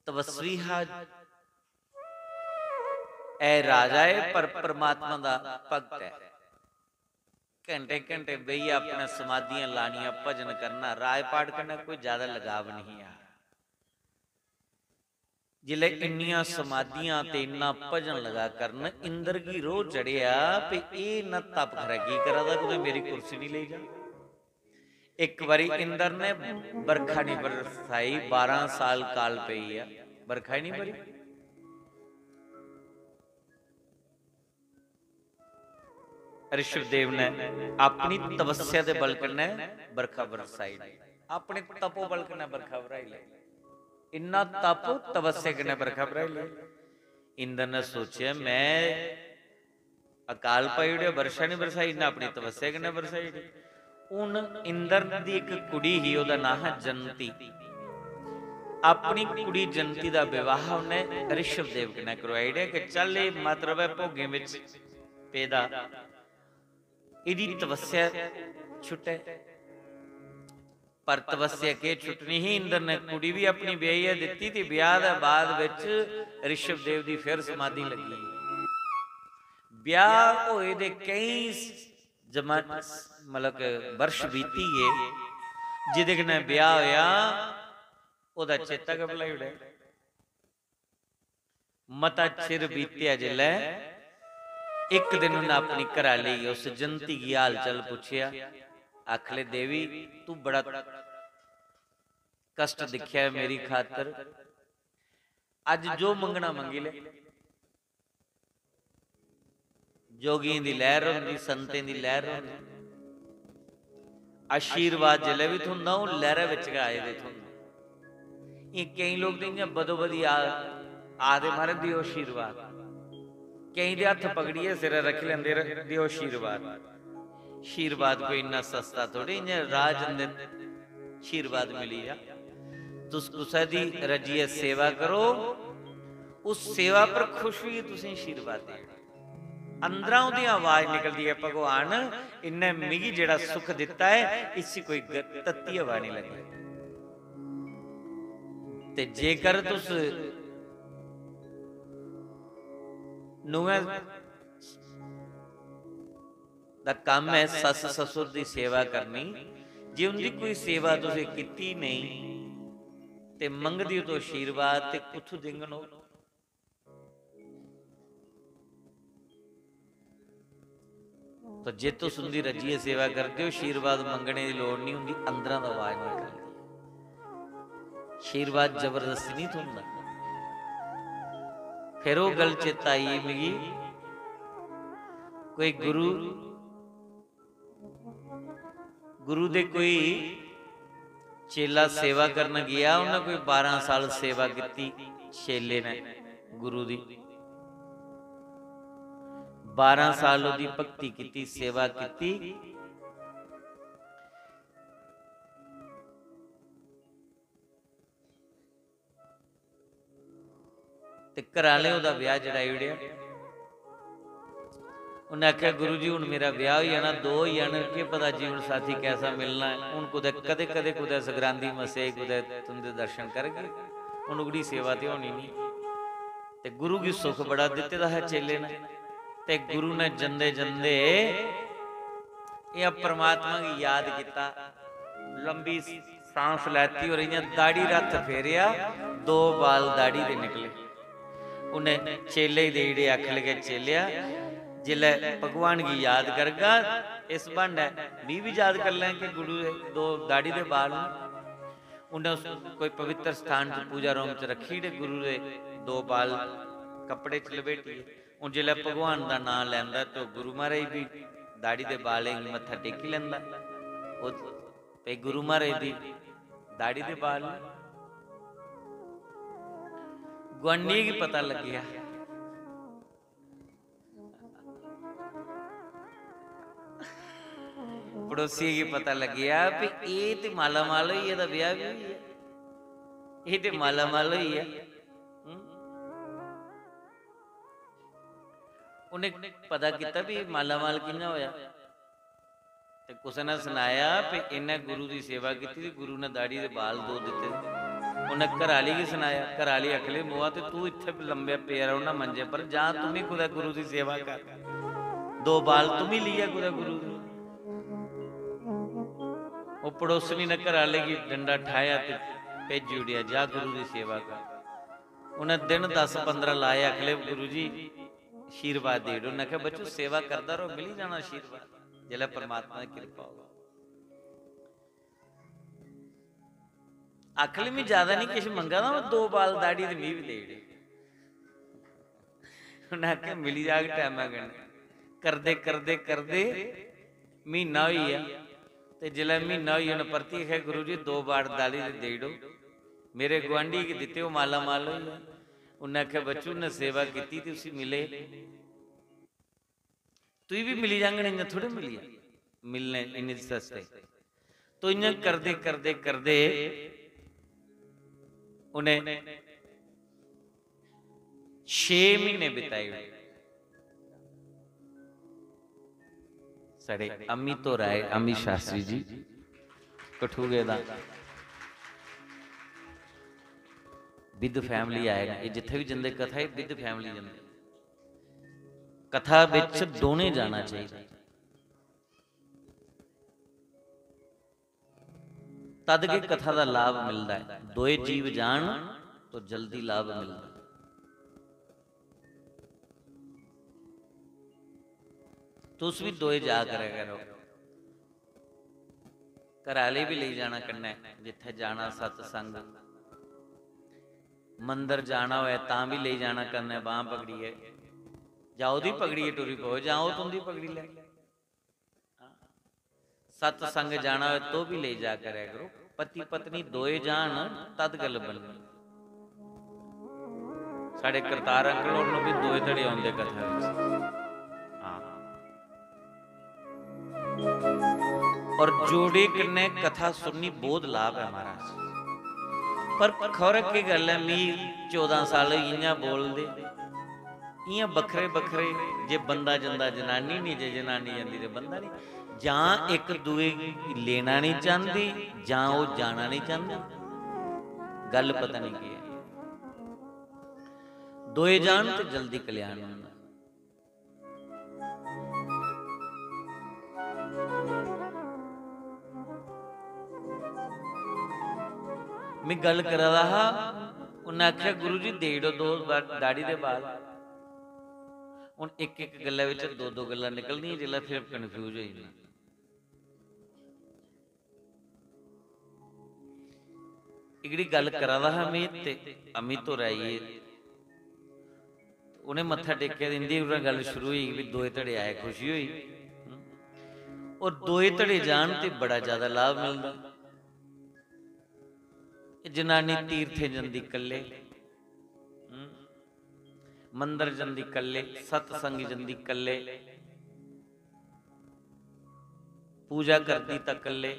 तपस्वी हा, ऐ राजा ऐ, पर परमात्मा दा भक्त ऐ। घंटे घंटे बेहियै अपने समाधियां लानियां, भजन करना, राजपाट कन्नै कोई ज्यादा लगाव नहीं हा। जिसलै इन्नियां समाधियां ते इन्ना भजन लगा करन, इंद्र गी रोह चढ़ेआ, "भी एह् इन्ना तप खरै की करा दा, कुतै मेरी कुर्सी निं लेई जा।" इक बारी इंद्र ने बरखा निं बरसाई, बारां साल काल पेई आ, बरखा ही निं बरी। ऋषभदेव ने अपनी तपस्या दे बल कन्नै बरखा बरसाई लेई, अपने तपोबल कन्नै बरखा बरसाई लेई। इन्ना तप, तपस्या कन्नै बरखा बरसाई लेई। इंद्र ने सोचेआ, "मैं अकाल पाई ओड़ेआ, बरखा निं बरसाई, इन्नै अपनी तपस्या कन्नै बरसाई ओड़ी।" हून इंद्र दी इक कुड़ी ही, ओह्दा नांऽ हा जंती। अपनी कुड़ी जंती दा विवाह उन्नै ऋषभदेव कन्नै करवाई ओड़ेआ कि चल, एह् मत र'वै भोगें बिच पेदा, एह्दी तपस्या छुट्टै। पर तपस्या केह् छुट्टनी ही, इंद्र ने कुड़ी बी अपनी ब्याहियै दित्ती ते ब्याह दे बाद बिच ऋषभदेव दी फिर समाधि लग्गी। ब्याह होए दे केईं जमा-, मतलब कि बर्ष बीती गे, जेह्दे कन्नै ब्याह होया, ओह्दा चेता गै भुलाई ओड़ेआ। मता चिर बीतेआ जिसलै, इक दिन उन्नै अपनी घरैआह्ली गी, उस जंती गी हाल चाल पुच्छेआ। आखले, "देवी, तू बड़ा कश्ट दिक्खेआ ऐ मेरी खातर, अज्ज जो मंगना मंगी ले।" जोगियें दी लैह्र होंदी, संतें दी लैह्र होंदी। आशीर्वाद जिसलै बी थ्होंदा, ओह् लैह्रै बिच गै आए दे थ्होंदे। एह् केईं लोक ते इ'यां बदो बदी आ-, आखदे, "महाराज, देओ आशीर्वाद।" केईं ते हत्थ पकड़ियै सिरै रक्खी लैंदे, "र-, देओ आशीर्वाद।" आशीर्वाद कोई इन्ना सस्ता थोड़ी, इ'यां राह जंदे आशीर्वाद मिली जा। तुस कुसै दी रज्जियै सेवा करो, उस सेवा पर खुश होइयै तुसें आशीर्वाद देग। अंदरा ओह्दी आवाज निकलदी ऐ, "भगवान, इन्नै मिगी जेह्ड़ा सुख दित्ता ऐ, इसी कोई ग-, तत्ती हवा निं लग्गै।" ते जेकर तुस नुऐ दा कम्म ऐ सस्स ससुर दी सेवा करनी, जे उं'दी कोई सेवा तुसें कीती नेईं ते मंगदे ओ तुस आशीर्वाद, ते कुत्थूं देङन ओह्? तो जे तुस उं'दी रज्जियै सेवा करदे ओ, आशीर्वाद मंगने दी लोड़ निं होंदी, अंदरा दा आवाज निकलदी ऐ। आशीर्वाद जबरदस्ती निं थ्होंदा। फिर ओह् गल्ल चेता आई मिगी, कोई गुरु, गुरु दे कोई चेला सेवा करन गेआ, उन्नै कोई बारां साल सेवा कीती चेले ने गुरु दी। बारां साल ओह्दी भक्ति कीती, सेवा कीती। ते घरै आह्लें ओह्दा ब्याह् जड़ाई ओड़ेआ। उ'न्नै आखेआ, "गुरु जी, हून मेरा ब्याह् होई जाना, दो होई जाने, केह् पता जीवन साथी कैसा मिलना ऐ। हून कुतै कदें-कदें कुतै सगरांदी मसेआई कुतै तुं'दे दर्शन करगे, हून ओह्कड़ी सेवा ते होनी निं।" ते गुरु गी सुख बड़ा दित्ते दा हा चेले ने, ते गुरु ने जंदे-जंदे एह् परमात्मा गी याद कीता, लंबी सांस लैती और इ'यां दाढ़ी दा हत्थ फेरेआ, दो बाल दाढ़ी दे निकले। उ'नें चेले गी देई ओड़े, आखन लगे, "चेलेआ, जिसलै भगवान गी याद करगा, इस ब्हानै मी बी याद करी लैं कि गुरु दे दो दाढ़ी दे बाल न।" उ'नें उस कोई पवित्र स्थान च, पूजा रूम च रक्खी ओड़े गुरु दे दो बाल कपड़े च लपेटियै। हून जिसलै भगवान दा नांऽ लैंदा ते ओह् गुरु महाराज बी दाढ़ी दे बालें गी मत्था टेकी लैंदा। ओह् भई गुरु महाराज दी दाढ़ी दे बाल न। गुआंढियें गी पता लग्गेआ, पड़ोसिये गी पता लग्गेआ कि एह् ते मालामाल होई गेआ, एह्दा ब्याह् बी होई गेआ, एह् ते मालामाल होई गेआ। हूं? उ'नें पता कीता भी मालामाल कि'यां होआ। ते कुसै ने सनाया भी इ'न्नै गुरु दी सेवा कीती ते गुरु ने दाढ़ी दे बाल दो दित्ते। उ'न्नै घरै आह्ली गी सनाया, घरै आह्ली आखन लगी, "मोआ, ते तू इत्थै लम्बे पेआ रौह्ना मंजे पर, जा तूं बी कुतै गुरु दी सेवा कर, दो बाल तूं बी लेई आ कुतै गुरु दे।" ओह् पड़ोसनी ने घरै आह्ले गी डंडा ठाया ते भेजी ओड़ेआ, "जा गुरु दी सेवा कर।" उ'नें दिन दस पंदरां लाए, आखन लगी, "गुरु जी, आशीर्वाद देई ओड़ो।" उ'न्नै आखेआ, "बच्चू, सेवा करदा र'वो, मिली जाना आशीर्वाद, जिसलै परमात्मा दी किरपा होग।" आखन लगी, "में ज्यादा निं किश मंगा दा, में दो बाल दाढ़ी ते मी बी देई ओड़े।" उ'न्नै आखेआ, "मिली जाग टैमा कन्नै।" करदे, करदे, करदे म्हीना होई गेआ। ते जिसलै म्हीना होई गेआ, उ'न्नै परतियै आखेआ, "गुरु जी, दो बाल दाढ़ी दे देई ओड़ो।" मेरे गुआंढी गी दित्ते, ओह् मालामाल होई गेआ। उ'न्नै आखेआ, "बच्चू, उ'न्नै सेवा कीती ते उसी मिले।" तुगी बी मिली जाङन, इ'यां थोड़े मिली जाङन, मिलने इन्ने सस्ते। तो इ'यां करदे, करदे, करदे उ'नें छे म्हीने बिताई ओड़े। साढ़े अमित होर आए, अमित शास्त्री जी, कठुए दा, with family आए न। एह् जित्थै बी जंदे कथा, एह् with family जंदे। कथा बिच दोनें जाना चाहिदा, तद गै कथा दा लाभ मिलदा ऐ। दोए जीव जान तो जल्दी लाभ मिलदा ऐ। तुस बी दोए जा करै करो, घरै आह्ले बी लेई जाना कन्नै, जित्थै जाना सत्संग, मंदर जाना होऐ तां बी लेई जाना कन्नै बांह् पकड़ियै। जां ओह्दी पकड़ियै टुरी पवो, जां ओह् तुं'दी पकड़ी लै। सत्संग जाना होऐ तो बी लेई जा करै करो। पति पत्नी दोए जान तद गल्ल बननी। साढ़े करतार अंकल होर न, ओह् बी दोए धड़े औंदे कथा बिच। हां। और जोड़े कन्नै कथा सुननी बहुत लाभ ऐ महाराज। पर खौरे केह् गल्ल ऐ, मी चौदां साल होई इ'यां बोलदे, इ'यां बक्खरे बक्खरे, जे बंदा जंदा जनानी निं, जे जनानी जंदी ते बंदा निं, जां इक दूए गी लेना निं चांह्दी, जां ओह् जाना निं चांह्दी। गल्ल पता निं केह् ऐ। दोए जान ते जल्दी कल्याण होंदा। में गल्ल करा दा हा, उन्नै आखेआ, "गुरु जी, देई ओड़ो दो बा-, दाढ़ी दे बाल।" हून इक-इक गल्लै बिच दो-दो गल्लां निकलनियां, जिसलै फिर confuse होई जाना। एह्कड़ी गल्ल करा दा हा में ते अमित होर आई गे। उ'नें मत्था टेकेआ ते इं'दी उ'नें गल्ल शुरू होई, फ्ही दोए धड़े आए, खुशी होई। और दोए धड़े जान ते बड़ा ज्यादा लाभ मिलदा। एह् जनानी तीर्थे जंदी कल्ले। हम्म। मंदर जंदी कल्ले, सतसंग जंदी कल्ले, पूजा करदी तां कल्ले।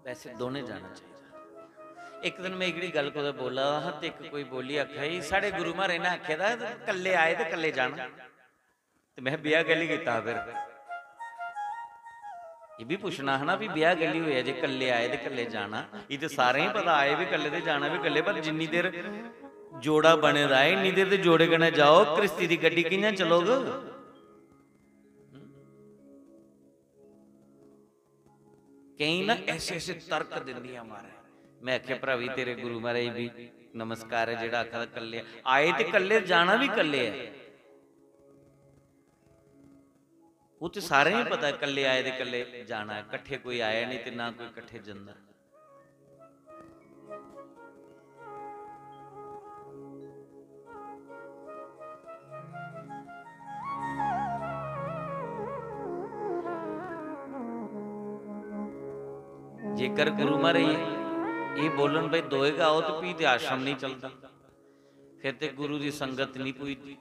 वैसे दोनें जाना चाहिदा। इक दिन में एह्कड़ी गल्ल कुतै बोला दा हा ते इक कोई बोली आखा दी, "साढ़े गुरु महाराज ने आखे दा कल्ले आए ते कल्ले जाना।" ते में ब्याह कैल्ली कीता फिर? एह् बी पुच्छना हा ना, भी ब्याह कैल्ली होएआ जे कल्ले आए ते कल्ले जाना? एह् ते सारें गी पता, आए बी कल्ले ते जाना बी कल्ले, पर जिन्नी देर जोड़ा बने दा ऐ, इन्नी देर ते जोड़े कन्नै जाओ, घ्रिस्ती दी गड्डी कि'यां चलोग? केईं ना ऐसे ऐसे तर्क दिंदियां महाराज। में आखेआ, "भ्रावी, तेरे गुरु महाराज गी बी नमस्कार ऐ, जेह्ड़ा आखा दा कल्ले आए ते कल्ले जाना बी कल्ले ऐ।" ओह् ते सारें गी पता ऐ, कल्ले आए ते कल्ले जाना ऐ, कट्ठे कोई आया निं ते ना कोई कट्ठे जंदा। जेकर गुरु महाराज एह् बोलन, "भाई, दोए गै आओ," ते फ्ही ते आश्रम नेईं चलदा, फिर ते गुरु दी संगत नेईं पुजदी,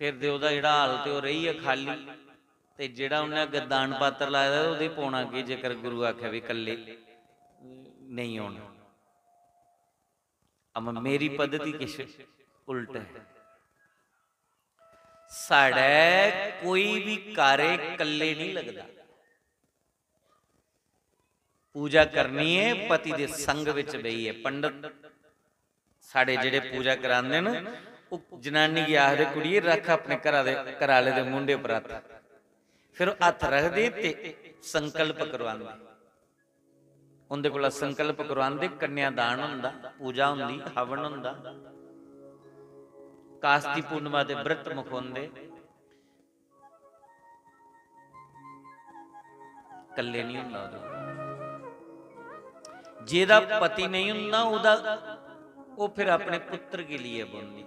फिर ते ओह्दा जेह्ड़ा हाल ते ओह् रेही गेआ खाल्ली, ते जेह्ड़ा उन्नै अग्गें दान पात्र लाए दा, ओह्दे पौना केह्, जेकर गुरु आखै, "भाई, कल्ले नेईं होना।" अमा मेरी पद्धति किश उल्ट ऐ। साढ़ै कोई बी कार्य कल्ले निं लगदा। पूजा करनी ऐ, पति दे संग बिच बेहियै। पंडत साढ़े जेह्ड़े पूजा करांदे न, ओह् जनानी गी आखदे, "कुड़िये, रख अपने घरा दे, घरा आह्ले दे मूंढे उप्पर हत्थ।" फिर ओह् हत्थ रखदे ते संकल्प करवांदे। उं'दे कोला संकल्प करवांदे, कन्यादान होंदा, पूजा होंदी, हवन होंदा, कास्ती पूर्णिमा दे व्रत मुखोंदे। कल्ले निं होंदा ओह्दे कोल। जेह्दा पति नेईं होंदा, ओह्दा, ओह् फिर अपने पुत्र गी लेइयै बौंह्दी।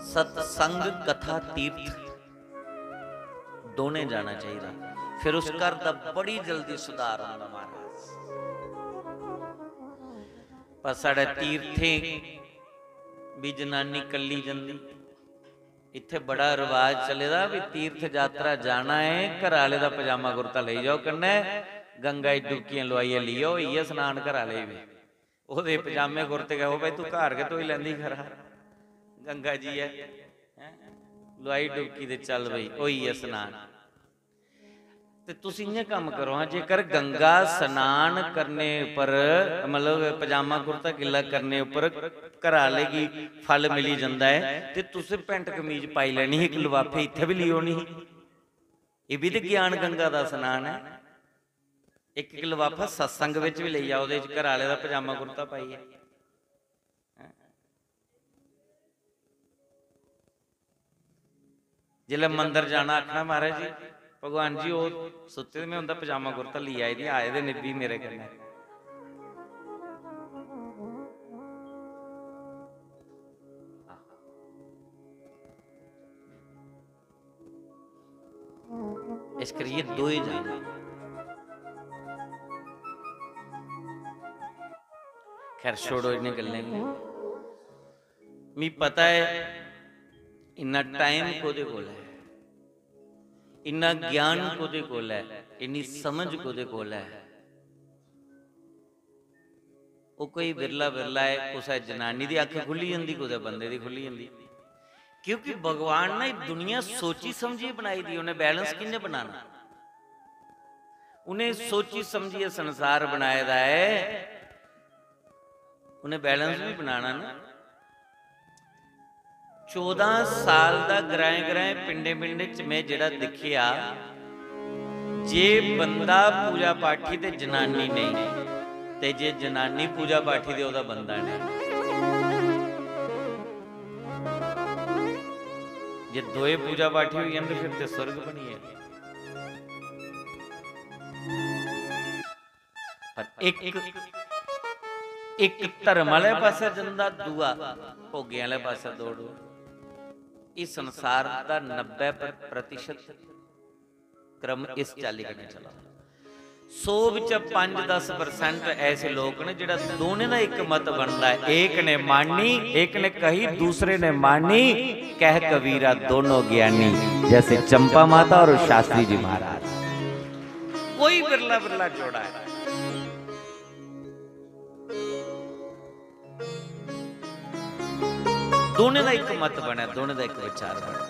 सत्संग, कथा, तीर्थ दोनें जाना चाहिदा, फिर उस घर दा बड़ी जल्दी सुधार होंदा महाराज। पर साढ़े तीर्थें बी जनानी कल्ली जंदी। इत्थै बड़ा रवाज चले दा, भी तीर्थ यात्रा जाना ऐ, घरा आह्ले दा पजामा कुर्ता लेई जाओ कन्नै, गंगा च डुबकियां लोआइयै लेई आओ, इ'यै स्नान घरा आह्ले बी। ओह्दे पजामे कुर्ते गै, "ओ भाई, तूं घर गै धोई लैंदी खरा, गंगा जी ऐ, हैं? लोआई डुबकी ते चल भाई, होई गेआ स्नान।" ते तुस इ'यां कम्म करो हां, जेकर गंगा स्नान करने उप्पर, मतलब, पजामा कुर्ता गिल्ला करने उप्पर घरा आह्ले गी फल मिली जंदा ऐ, ते तुसें पैंट कमीज पाई लैनी ही, इक लफाफे इत्थै बी लेई औनी ही। एह् बी ते ज्ञान गंगा दा स्नान ऐ। इक इक लफाफा सत्संग बिच बी लेई जाओ, ओह्दे च घरा आह्ले दा पजामा कुर्ता पाइयै। जिसलै मंदर जाना, आखना, "महाराज जी, भगवान जी, ओह् सुत्ते दे, में उं'दा पजामा कुर्ता लेई आई दी, आए दे निब्बी मेरे कन्नै।" इस करियै दोए जाने। खैर, छोड़ो इ'नें गल्लें गी। मी पता ऐ इन्ना टाइम कोह्दे कोल ऐ, इन्ना ज्ञान कोह्दे कोल ऐ, इन्नी समझ कोह्दे कोल ऐ। ओह् कोई बिरला बिरला ऐ, कुसै जनानी दी अक्ख खु'ल्ली जंदी, कुसै बंदे दी खु'ल्ली जंदी। क्योंकि भगवान ने एह् दुनिया सोची समझियै बनाई दी, उ'नें बैलेंस कि'यां बनाना? उ'नें सोची समझियै संसार बनाए दा ऐ, उ'नें बैलेंस बी बनाना ना। चौदां साल दा ग्राएं ग्राएं, पिंडें पिंडें च में जेह्ड़ा दिक्खेआ, जे बंदा पूजा पाठी ते जनानी नेईं, ते जे जनानी पूजा पाठी ते ओह्दा बंदा नेईं। जे दोए पूजा पाठी होई जान ते फिर ते स्वर्ग बनी गेआ। पर इक, इक धर्म आह्ले पासै जंदा, दूआ भोगें आह्ले पासै दौड़ो। इस संसार दा नब्बै प्रतिशत क्रम इस चाल्ली कन्नै चला दा। सौ बिच्चा पंज दस परसेंट ऐसे लोक न जेह्ड़ा दोनें दा इक मत बनदा ऐ, एक ने मानी, एक ने कही, दूसरे ने मानी, कह कबीरा दोनों ज्ञानी, जैसे चंपा माता और शास्त्री जी महाराज। कोई बिरला बिरला जोड़ा है। दोनें दा इक मत बने, दोनें दा इक विचार बने।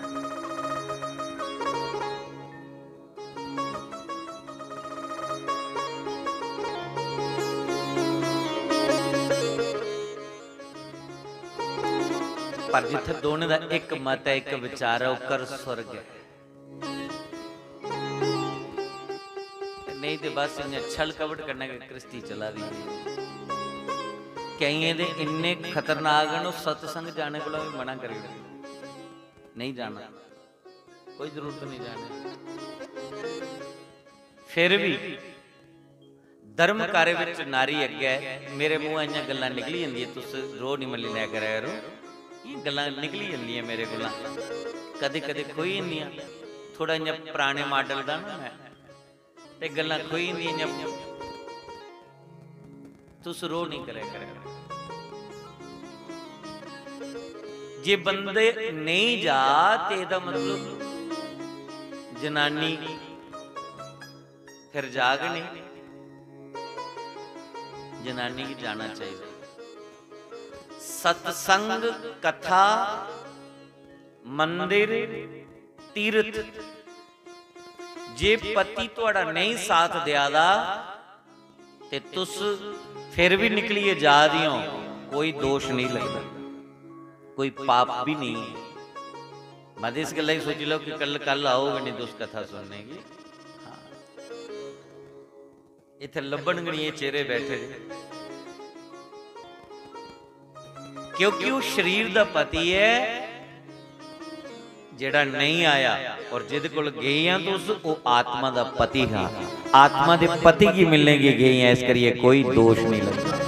पर जित्थै दोनें दा इक मत ऐ, इक विचार ऐ, ओकर स्वर्ग ऐ। नेईं ते बस इ'यां छल कपट कन्नै गै घ्रिस्ती चला दी ऐ। केइयें दे इन्ने खतरनाक न, ओह् सत्संग जाने कोला बी मना करी ओड़दे, नेईं जाना, कोई जरूरत नेईं जाने। फिर बी धर्म कार्य विच नारी अग्गै। मेरे मूंहा इ'यां गल्लां निकली जंदियां, तुस रोह् निं मल्ली लै करा करो, इ'यां गल्लां निकली जंदियां मेरे कोला, कदें कदें खोई जंदियां। थोड़ा इ'यां पराने माडल दा ना में, ते गल्लां खोई जंदियां इ'यां, तुस रोह् निं करै करो। जे बंदे नेईं जा ते एह्दा मतलब जनानी फिर जाग नेईं, जनानी गी जाना चाहिदा। सत्संग, कथा, मंदिर, तीर्थ, जे पति थुआढ़ा नेईं साथ देआ दा ते तुस फिर भी निकलियै जा दी हो, कोई दोष नहीं लगदा, कोई पाप भी नहीं है। मत इस गल्ला गी सोची लैओ कि कल, कल आओगे नहीं तुस कथा सुनने गी। हाँ। इत्थै लब्भन गै निं एह् चेहरे बैठे दे। क्योंकि ओह् शरीर दा पति ऐ जेह्ड़ा नेईं आया, और जेह्दे कोल गेई आं तुस, ओह् आत्मा दा पति हा। आत्मा दे पति गी मिलने गी गेई आं, इस करियै कोई दोष नेईं लगदा।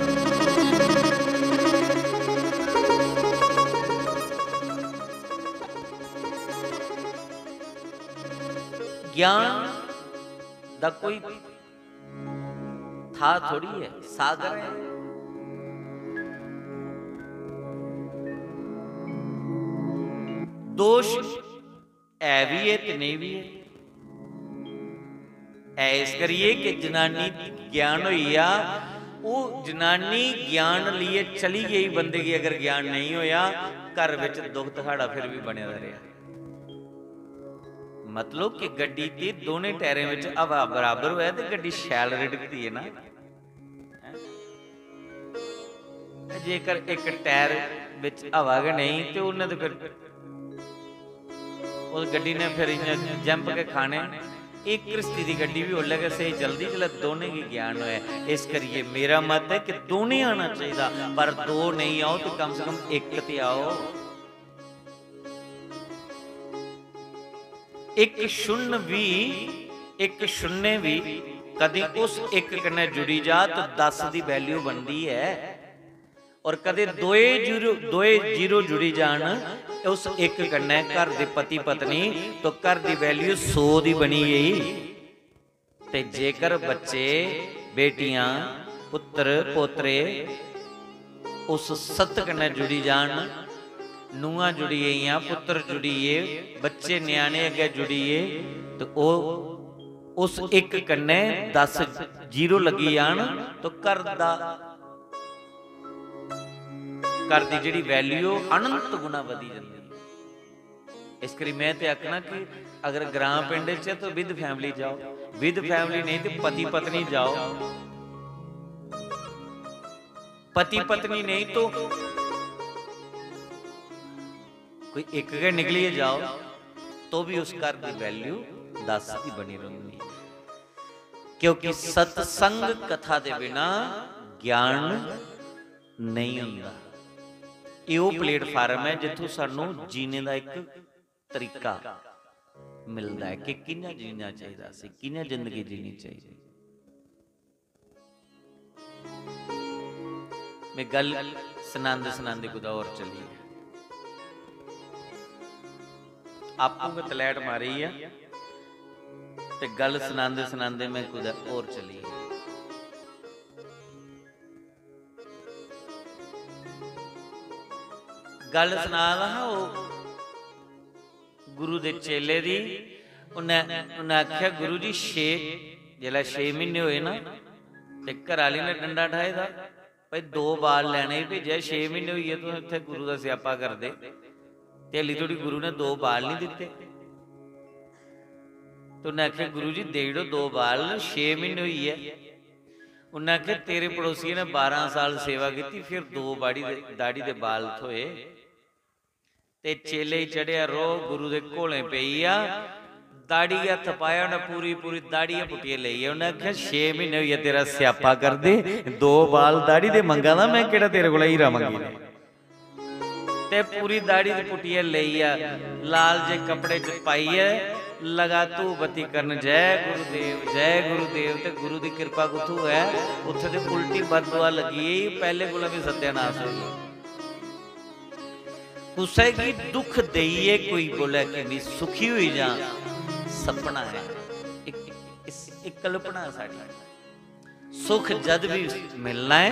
ज्ञान दा कोई थाह थोड़ी है, सागर है। दोष है भी है ते नेईं भी है। ऐ इस करियै कि जनानी ज्ञान होई गेआ, ओह् जनानी ज्ञान लेइयै चली गेई, बंदे गी अगर ज्ञान नेईं होया, घर बिच दुख धखाड़ा फिर भी बने दा रेहा। मतलब कि गड्डी दे दोनें टायरें बिच हवा बराबर होऐ ते गड्डी शैल रिड़कदी ऐ ना। हैं? ते जेकर इक टायर बिच हवा गै नेईं ते उन्नै ते फिर उस गड्डी ने फिर इ'यां जंप गै खाने। एह् घ्रिस्ती दी गड्डी बी उसलै गै स्हेई चलदी जिसलै दोनें गी ज्ञान होऐ। इस करियै मेरा मत ऐ कि दोनें आना चाहिदा, पर दो नेईं आओ ते कम से कम इक ते आओ। इक शून्य बी, इक शून्य बी कदी उस इक कन्नै जुड़ी जा ते दस दी वैल्यू बनदी ऐ। और कदे दोए जीरो, दोए जीरो जुड़ी जान उस इक कन्नै, घर दे पति पत्नी, तो घर दी वैल्यू सौ दी बनी गेई। ते जेकर बच्चे, बेटियां, पुत्र, पोतरे उस सत्त कन्नै जुड़ी जान, नूहां जुड़ी गेइयां, पुत्र जुड़ी गे, बच्चे ञ्याणे अग्गें जुड़ी गे, ते ओह् उस इक कन्नै दस जीरो लग्गी जान, तो घर दा, घर दी जेह्ड़ी वैल्यू, ओह् अनंत गुणा बधी जंदी। इस करी में ते आखना कि अगर ग्रां पिंड च ऐ, तो विद फैमिली जाओ, विद फैमिली नेईं ते पति पत्नी जाओ, पति पत्नी नेईं तो कोई इक गै निकलियै जाओ, तो भी उस घर दी वैल्यू दस दी बनी रौंह्दी। क्योंकि सत्संग कथा दे बिना ज्ञान नेईं होंदा। एह् ओह् प्लेटफार्म ऐ जित्थूं सानूं जीने दा इक तरीका मिलदा ऐ कि कि'यां जीना चाहिदा, असें कि'यां जिंदगी जीनी चाहिदी। में गल्ल सनांदे सनांदे कुतै होर चली गेआ। आपूं गै तलैट मारी ऐ ते गल्ल सनांदे सनांदे में कुतै होर चली गेआ। गल्ल सना दा हा ओह् गुरु दे चेले दी। उन्नै, उन्नै आखेआ, "गुरु जी, छे, जिसलै छे म्हीने होए ना, ते घरै आह्ली ने डंडा ठाए दा, भाई, दो बाल लैने गी भेजेआ, छे म्हीने होई गे, तुस इत्थै गुरु दा स्यापा करदे, ते हल्ली धोड़ी गुरु ने दो बाल निं दित्ते।" ते उन्नै आखेआ, "गुरु जी, देई ओड़ो दो बाल, छे म्हीने होई गे।" उन्नै आखेआ, "तेरे पड़ोसिये ने बारां साल सेवा कीती, फिर दो बाड़ी दे, दाढ़ी दे बाल थ्होए।" ते चेले गी चढ़ेआ रोह्, गुरु दे घोलें पेई गेआ, दाढ़ी गी हत्थ पाया, उन्नै पूरी, पूरी दाढ़ी गै पुट्टियै लेई गेआ। उन्नै आखेआ, "छे म्हीने होई गे तेरा स्यापा करदे, दो बाल दाढ़ी दे मंगा दा, में केह्ड़ा तेरे कोला हीरा मंगी लेआ?" ते पूरी दाढ़ी दी पुट्टियै लेई गेआ, लाल जे कपड़े च पाइयै लगा धूफ बत्ती करन, "जय गुरुदेव, जय गुरुदेव।" ते गुरु दी किरपा कुत्थू ऐ? उत्थै ते उल्टी बददुआ लग्गी गेई, पैह्ले कोला बी सत्यानाश होई गेआ। कुसै गी दुख देइयै कोई बोलै कि "मी सुखी होई जां", सपना ऐ, इक, इस, इक कल्पना ऐ साढ़ी। सुख जद बी मिलना ऐ,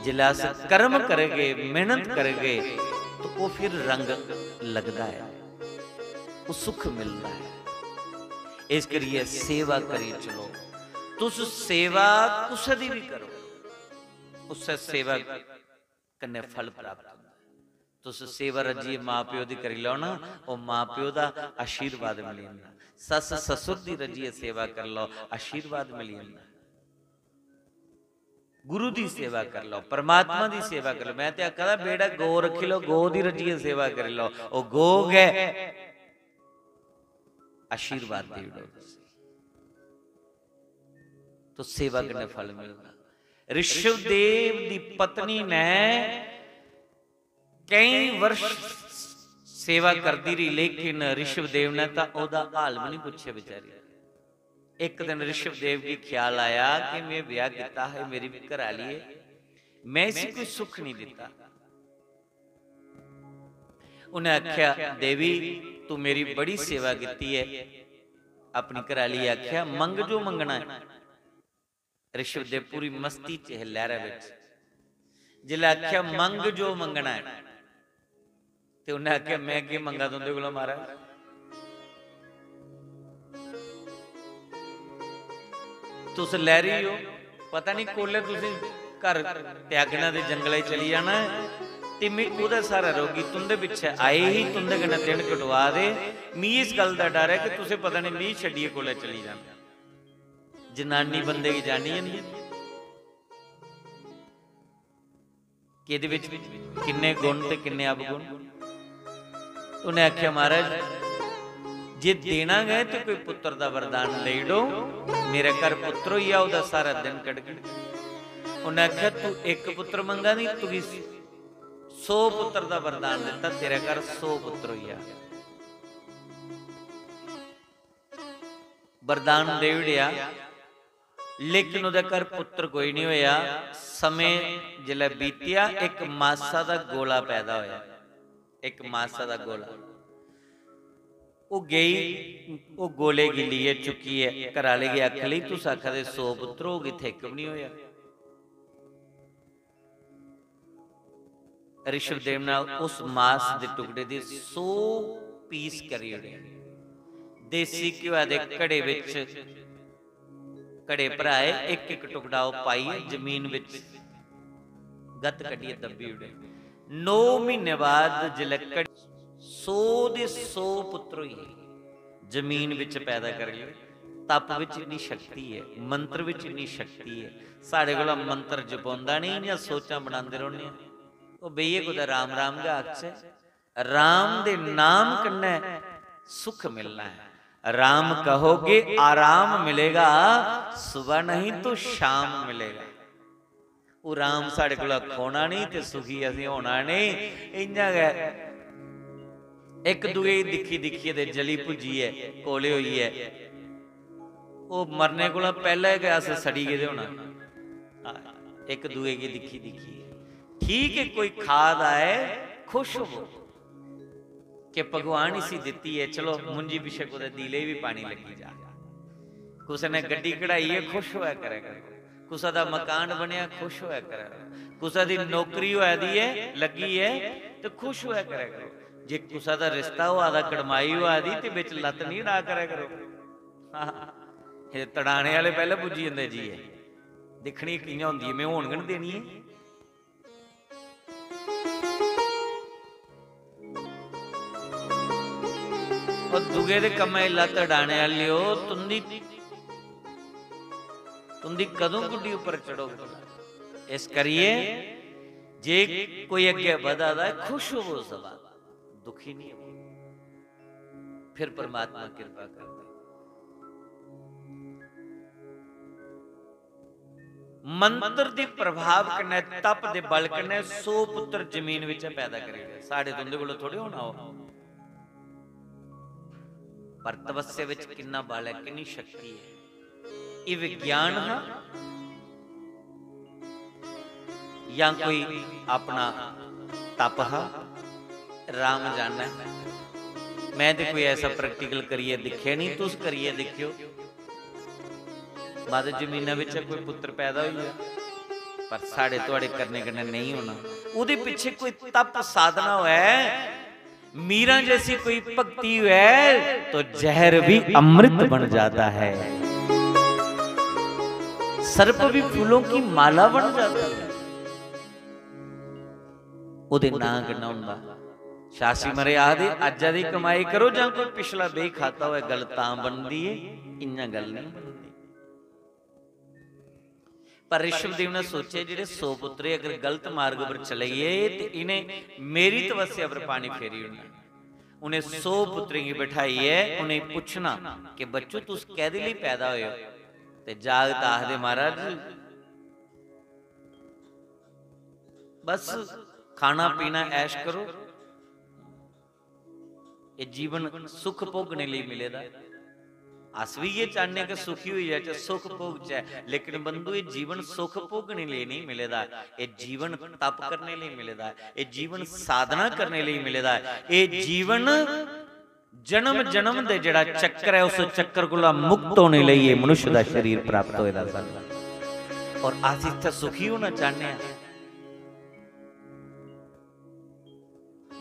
जिसलै अस कर्म करगे, मेहनत करगे, तो ओह् फिर रंग लगदा ऐ, ओह् सुख मिलदा ऐ। इस करियै सेवा करी चलो। तुस सेवा कुसै दी बी करो, उससे सेवा कन्नै फल प्राप्त होंदा ऐ। तुस सेवा रज्जियै मां प्यो दी करी लैओ ना, ओह् मां प्यो दा आशीर्वाद मिली जंदा। सस्स ससुर दी रज्जियै सेवा करी लैओ, आशीर्वाद मिली जंदा। गुरु दी सेवा करी लैओ, परमात्मा दी सेवा करी लैओ। मैं ते आखा दा, बेटा, गौ रक्खी लैओ, गौ दी रज्जियै सेवा करी लैओ, ओह् गौ गै आशीर्वाद देई ओड़ो तुसें। तो सेवा कन्नै फल मिलदा। ऋषभदेव दी पत्नी ने केई वर्ष सेवा करदी रही, लेकिन ऋषभदेव ने तां ओह्दा हाल बी निं पुच्छेआ बेचारी। इक दिन ऋषभदेव गी ख्याल आया कि में ब्याह कीता हा, मेरी घरै आह्ली ऐ, में इसी कोई सुख निं दित्ता। उन्नै आखेआ, "देवी, तू मेरी बड़ी सेवा कीती ऐ।" अपनी घरै आह्ली गी आखेआ, "मंग जो मंगना ऐ।" ऋषभदेव पूरी मस्ती च हे, लैह्रै बिच। जिसलै आखेआ, "मंग जो मंगना ऐ," ते उन्नै आखेआ, "में केह् मंगां तुं'दे कोला, महाराज? तुस लैह्री ओ, पता निं कोल्लै तुसें घर त्यागना ते जंगलै च चली जाना ऐ, ते मी कोह्दा स्हारा रौह्गी? तुं'दे पिच्छें आई ही, तुं'दे कन्नै दिन कटोआ दे, मी इस गल्ल दा डर ऐ कि तुसें पता निं मी छड्डियै कोल्लै चली जाना।" जनानी बंदे गी जानी जंदी कि एह्दे बिच किन्ने गुण ते किन्ने अवगुण। उ'नें आखेआ, "महाराज, जे देना गै ते कोई पुत्तर दा वरदान देई ओड़ो, मेरे घर पुत्तर होई जा, ओह्दा सारा दिन कड्ढगी।" उ'नें आखेआ, "तू इक पुत्तर मंगा दी, तुगी सौ पुत्तर दा वरदान दित्ता, तेरे घर सौ पुत्तर होई जा।" वरदान देई ओड़ेआ, लेकिन ओह्दे घर पुत्तर कोई निं होएआ। समें जिसलै बीतेआ, इक मासा दा गोला पैदा होएआ, इक मासा दा गोला। ओह् गेई, ओह् गोले गी लेइयै, चुक्कियै घरै आह्ले गी आखन लगी, "तुस आखा दे सौ पुत्तर होग, इत्थै इक बी निं होएआ।" ऋषभदेव ने उस मास दे टुकड़े दे सौ पीस करी ओड़े। देसी घ्योआ दे घड़े बिच, घड़े भराए, इक इक टुकड़ा ओह् पाइयै जमीन बिच गत्त कड्ढियै दब्बी ओड़े। नौ म्हीने बाद जिसलै घड़े, सौ दे सौ पुत्तर होई गे, जमीन बिच पैदा करी ले। तप बिच इन्नी शक्ति ऐ, मंत्र बिच इन्नी शक्ति ऐ। साढ़े कोला मंत्र जपोंदा निं, इ'यां सोचां बनांदे रौह्ने आं। ओह् बेहियै कुतै राम राम गै आखचै। राम दे नाम कन्नै सुख मिलना ऐ। राम कहोगे आराम मिलेगा, सुबह नहीं तो शाम मिलेगा। ओह् राम साढ़े कोला खोना निं ते सुखी असें होना निं। इ'यां गै इक दूए गी दिक्खी दिक्खियै ते जली भुज्जियै, कोले होइयै, ओह् मरने कोला पैह्लें गै अस सड़ी गेदे होना। हां, इक दूए गी दिक्खी दिक्खियै। ठीक ऐ, कोई खा दा ऐ, खुश होवो। कि भगवान इसी दित्ती ऐ, चलो मुंजी पिच्छे कुतै दीले बी पानी लग्गी जा। कुसै ने गड्डी कढाई ऐ, खुश होआ करै करो। कुसै दा मकान बनेआ, खुश होआ करै करो। कुसै दी नौकरी होआ दी ऐ, लग्गी ऐ, ते खुश होआ करै करो। जे कुसै दा रिश्ता होआ दा, कड़माई होआ दी, ते बिच लत्त निं अड़ा करै करो। हां, एह् तड़ाने आह्ले पैह्लें पुज्जी जंदे जी, एह् दिक्खनी कि'यां होंदी ऐ, में होन गै निं देनी ऐ। और दुए दे कम्मै च लत्त अड़ाने आह्लेओ, तुंदी, तुंदी कदूं गुड्डी उप्पर चढ़ोग? इस करियै जे कोई अग्गें बधा दा ऐ, खुश होवो सदा, दुखी नहीं होवो, फिर परमात्मा किरपा करदा। मंत्र दे प्रभाव कन्नै, तप दे बल कन्नै सौ पुत्र जमीन बिच पैदा करी ओड़े। साढ़े तुंदे कोल थोड़े होना हो, पर तपस्या विच किन्ना बल है, किन्नी शक्ति है। ये विज्ञान हा या कोई अपना तप हा, राम जाने। मैं ते कोई ऐसा practical करिए दिखे नहीं, तुस करिए दिखियो। माता जमीना बिच कोई पुत्र पैदा होई जा, पर साढ़े तुआड़े करने कन्नै नहीं होना। ओह्दे पिच्छे कोई तप साधना होऐ, मीरा जैसी कोई भक्ति होऐ, तो जहर भी अमृत बन जाता है, सर्प भी फूलों की माला बन जाता है। ओह्दे नां कन्नै होंदा। शास्त्री महाराज आखदे, "अज्जा दी कमाई करो जां कोई पिछला बेही खाता होऐ, गल्ल तां बनदी ऐ, इ'यां गल्ल नहीं बनदी।" पर ऋषभदेव ने सोचेआ, "जेह्ड़े सौ पुत्तरे अगर गलत मार्ग पर चले गे ते इ'नें मेरी तपस्या पर पानी फेरी ओड़ना।" उ'नें सौ पुत्तरें गी बठाइयै उ'नेंगी पुच्छना कि, "बच्चो, तुस कैह्दे लेई पैदा होए ओ?" ते जागत आखदे, "महाराज, बस खाना पीना, ऐश करो, एह् जीवन सुख भोगने लेई मिले दा ऐ। अस बी इ'यै चाह्न्ने कि सुखी होई जाचै, सुख भोगचै, लेकिन बंधु, एह् जीवन सुख भोगने लेई नेईं मिले दा, एह् जीवन तप करने लेई मिले दा, एह् जीवन साधना करने लेई मिले दा, एह् जीवन जन्म जन्म दे जेह्ड़ा चक्कर ऐ, उस चक्कर कोला मुक्त होने लेई एह् मनुष्य दा शरीर प्राप्त होए दा सानूं। और अस इत्थै सुखी होना चाह्न्ने आं।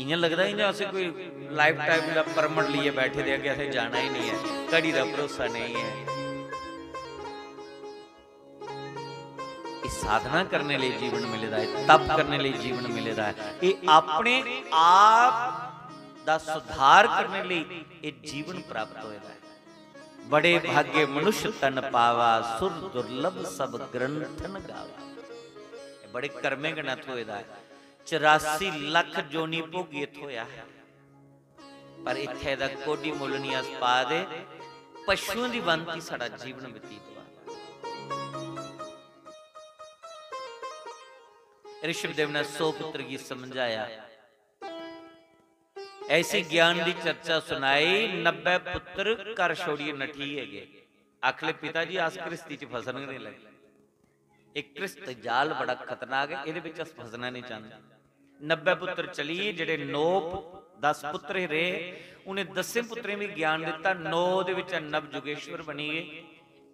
इ'यां लगदा इ'यां असें कोई लाइफ टाइम दा परमट लेइयै बैठे दे, अग्गें असें जाना ही नहीं ऐ, घड़ी दा भरोसा नहीं ऐ। एह् साधना करने लेई जीवन मिले दा ऐ, तप करने लेई जीवन मिले दा ऐ। एह् अपने आप दा सुधार करने लेई एह् जीवन प्राप्त होए दा ऐ। बड़े भाग्य मनुष्य तन पावा, सुर दुर्लभ सब ग्रंथन गावा। एह् बड़े कर्में कन्नै थ्होए दा ऐ। चरासी लक्ख जोनी भोगियै थ्होया ऐ, पर इत्थै दा कोडी मुल्ल निं अस पा दे। पशुएं दी भांति साढ़ा जीवन बतीत होआ। ऋषभदेव ने सौ पुत्र गी समझाया। ऐसी ज्ञान दी चर्चा सुनाई, नब्बै पुत्र घर छोड़ियै नठी गए। आखले, "पिता जी, अस घृस्ती च फसन गै नहीं लगे।" एक घृस्त जाल बड़ा खतरनाक ऐ, एह्दे बिच अस फसना नहीं चाहते। नब्बै पुत्र चली गे, जेह्ड़े नौ पु-, दस पुत्र रेह्, उ'नें दसें पुत्रें बी ज्ञान दित्ता, नौ दे बिच नव जुगेश्वर बनी गे,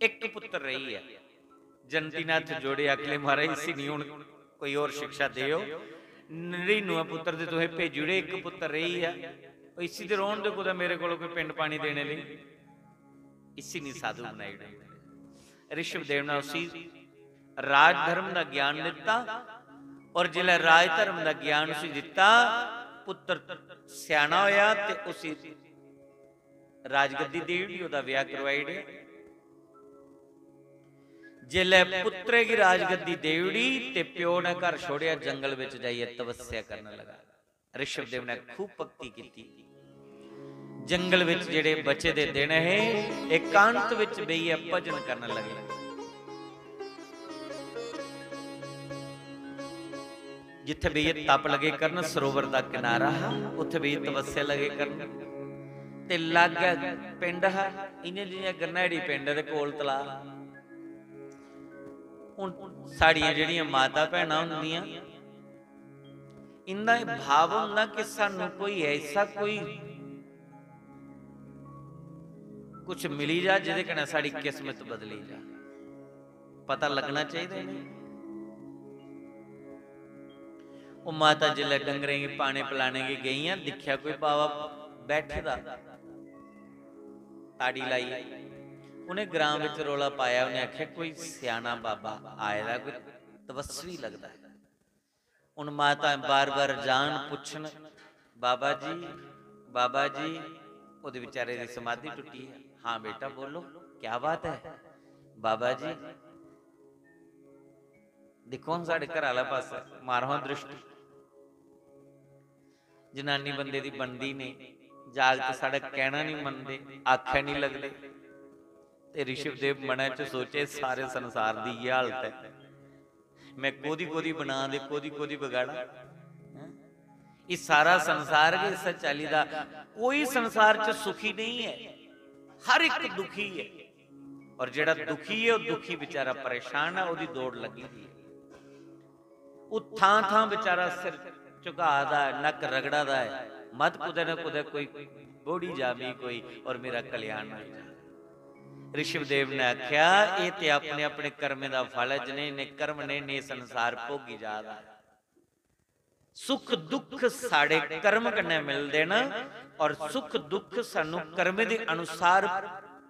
इक पुत्र रेही गेआ। जयंती ने हत्थ जोड़े, आखले, "महाराज, इसी नहीं हुन कोई होर शिक्षा देओ, नड़िनुए पुत्र ते तुसें भेजी ओड़े, इक पुत्र रेही गेआ, इसी ते रौह्न दे कुतै मेरे कोल कोई पिंड पानी देने लेई, इसी नहीं साधु बनाई ओड़े।" ऋषभदेव ने उसी राजधर्म दा ज्ञान दित्ता, और जिसलै राजधर्म दा ज्ञान उसी दित्ता, पुत्र स्याना होया ते उसी राजगद्दी देई ओड़ी, ओह्दा ब्याह करवाई ओड़ेआ। जिसलै पुत्रै गी राजगद्दी देई ओड़ी ते प्यो ने घर छोड़ेआ, जंगल बिच जाइयै तपस्या करन लगा। ऋषभदेव ने खूब भक्ति कीती। जंगल विच जेड़े बचे दे दिन हे, एकांत विच बेहियै भजन करन लगे। जित्थे बेहियै तप लगे करन, सरोवर दा किनारा हा, उत्थे बेहियै तपस्या लगे करन। ते लागै पिंड हा, इ'यां जि'यां गरनैड़ी पिंड ऐ ते कोल तलाऽ। हुन साढ़ियां जेड़ियां माता भैनां होंदियां, इंदा एह् भाव होंदा कि सानू कोई ऐसा कोई कुछ मिली जा जेह्दे कन्नै साढ़ी किस्मत बदली जा। पता लगना चाहिदा इ'नें। ओह् माता जिसलै डंगरें गी पानी पलाने गी गेइयां, दिक्खेआ कोई बाबा बैठे दा ताड़ी लाइयै। उ'नें ग्रां बिच रौला पाया, उ'नें आखेआ, "कोई स्याना बाबा आए दा, कोई तपस्वी लगदा ऐ।" उन माता बार-बार जान पुच्छन, "बाबा जी, बाबा जी।" ओह्दे बेचारे दी समाधि टुट्टी ऐ। "हाँ बेटा, बोलो, क्या बात है?" "बाबा जी, दिक्खो हां साढ़े घर आह्ला पास्सै, मारो हां दृष्टि।" जनानी बंदे दी बनदी नेईं, जागत साढ़ा कहना निं मनदे, आखै निं लगदे। ते ऋषभदेव मनै च सोचे, "सारे संसार दी इ'यै हालत ऐ, में कोह्दी कोह्दी बनां ते कोह्दी कोह्दी बगाड़ां।" हैं? एह् सारा संसार गै इस्सै चाल्ली दा, कोई संसार च सुखी नेईं ऐ, हर इक दुखी ऐ। और जेह्ड़ा दुखी ऐ, ओह् दुखी बेचारा परेशान ऐ, ओह्दी दौड़ लग्गी दी ऐ। ओह् थां थां बेचारा सिर झुका दा ऐ, नक्क रगड़ा दा ऐ, "मत कुतै ना कुतै कोई बोड़ी जा मी कोई और मेरा कल्याण होई जा।" ऋषभदेव ने आखेआ, "एह् ते अपने अपने कर्में दा फल ऐ, जिनें इन्ने कर्म ने, इन्ने संसार भोगी जा दा ऐ।" सुख दुख साढ़े कर्म कन्नै मिलदे न और सुख दुख सानू कर्में दे अनुसार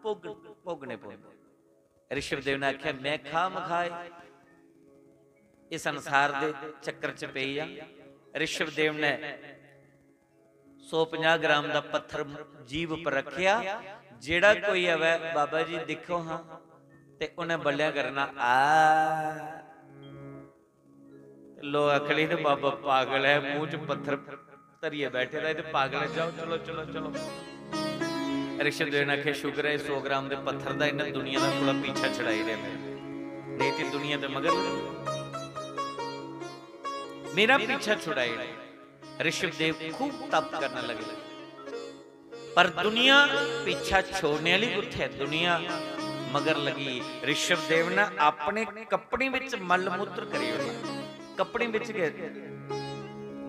भोग-, भोगने पौंदे। ऋषभदेव ने आखेआ, "मैं खा मखाए इस संसार दे चक्कर च पेई जां।" ऋषभदेव ने सौ पंजाह् ग्राम दा पत्थर जीभ पर रखेआ, "जेह्ड़ा कोई आवै, बाबा जी दिक्खो हां," ते उ'नें बल्लेआं करना, "आ।" लोक आखन लगे, "ते बाबा पागल ऐ, मूंह च पत्थर धरियै बैठे दा, एह् ते पागल ऐ, जाओ, चलो, चलो, चलो।" ऋषभदेव ने आखेआ, "शुक्र ऐ, सौ ग्राम दे पत्थर दा इन्नै दुनिया दा थोह्ड़ा पीछा छड़ाई ओड़ेआ मेरा, नेईं ते दुनिया दे मगर मेरा पीछा छुड़ाई ओड़ेआ।" ऋषभदेव खूब तप करन लगे। पर दुनिया पीछा छोड़ने आह्ली कुत्थै? दुनिया मगर लगी। ऋषभदेव ने अपने कपड़ें बिच मल मूत्र करी ओड़ना, कपड़ें बिच गै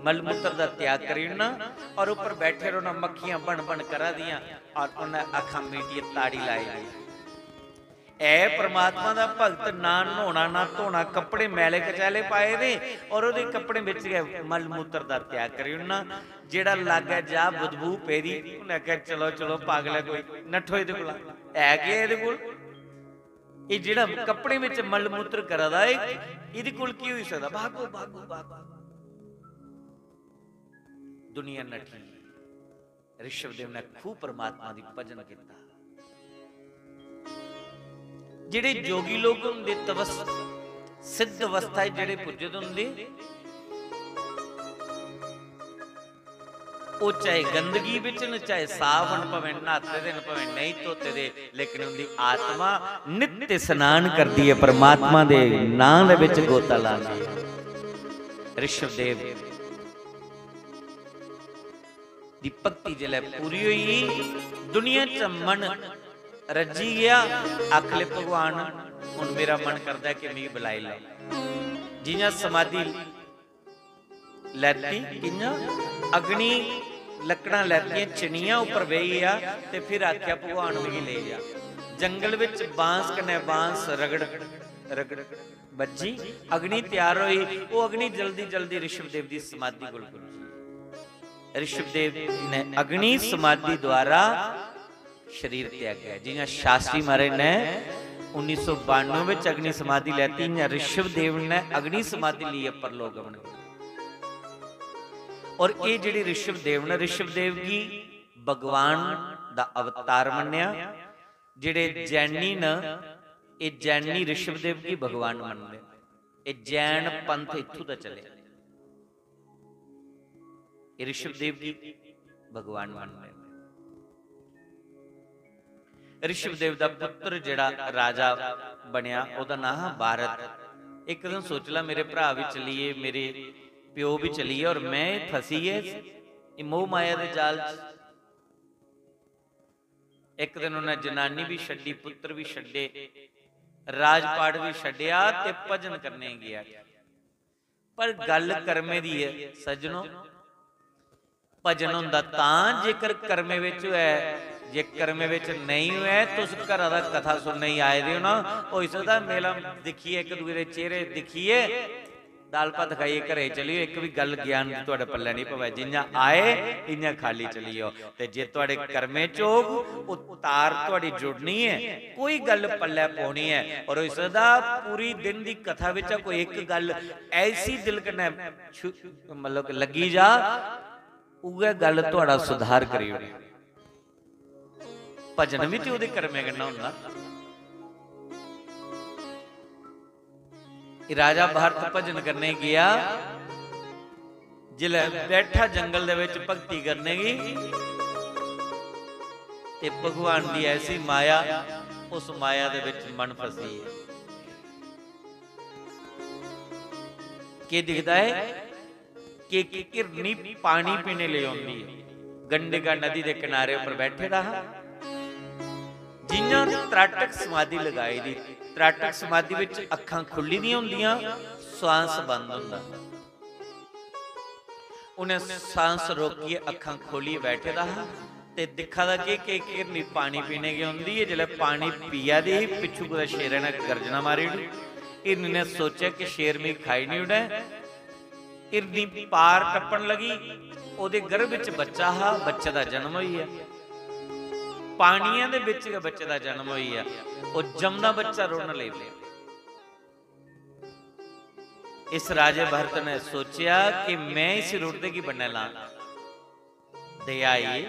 मल मूत्र दा त्याग करी ओड़ना और उप्पर बैठे रौह्ना, मक्खियां बन बन करा दियां और उन्नै अक्खां मीटियै ताड़ी लाई दी। ऐ परमात्मा दा भगत, ना न्हौना, ना धोना, कपड़े मैले कचैले पाए दे और ओह्दे कपड़ें बिच गै मल मूत्र दा त्याग करी ओड़ना। जेह्ड़ा लागै जा बदबू पेदी, उन्नै आखेआ, "चलो, चलो, पागल ऐ कोई, नट्ठो एह्दे कोला। है केह् ऐ एह्दे कोल? एह् जेह्ड़ा कपड़ें बिच मल मूत्र करा दा ऐ, एह्दे कोल केह् होई सकदा? भागो, भागो, भागो।" दुनिया नठी। ऋषभदेव ने खूब परमात्मा दी भजन किया। जेह्ड़े जोगी लोक होंदे, तवस-, सिद्ध अवस्था च जेह्ड़े पुज्जे दे होंदे, ओह् चाहे गंदगी बिच न, चाहे साफ न, भामें न्हाते दे न, भामें नेईं धोते दे, लेकिन उंदी आत्मा नित्य स्नान करदी ऐ, परमात्मा दे नां दे बिच गोता लांदी ऐ। ऋषभदेव दी भक्ति जिसलै पूरी होई, दुनिया च मन रज्जी गेआ, आखले, "भगवान, हुन मेरा मन करदा ऐ कि मिगी बलाई लैओ।" जि'यां समाधि लैती, कि'यां? अग्नि, लकड़ां लैतियां, चिनियां, उप्पर बेही गेआ ते फिर आखेआ, "भगवान, मिगी लेई जा।" जंगल बिच बांस कन्नै बांस रगड़, रगड़ बज्जी, अग्नि त्यार होई। ओह् अग्नि जलदी जलदी ऋषभदेव दी समाधि कोल पुज्जी। ऋषभदेव ने अग्नि समाधि द्वारा शरीर त्यागेआ। जि'यां शास्त्री महाराज ने उन्नी सौ बानुए बिच अग्नि समाधि लैती, इ'यां ऋषभदेव ने अग्नि समाधि लेइयै परलोक गमन कीता। और एह् जेह्ड़ी ऋषभदेव न, ऋषभदेव गी भगवान दा अवतार मन्नेआ। जेह्ड़े जैनी न, एह् जैनी ऋषभदेव गी भगवान मनदे न। एह् जैन पंथ इत्थूं दा चलेआ। एह् ऋषभदेव गी भगवान मनदे न। ऋषभदेव दा पुत्र जेह्ड़ा राजा बनेआ, ओह्दा नांऽ हा भारत। इक दिन सोची लै, मेरे भ्राऽ बी चली गे, मेरे प्यो बी चली गे और में फसी गै मोह माया दे जाल च। इक दिन उन्नै जनानी बी छड्डी, पुत्र बी छड्डे, राजपाट बी छड्डेआ ते भजन करने गी गेआ। पर गल्ल कर्में दी ऐ सज्जनो, भजन होंदा तां जेकर कर्में बिच होऐ, जे कर्में बिच नेईं होऐ, तुस घरा दा कथा सुनने गी आए दे ओ ना, होई सकदा मेला दिक्खियै, इक दूए दे चेहरे दिक्खियै, दाल भात खाइयै घरै गी चली जाओ, इक बी गल्ल ज्ञान दी थुआढ़े पल्लै नेईं पवै। जि'यां आए, इ'यां खाल्ली चली जाओ। ते जे थुआढ़े कर्में च होग, ओह् तार थुआढ़ी जुड़नी ऐ, कोई गल्ल पल्लै पौनी ऐ। और होई सकदा पूरी दिन दी कथा बिच्चा कोई इक गल्ल ऐसी दिल कन्नै छु-, मतलब कि लग्गी जा, उ'ऐ गल्ल थुआढ़ा सुधार करी ओड़े। भजन बी ते ओह्दे कर्में कन्नै होंदा। एह् राजा भरत भजन करने गेआ, जिसलै बैठा जंगल दे बिच भक्ति करने गी, ते भगवान दी ऐसी माया, उस माया दे बिच मन फसी गेआ। केह् दिखदा ऐ? कि इक हिरनी पानी पीने लेई औंदी ऐ। गंडका नदी दे किनारे उप्पर बैठे दा हा। जि'यां त्राटक समाधि लगाई दी, त्राटक समाधि विच अक्खां खु'ल्ली दियां होंदियां, सांस बंद होंदा। उ'नें सांस रोकियै अक्खां खोलियै बैठे दा हा ते दिक्खा दा कि, कि इक हिरनी पानी पीने गी औंदी ऐ। जिसलै पानी पिया दी ही, पिच्छू कुतै शेरै ने गर्जना मारी ओड़ी। हिरनी ने सोचेआ कि शेर मिगी खाई निं ओड़ै। हिरनी पार टप्पन लगी, ओह्दे गर्भ च बच्चा हा, बच्चे दा जन्म होई गेआ। पानियै दे बिच गै बच्चे दा जन्म होई गेआ। ओह् जमदा बच्चा रुढ़न लगी पेआ। इस राजे भरत ने सोचेआ कि मैं इसी रुढ़दे गी बन्ने लां। दया आई,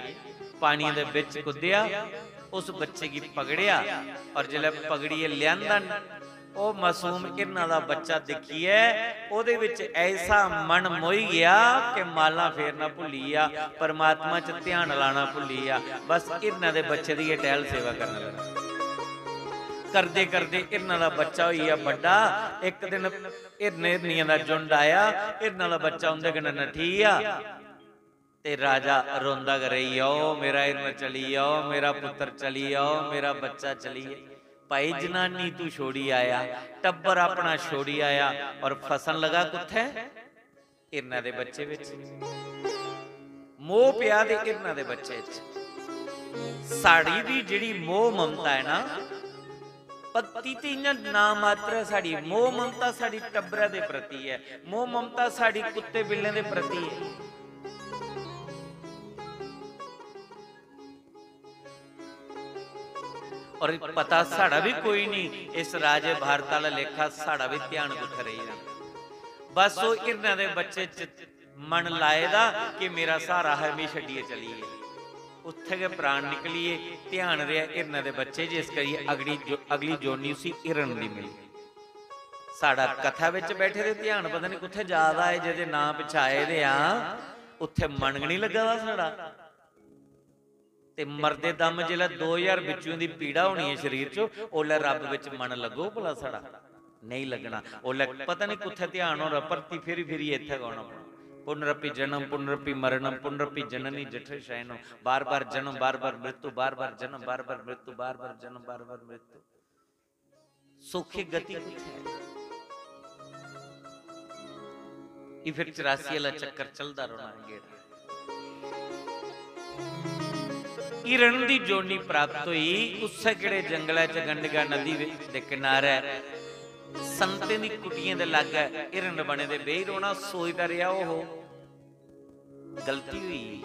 पानियै दे बिच कुद्देआ, उस बच्चे गी पकड़ेआ और जिसलै पकड़ियै लेआंदा न, ओह् मासूम हिरना दा बच्चा दिक्खियै ओह्दे विच ऐसा मन मोही गेआ कि मालां फेरना भुल्ली गेआ, परमात्मा च ध्यान लाना भुल्ली गेआ। बस हिरना दे बच्चे दी गै टैह्ल सेवा करन लगा। करदे करदे हिरना दा बच्चा होई गेआ बड्डा। इक दिन हिरन हिरनियें दा झुंड आया, हिरना दा बच्चा उं'दे कन्नै नठी गेआ। ते राजा रोंदा गै रेही गेआ, "ओ मेरा हिरन चली गेआ, ओ मेरा पुत्तर चली गेआ, ओ मेरा बच्चा चली गेआ।" भाई, जनानी तू छोड़ी आया, टब्बर अपना छोड़ी आया, और फसन लगा कुत्थै? हिरना दे बच्चे बिच। मोह पिया दे हिरना दे बच्चे च। साढ़ी दी जेह्ड़ी मोह ममता ऐ ना, पत्ती ते इ'यां नां मात्र ऐ साढ़ी, मोह ममता साढ़ी टब्बरै दे प्रति ऐ, मोह ममता साढ़ी कुत्ते बिल्लें दे प्रति ऐ। और पता साढ़ा भी कोई नहीं, इस राजे भारत आह्ला लेखा साढ़ा भी ध्यान कुत्थै रेही जाना। बस ओह् हिरना दे बच्चे च मन लाए दा कि मेरा स्हारा है, मी छड्डियै चली गे। उत्थै गै प्राण निकली गे। ध्यान रेहा हिरना दे बच्चे च, इस करियै अगली जो-, अगली जोनी उसी हिरन दी मिली। साढ़ा कथा बिच बैठे दे ध्यान पता नहीं कुत्थै जा दा ऐ, जेह्दे नां पिच्छे आए दे आं, उत्थै मन गै नहीं लग्गा दा साढ़ा। ते मरदे दम जिसलै दो ज्हार बिच्चुएं दी पीड़ा होनी ऐ शरीर च, ओल्लै रब बिच मन लग्गो भला साढ़ा? नेईं लग्गना। ओल्लै पता निं कुत्थै ध्यान होना, परती फिरी फिरियै इत्थै गै औना पौना। पुनरपि जन्म, पुनरपि मरणम, पुनरपि जननी जठर शयनम। बार बार जन्म, बार बार मृत्यु, बार बार जन्म, बार बार मृत्यु, बार बार जन्म, बार बार मृत्यु। सौखी गति कुत्थै ऐ? एह् फिर चरासी आह्ला चक्कर चलदा रौह्ना ऐ गेड़ा। हिरण दी जोनी प्राप्त होई, उस्सै केड़े जंगलै च गंडका नदी दे किनारै संतें दी कुटियें दे लागै हिरण बने दे बेही रौह्ना। सोचदा रेहा, "ओहो, गलती होई गेई।"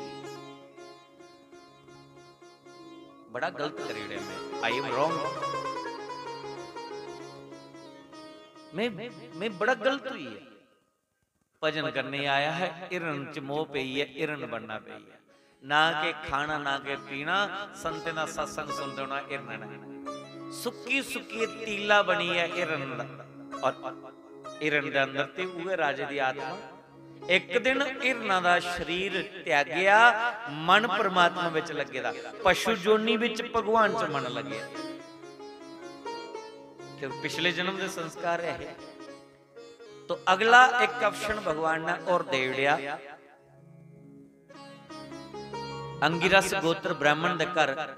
बड़ा गलत करी ओड़ेआ में, I am wrong। मैं, मैं बड़ा गलत होई गेआ। भजन करने आया है, हिरण च मोह पेई ऐ, हिरण बनना पेई ऐ। ना के खाना, ना के पीना, संतें दा सत्संग सुनदे होना हिरण ने। सुक्की सुक्की तीला बनी ऐ हिरण दा। और हिरण दे अंदर ते उ'ऐ राजे दी आत्मा। इक दिन हिरना दा शरीर त्यागेआ, मन परमात्मा विच लग्गे दा। पशु जोनी विच भगवान च मन लग्गेआ। क्यों, पिछले जन्म दे संस्कार ऐ हे। तो अगला इक option भगवान ने और दे ओड़ेआ। अंगिरस गोत्र ब्राह्मण दे घर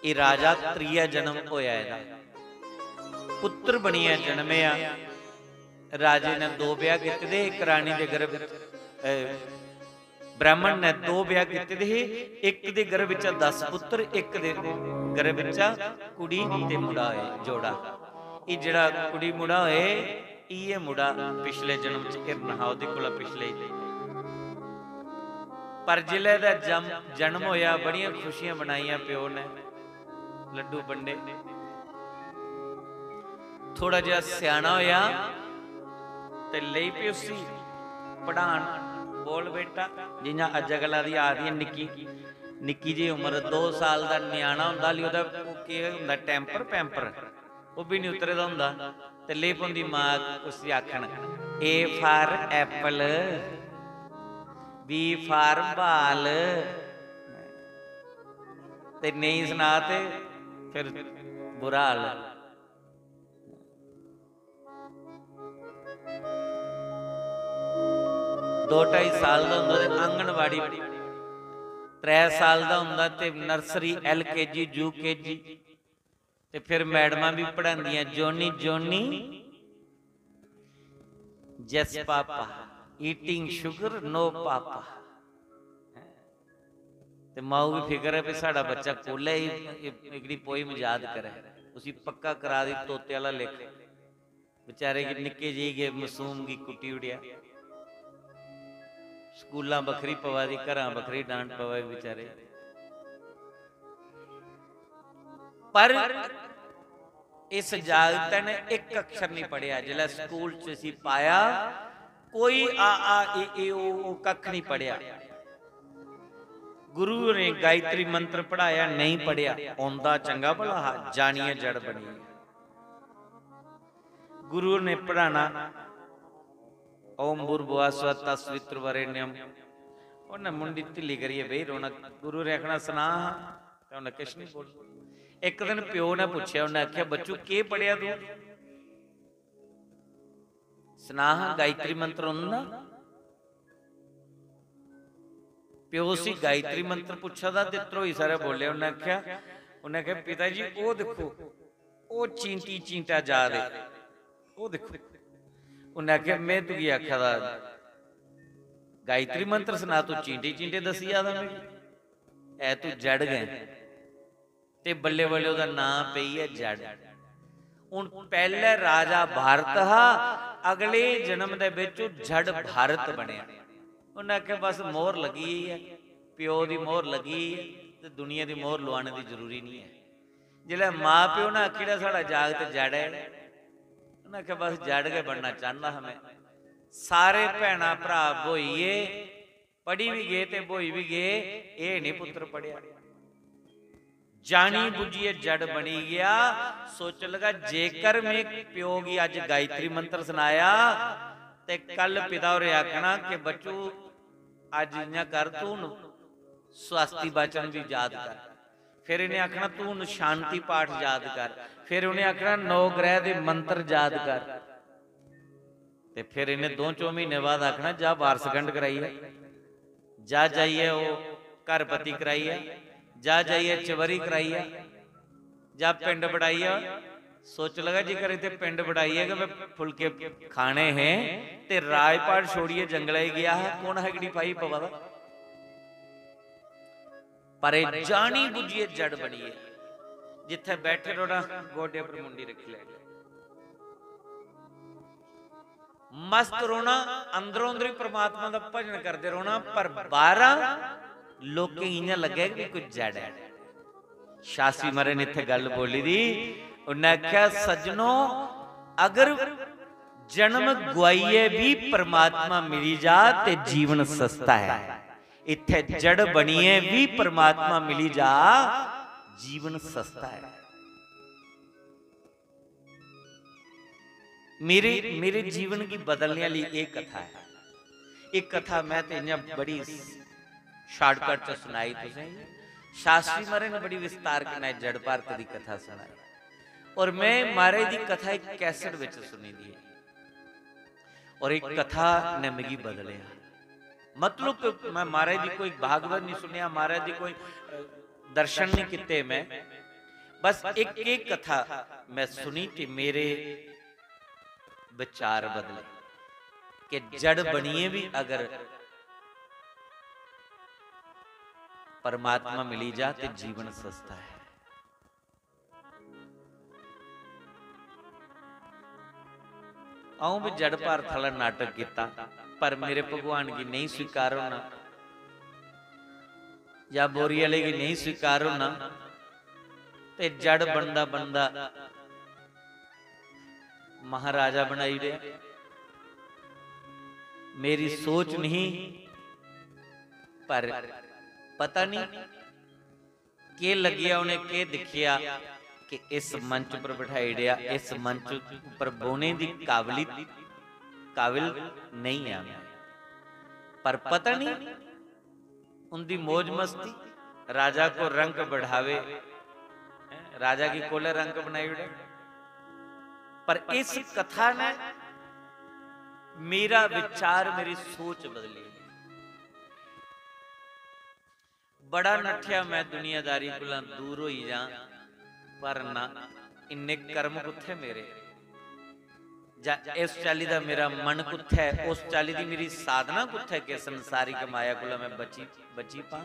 एह् राजा त्रिया जन्म होया एह्दा। पुत्र बनियै जन्मेआ। राजे ने दो ब्याह कीते दे, इक रानी दे गर्भ, अ, ब्राह्मण ने दो ब्याह कीते दे हे, इक दे गर्भ बिच्चा दस पुत्र, इक दे गर्भ बिच्चा कुड़ी ते मुंडा होए, जोड़ा। एह् जेह्ड़ा कुड़ी मुंडा होए, इ'यै मुंडा पिछले जन्म च हिरन हा, ओह्दे कोला पिछले। पर जिसलै एह्दा जम-, जन्म होया, बड़ियां खुशियां मनाइयां प्यो ने, लड्डू बंडे। थोड़ा जेहा स्याना होया ते लेई पे उसी पढ़ान, "बोल बेटा।" जियां अज्जकल दी आखदी निक्की, निक्की जी उम्र, दो साल दा ञ्याणा होंदा, हल्ली ओह्दा ओह् केह् होंदा, टैंपर, पैंपर, ओह् बी निं उतरे दा होंदा। ते लेई पौंदी मां उसी आखन, "A for apple, B for ball।" ते नेईं सना ते फिर बुरा हाल। दो ढाई साल दा होंदा ते आंगनबाड़ी, त्रै साल दा होंदा ते nursery, L K G, U K G, ते फिर मैडमां बी पढ़ांदियां, "Johnny, Johnny, yes papa, eating sugar, no papa।" ते माऊ गी फिकर ऐ भी साढ़ा बच्चा कोलै एह्, एह्, एह्कड़ी पोइम याद करै, उसी पक्का करा दी तोते आह्ला लेखा। बेचारे गी, निक्के जेही गै मासूम गी कुट्टी ओड़ेआ। स्कूलां बक्खरी पवा दी, घरां बक्खरी डांट पवा दी बेचारे। पर इस जागतै ने इक अक्षर निं पढ़ेआ। जिसलै स्कूल च इसी पाया, कोई आ, आ, ए, ए, ओ, ओ कक्ख निं पढ़ेआ। गुरु होरें गायत्री मंत्र पढ़ाया, नेईं पढ़ेआ। औंदा चंगा भला हा, जानियै जड़ बनी गेआ। गुरु ने पढ़ाना, "ओम भूर्भुवः स्वः तत्सवितुर्वरेण्यम।" उन्नै मुंडी ढिल्ली करियै बेही रौह्ना। गुरु ने आखना, "सना हां।" ते उन्नै किश निं बोलना। इक दिन प्यो ने पुच्छेआ, उन्नै आखेआ, "बच्चू, केह् पढ़ेआ तूं? सना हां, गायत्री मंत्र औंदा?" प्यो उसी गायत्री मंत्र पुच्छा दा ते ध्रोई सारै बोलेआ। उन्नै आखेआ, उन्नै आखेआ, "पिता जी, ओह् दिक्खो, ओह् चींटी चींटा जा दे, ओह् दिक्खो।" उन्नै आखेआ, "में तुगी आखा दा, गायत्री मंत्र सना, तू चींटे चींटे दस्सी जा दा मिगी। ऐ तू जड़ गै।" ते बल्लें बल्लें ओह्दा नांऽ पेई गेआ जड़। हून पैह्लै राजा भारत हा, अगले जन्म दे बिच ओह् जड़ भारत बनेआ। उन्नै आखेआ, "बस मोहर लग्गी गेई ऐ, प्यो दी मोहर लग्गी गेई ऐ, ते दुनिया दी मोहर लुआने दी जरूरी निं ऐ।" जिसलै मां प्यो ने आखी ओड़ेआ, "साढ़ा जागत जड़ ऐ," उन्नै आखेआ, "बस जड़ गै बनना चांह्दा हा में।" सारे भैनां भ्राऽ ब्होई गे, पढ़ी बी गे ते ब्होई बी गे, एह् निं पुत्तर पढ़ेआ। जानी बुज्झियै जड़ बनी गेआ। सोचन लगा, "जेकर में प्यो गी अज्ज गायत्री मंत्र सनाया ते कल पिता होरें आखना कि बच्चू, अज्ज इ'यां कर, तू हून स्वस्ति वचन बी याद कर।" फिर इ'नें आखना, "तू हून शांति पाठ याद कर।" फिर उ'नें आखना, "नौ ग्रह दे मंत्र याद कर।" ते फिर इ'नें दो चौ म्हीने बाद आखना, "जा वारसगंढ कराई आ, जा जाइयै ओह् घर पत्ती कराई आ, जा जाइयै चबरी कराई आ, जा पिंड बड़ाई आ।" सोच लगा, जेकर इत्थै पिंड बड़ाइयै गै में फुलके खाने हे ते राजपाट छोड़ियै जंगलै च गेआ हा, कौन हा एह्कड़ी पाई पवा दा? पर एह् जानी बुज्झियै जड़ बनियै जित्थै बैठे रौह्ना, गोडे पर मुंडी रक्खी लैनी। मस्त रौह्ना, अंदरों अंदरी परमात्मा दा भजन करदे रौह्ना, पर बाह्रा लोकें गी इ'यां लग्गै कि कोई जड़ ऐ। शास्त्री महाराज ने इत्थै गल्ल बोली दी, उन्नै आखेआ, "सज्जनो, अगर जन्म गुआइयै बी परमात्मा मिली जा ते जीवन सस्ता ऐ, इत्थै जड़ बनियै बी परमात्मा मिली जा, जीवन सस्ता ऐ।" मेरे, मेरे जीवन गी बदलने आह्ली एह् कथा ऐ। एह् कथा में ते इ'यां बड़ी shortcut च सनाई तुसें गी। शास्त्री महाराज ने बड़ी विस्तार कन्नै जड़ भारत दी कथा सनाई। और में महाराज दी कथा इक कैसेट बिच सुनी दी ऐ। और इक कथा ने मिगी बदलेआ। मतलब कि मैं महाराज दी कोई भागवत नहीं सुनेआ, महाराज दी कोई, अ, दर्शन नहीं कीते मैं। बस इक, इक कथा मैं सुनी ते मेरे विचार बदले कि जड़ बनियै बी अगर परमात्मा मिली जा ते जीवन सस्ता है। अ'ऊं बी जड़ भारत आह्ला नाटक कीता, पर मेरे भगवान गी नेईं स्वीकार होना, जां बोरी आह्ले गी नेईं स्वीकार होना, ते जड़ बनदा बनदा महाराजा बनाई ओड़ेआ। मेरी सोच नहीं, पर पता नहीं केह् लग्गेआ, उ'नें केह् दिक्खेआ कि इस मंच उप्पर बठाई ओड़ेआ, इस मंच उप्पर बौह्ने दी काबली-, काबिल नेईं ऐ में। पर पता नहीं उं'दी मौज मस्ती, राजा को रंग बढ़ावे, हैं? राजा गी कोले रंग बनाई ओड़े। पर इस कथा ने मेरा विचार, मेरी सोच बदली। बड़ा नट्ठेआ मैं दुनियादारी कोला दूर होई जां, पर ना, इन्ने कर्म कुत्थै मेरे? जां इस चाल्ली दा मेरा मन कुत्थै, उस चाल्ली दी मेरी साधना कुत्थै कि संसारिक माया कोला मैं बची, बची पां?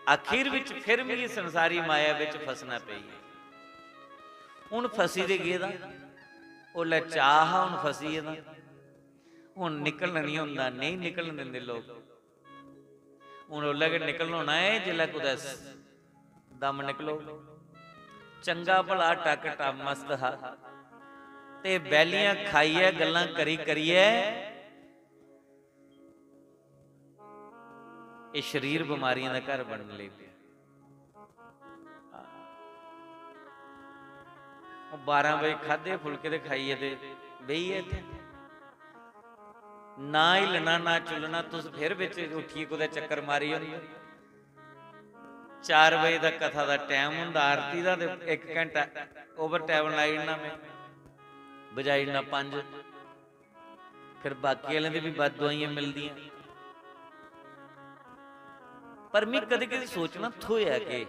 आखिर विच फिर मिगी संसारी माया विच फसना पेई। हुन फसी ते गेदा, ओल्लै चाऽ हा, हुन फसी गेदा, हुन निकलन निं होंदा, नेईं निकलन दिंदे लोक। हुन ओल्लै गै निकलन होना ऐ, जिसलै कुतै स-, दम निकलो। चंगा भला टक टम मस्त हा, ते बैलियां खाइयै, गल्लां करी करियै एह् शरीर बमारियें दा घर बनन लगी पेआ। ओह् बारां बजे खाद्धे फुलके ते खाइयै ते बेही गे इत्थै। ना हिल्लना, ना चुल्लना, तुस फिर बिच उट्ठियै कुतै चक्कर मारी औंदे। चार बजे दा कथा दा टैम होंदा, आरती दा, ते इक घैंटा ओवर टाइम लाई ओड़ना में, बजाई ओड़ना पंज। फिर बाकी आह्लें दी बी बद दुआइयां मिलदियां। पर मी कदें-कदें सोचना थ्होएआ कि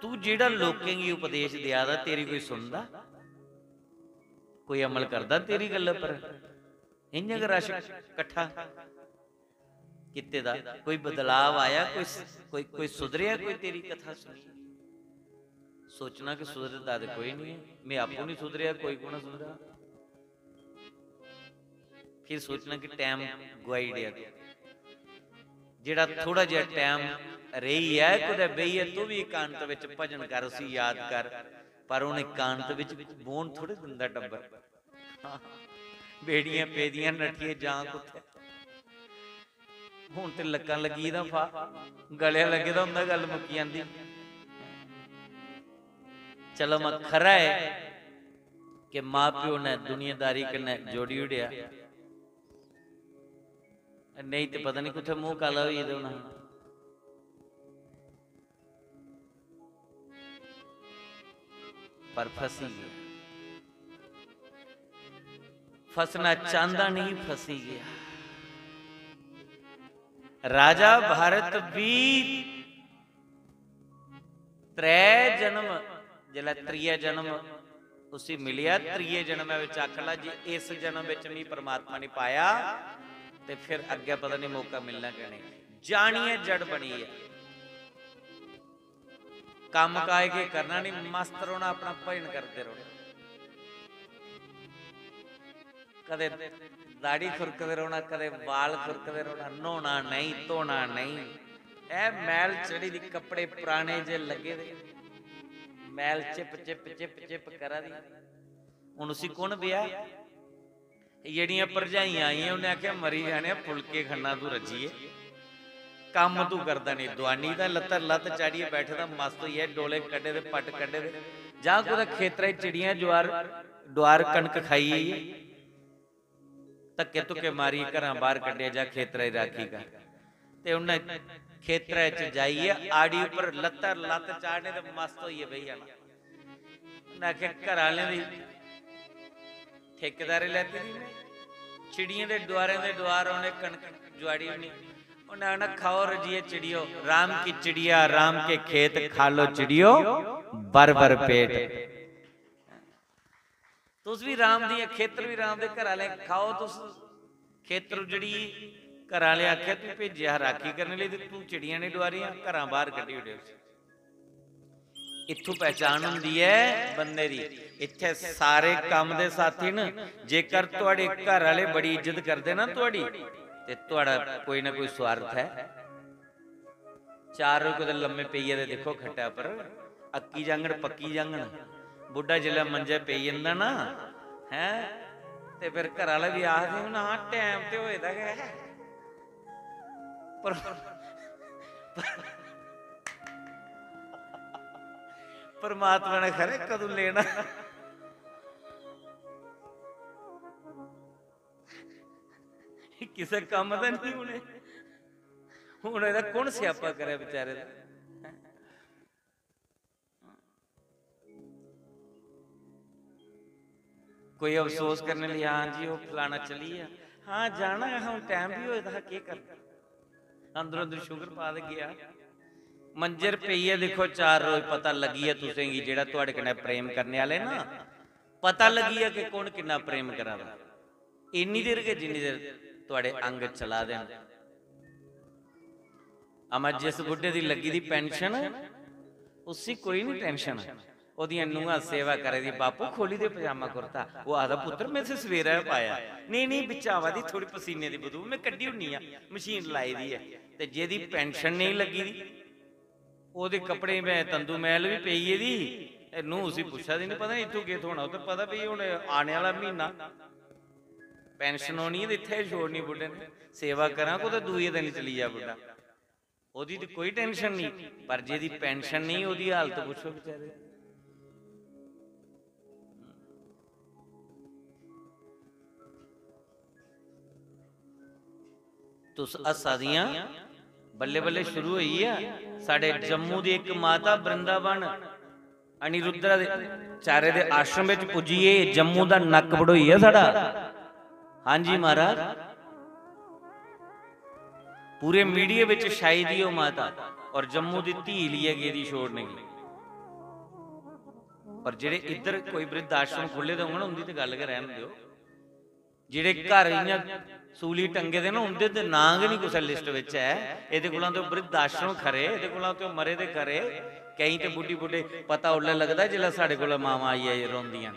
तू जेह्ड़ा लोकें गी उपदेश देआ दा, तेरी कोई सुनदा? कोई अमल करदा तेरी गल्ला पर? इ'यां गै रश कट्ठा कीते दा, कोई बदलाव आया, कोई स-, कोई, कोई सुधरेआ, कोई तेरी कथा सुनी? सोचना कि सुधरदा ते कोई निं ऐ, में आपूं निं सुधरेआ, कोई कु'न सुधरा? फिर सोचना कि टैम गुआई ओड़ेआ तूं। जेह्ड़ा थोह्ड़ा जेहा टैम रेही ऐ, कुतै बेहियै तूं बी एकांत बिच भजन कर, उसी याद कर, पर हून एकांत बिच बौह्न थोह्ड़े दिंदा टब्बर। बेड़ियां पेदियां, नट्ठियै जां कुत्थै? हुन ते लक्कां लग्गी दा फा, गले लग्गे दा होंदा, गल्ल मुक्की जंदी। चलो, मैं खरा ऐ कि मां प्यो ने दुनियादारी कन्नै जोड़ी ओड़ेआ, नेईं ते पता नहीं कुत्थै मूंह काला होई गेदा होना। पर फसी गया। फसना चांहदा नहीं, फसी गया। राजा भारत भी त्रै जन्म, जिसलै त्रिया जन्म उसी मिलेआ, त्रिये जन्म बिच आखन लगा जी, इस जन्म बिच मी परमात्मा ने पाया ते फिर अग्गें पता नहीं मौका मिलना कि नहीं। जानियै जड़ बनी ऐ। कम्म काज के करना नहीं, मस्त रौहना, अपना भजन करदे रौहना। कदे दाढ़ी खुरकदे रौहना, कदे बाल खुरकदे रौहना, न्हौना नहीं, धोना नहीं। ऐ मैल चढ़ी दी, कपड़े पुराने जे लग्गे दे, मैल चिप चिप चिप चिप करा दी। हुन उसी कु'न ब्याह? जेह्ड़ियां भरजाइयां आइयां, उ'नें आखेआ, "मरी जाने, फुलके खन्ना तूं रज्जियै, कम्म तूं करदा नेईं।" दुआनी दा लत्तर लत्त चाढ़ियै बैठे दा, मस्त होइयै डोले कड्ढे दे, पट्ट कड्ढे दे। जां कुतै खेतरै च चिड़ियां जुआर, डुआर कनक खाई गेई, धक्के धुक्के मारियै घरां बाह्र कड्ढेआ, "जा खेतरै दी राक्खी कर।" ते उ'न्नै खेतरै च जाइयै आड़ी उप्पर लत्तर लत्त चाढ़ने ते मस्त होइयै बेही जाना। उ'न्नै आखेआ, "घरै आह्लें दी ठेकेदारी लैती दी में, चिड़ियें दे डुआरें दे डुआर औने, कनक जुआड़ी होनी।" उ'न्नै आखना, "खाओ रजियै चिड़ियो, राम की चिड़िया, राम के खेत, खा लो चिड़ियो, भर भर पेट।" तुस बी राम दियां, खेतर बी राम दे, घरै आह्ले, खाओ तुस, खेतर उजड़ी, घरा आह्ले आखेआ, "तूं भेजेआ हा राखी करने लेई ते तूं चिड़ियां निं डुआरियां, घरा बाह्र कड्ढी ओड़ेआ उसी।" इत्थूं पहचान होंदी ऐ बंदे दी। इत्थै सारे कम्म दे साथी न। जेकर थुआढ़े घर आह्ले बड़ी इज्जत करदे ना थुआढ़ी, ते थुआढ़ा कोई ना कोई स्वार्थ ऐ। चार रोज कुतै लम्मे पेइयै ते दिक्खो खट्टै पर, अक्की जाङन, पक्की जाङन। बुड्ढा जिसलै मंजै पेई जंदा ना, हैं, ते फिर घरै आह्ले बी आखदे, "हून हां, टैम ते होए दा गै ऐ।" पर, पर, परमात्मा ने खरे कदूं लेना। किसे कम्म दा नहीं होने। हून एह्दा कु'न स्यापा करै बेचारे दा? कोई अफसोस करने लेई, "हां जी, ओह् फलाना चली गेआ।" हां, जाना गै हा, हून टैम बी होए दा हा, केह् करना? अंदरो अंदर शुक्र पा ते गेआ। मंजर पेइयै दिक्खो, चार रोज पता लग्गी गेआ तुसें गी, जेह्ड़ा थुआढ़े कन्नै प्रेम करने आह्ले ना, पता लग्गी गेआ कि कु'न किन्ना प्रेम करा दा। इन्नी देर गै जिन्नी देर थुआढ़े अंग चला दे न। अमा, जिस बुड्ढे दी लग्गी दी pension, उसी कोई निं tension। ओह्दियां नूहां सेवा करै दी, "बापू, खोह्ल्ली दे पजामा कुर्ता।" ओह् आखदा, "पुत्तर, में इसी सवेरै गै पाया।" "नेईं, नेईं, बिच्च आवा दी थोह्ड़ी पसीने दी बदबू, में कड्ढी ओड़नी आं, मशीन लाई दी ऐ।" ते जेह्दी pension नेईं लग्गी दी, ओह्दे कपड़े में तंदू मैल बी पेई गेदी, ते नूंह् उसी पुच्छा दी निं, पता निं इत्थूं केह् थ्होना। ओह् ते पता भई हून आने आह्ला म्हीना pension होनी ते इत्थै गै छोड़नी बुड्ढे ने। सेवा करां, कुतै दूए दिन चली जा बुड्ढा। ओह्दी ते कोई tension निं, पर जेह्दी pension नेईं, ओह्दी हालत पुच्छो बेचारे। तुस हस्सा दियां, बल्ले बल्ले शुरू होई ऐ। साढ़े जम्मू दी इक माता वृंदावन अनिरुद्ध दे चारे दे आश्रम बिच पुज्जियै जम्मू दा नक्क बढोई ऐ साढ़ा। हां जी महाराज, पूरे media बिच छाई दी ओह् माता, और जम्मू दी धी लेइयै गेदी छोड़ने गी। और जेह्ड़े इद्धर कोई वृद्ध आश्रम खु'ल्ले दे होङन, उं'दी ते गल्ल गै रैह्न देओ। जेह्ड़े घर इ'यां सूली टंगे दे न, उं'दे ते नांऽ गै निं कुसै list बिच ऐ। एह्दे कोला ते वृद्ध आश्रम खरे, एह्दे कोला ते मरे दे खरे। केईं ते बुड्ढी बुड्ढे पता उसलै लगदा जिसलै साढ़े कोल मावां आइयै रोंदियां न।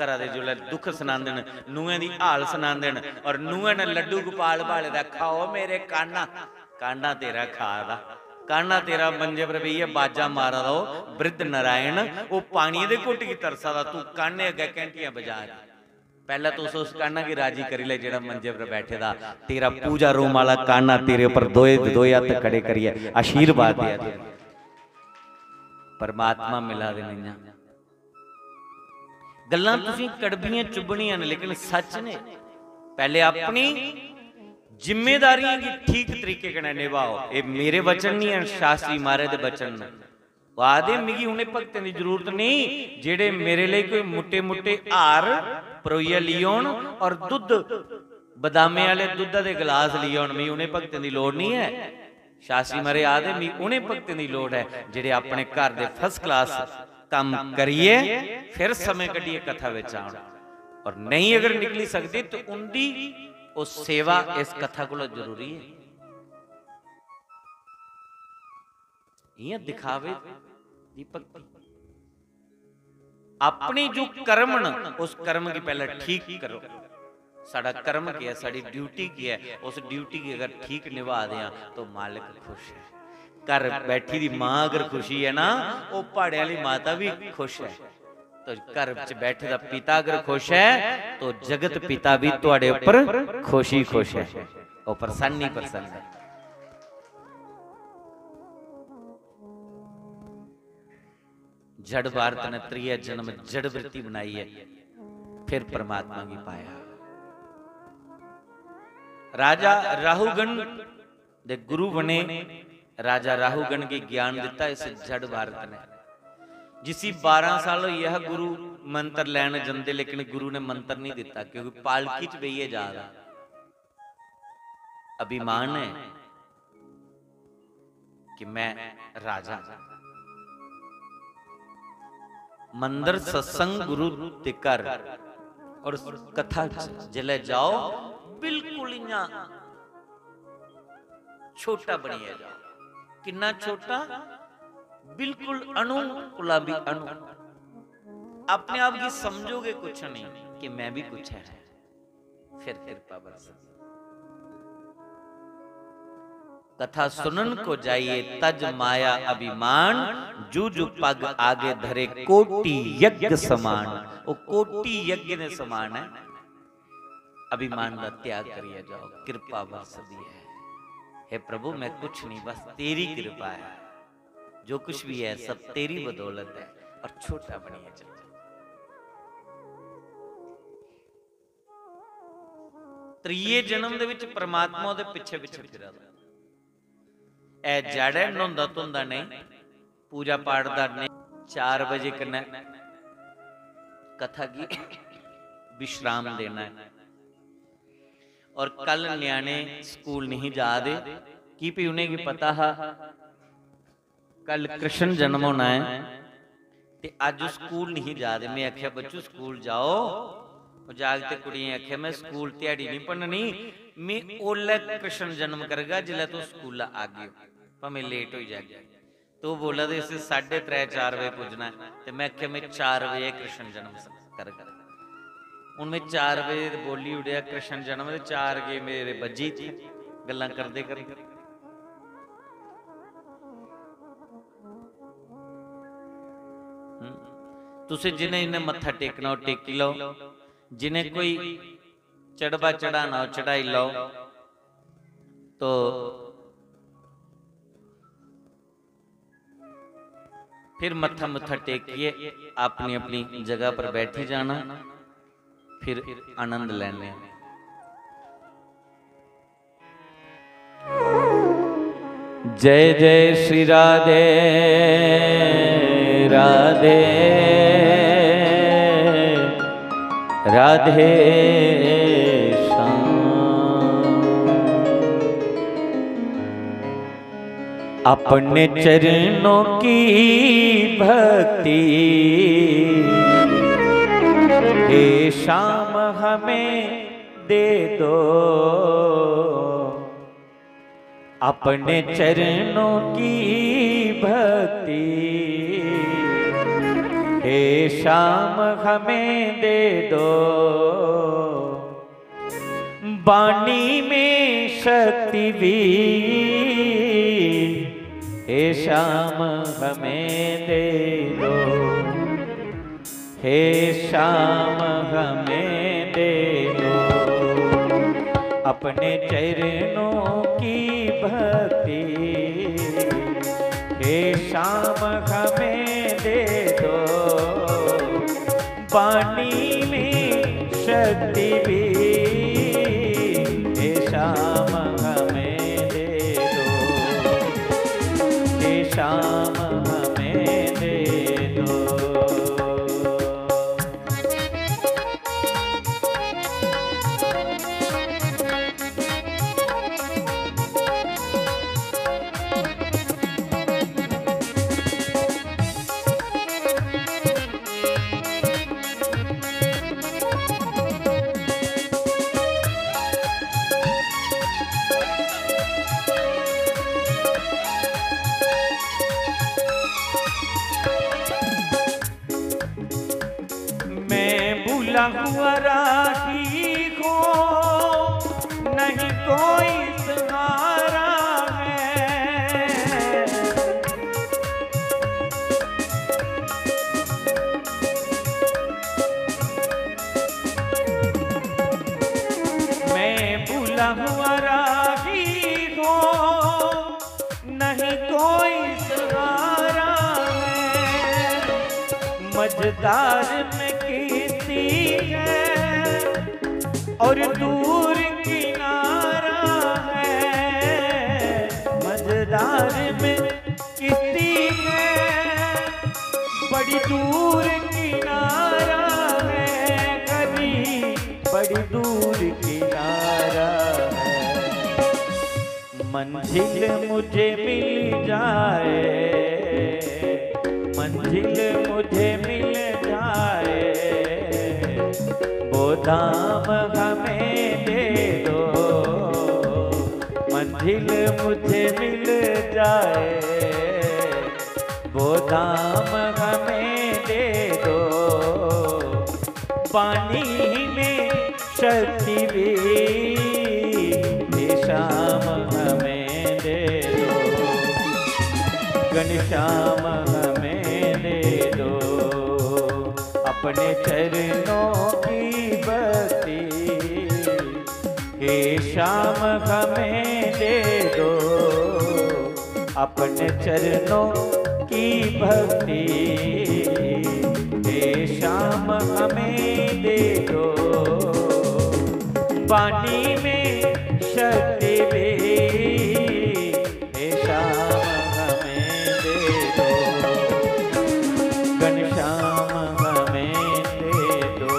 घरा दे जिसलै दुख सनांदे न, नूहें दी हाल सनांदे न, और नूहें ने लड्डू गोपाल बाले दा, "खाओ मेरे कान्हा, कान्हा तेरा खा दा, कान्हा तेरा मंजे पर बेहियै बाजा मारा दा, ओह् वृद्ध नारायण, ओह् पानियै दे घुट्ट गी तरसा दा, तूं कान्हे अग्गें घैंटियां बजा दी।" पैह्लें तुस उस कान्हा गी राजी करी लै जेह्ड़ा मंजे पर बैठे दा, तेरा पूजा room आह्ला कान्हा तेरे उप्पर दोए दे दोए हत्थ खड़े करियै आशीर्वाद देआ दे। परमात्मा मिला दे न इ'यां। गल्लां तुसें कड़बियां चुभनियां न, लेकिन सच ने। पैह्ले अपनी जिम्मेदारियें गी ठीक तरीके कन्नै निभाओ। एह् मेरे वचन निं हैन, शास्त्री महाराज दे वचन न। ओह् आखदे, "मिगी उ'नें भक्तें दी जरूरत नेईं जेह्ड़े मेरे लेई कोई मुट्टे मुट्टे हार परोइयै लेई औन और दुद्ध, बदामें आह्ले दुद्धा दे गलास लेई औन, मिगी उ'नें भक्तें दी लोड़ नेईं ऐ।" शास्त्री महाराज आखदे, "मिगी उ'नें भक्तें दी लोड़ ऐ जेह्ड़े अपने घर दे first class कम्म करियै फिर समें कड्ढियै कथा बिच औन, और नेईं अगर निकली सकदे ते उं'दी ओह् सेवा इस कथा कोला जरूरी ऐ।" इ'यां दिखावे दी भक्ति। अपने जो कर्म न, उस कर्म गी पैह्लें ठीक करो। साढ़ा कर्म केह् ऐ, साढ़ी duty केह् ऐ, उस duty गी अगर ठीक निभा दे आं, तो मालक खुश ऐ। घर बैठी दी मां अगर खुशी ऐ ना, ओह् प्हाड़ें आह्ली माता बी खुश ऐ। तो घर च बैठे दा पिता अगर खुश ऐ, तो जगत पिता बी तुआढ़े उप्पर खुश ही खुश ऐ, ओह् प्रसन्न ही प्रसन्न ऐ। जड़ भारत ने त्रिया जन्म जड़ वृत्ति बनाई है, फिर परमात्मा गी पाया। राजा राहुगण दे गुरु बने। राजा राहुगण गी ज्ञान दिता इस जड़ भारत ने, जिसी बारां साल होई गे हा गुरु मंत्र लैन जंदे, लेकिन गुरु ने मंत्र नहीं दिता, क्योंकि पालकी च बेहियै जा रहा। अभिमान है कि मैं राजा। मंदर, सत्संग, गुरु ते घर और कथा च जिसलै जाओ, बिल्कुल इ'यां छोटा बनियै जाओ। किन्ना छोटा? बिल्कुल अणु कोला भी अणु। अपने आप गी समझोगे कुछ नहीं कि मैं भी कुछ है, फिर कृपा बरसदी। कथा सुनन को जाइए तज माया अभिमान, जू जू पग आगे धरे कोटि यज्ञ समान। वो कोटि यज्ञ ने समान है। अभिमान का त्याग करिए जाओ, कृपा बरसदी है। हे प्रभु, मैं कुछ नहीं, बस तेरी कृपा है। जो कुछ भी है, सब तेरी बदौलत है। और छोटा बनिए चल। त्रिये जन्म दे विच परमात्मा ओदे पिछे पिछे फिरा दा। ऐ जड़ ऐ, न्होंदा धोंदा नहीं, पूजा पाठ दा नहीं। चार बजे कन्नै कथा गी विश्राम देना है। और कल न्याणे स्कूल नहीं जा दे, की भी उ'नेंगी पता हा कल कृष्ण जन्म होना है, ते अज्ज स्कूल नहीं जा दे। मैं आख्या, "बच्चू, स्कूल जाओ।" वो जागते कुड़ियें आख्या, "मैं स्कूल ध्याड़ी नहीं पढ़नी, मैं ओल्लै कृष्ण जन्म करगा जिसलै तुस स्कूला आगे हो, भामें लेट होई जागे।" तो बोला दे, "इस साढ़े त्रै, चार बजे पुज्जना है।" ते मैं आख्या, "मैं चार बजे कृष्ण जन्म स-, करगा।" हूँ मैं चार बजे ते बोली उड़ेआ कृष्ण जन्म, ते चार गए मेरे बज्जी इत्थै गल्लां करदे करदे। हम्म। तुसें जिन्हें इन्हें मत्था टेकना हो, टेकी लैओ। जिन्हें कोई चढ़वा चढ़ाना हो, चढ़ाई लैओ। तो फिर मत्था मुत्था टेकिए अपनी अपनी जगह पर बैठी जाना, फिर आनंद लैने। जय जय श्री राधे, राधे, राधे श्याम। अपने चरणों की भक्ति, हे श्याम, हमें दे दो। अपने चरणों की भक्ति, हे श्याम, हमें दे दो। बाणी में शक्ति भी, हे श्याम, हमें दे दो। हे श्याम, हमें दे दो अपने चरणों की भक्ति। हे श्याम, हमें दे दो बाणी में शक्ति भी। हे श्याम, हमें दे दो। हे श्याम, हमें दे दो। मैं भूला हुआ राही हूँ, नहीं कोई सहारा है। मैं भूला हुआ राही हूँ, नहीं कोई सहारा है। मझधार में किश्ती है और दूर किनारा है। मझधार में किश्ती है, बड़ी दूर किनारा है। कभी बड़ी दूर किनारा है। मंजिल मुझे मिल जाए, मंजिल मुझे मिल जाए, वो धाम हमें दे दो। मंजिल दिल मुझे मिल जाए, वो दाम हमें दे दो। पानी में शक्ति भी, ये शाम हमें दे दो, घनश्याम हमें दे दो, अपने चरणों की बत्ती, ये शाम हमें दे दो, अपने चरणों की भक्ति, ये शाम हमें दे दो। पानी में शक्ति भी, ये शाम हमें दे दो, घनश्याम हमें दे दो।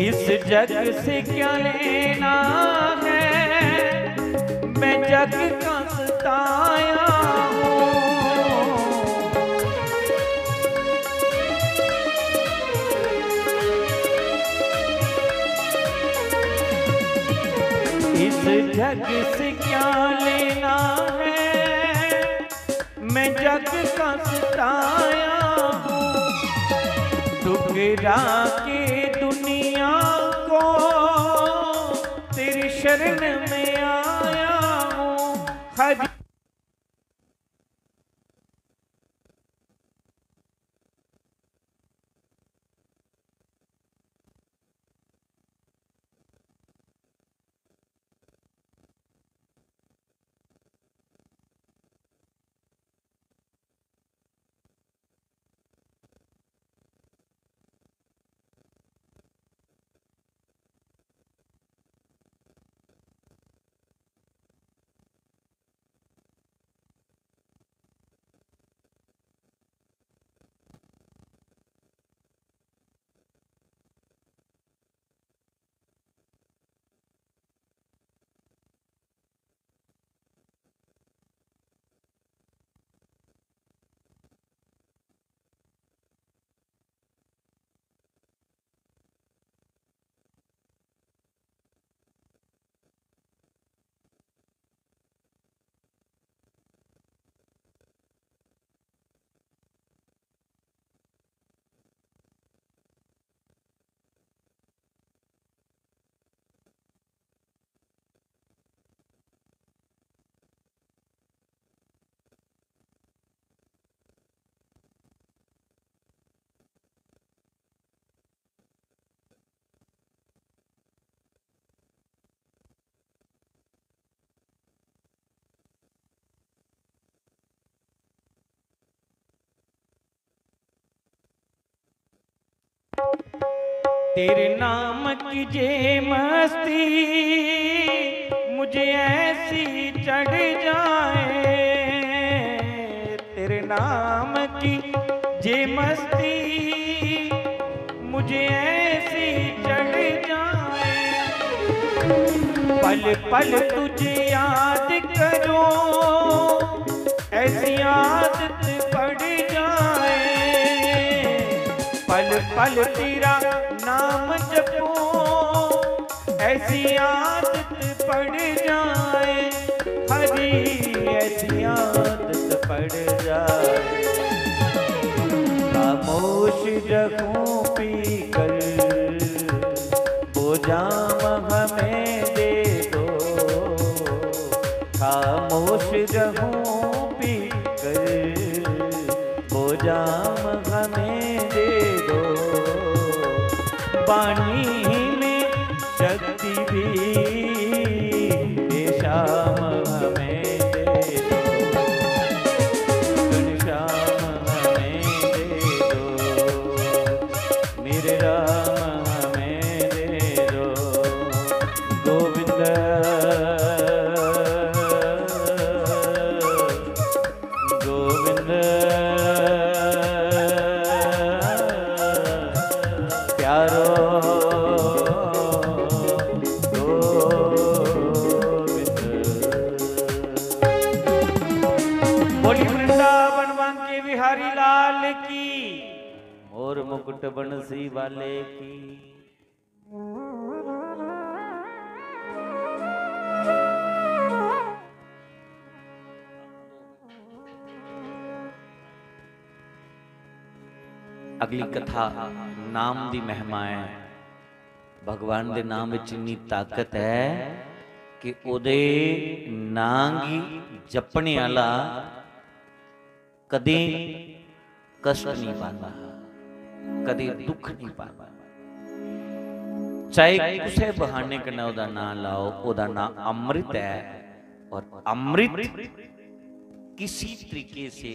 इस जग से क्या लेना है, मैं जग का सताया हूँ। इस जग से क्या लेना है, मैं जग का सताया हूँ, ठुकरा के दुनिया को तेरी शरण में आया हूँ। हर तेरे नाम की जे मस्ती मुझे ऐसी चढ़ जाए, तेरे नाम की जे मस्ती मुझे ऐसी चढ़ जाए, पल पल तुझे याद करूं, ऐसी आदत पड़ जाए, पल पल तेरा नाम जपूं, ऐसी आदत पड़ जाए, हरी ऐसी आदत पड़ जाए। खामोश रहूं पीकर वो जाम हमें दे दो, खामोश रहूं पीकर वो जाम हमें दे दो, पानी में शक्ति भी ये शाम हमें दे दो। और मुकुट बंसी वाले की। अगली कथा नाम दी महिमा है। भगवान दे नाम विच इन्नी ताकत है कि ओदे नां गी जपने आह्ला कदें कष्ट नहीं पांदा, कदें दुख नहीं पांदा। चाहे कुसै बहाने कन्नै ओदा नां लाओ, ओदा नां अमृत है, और अमृत किसी तरीके से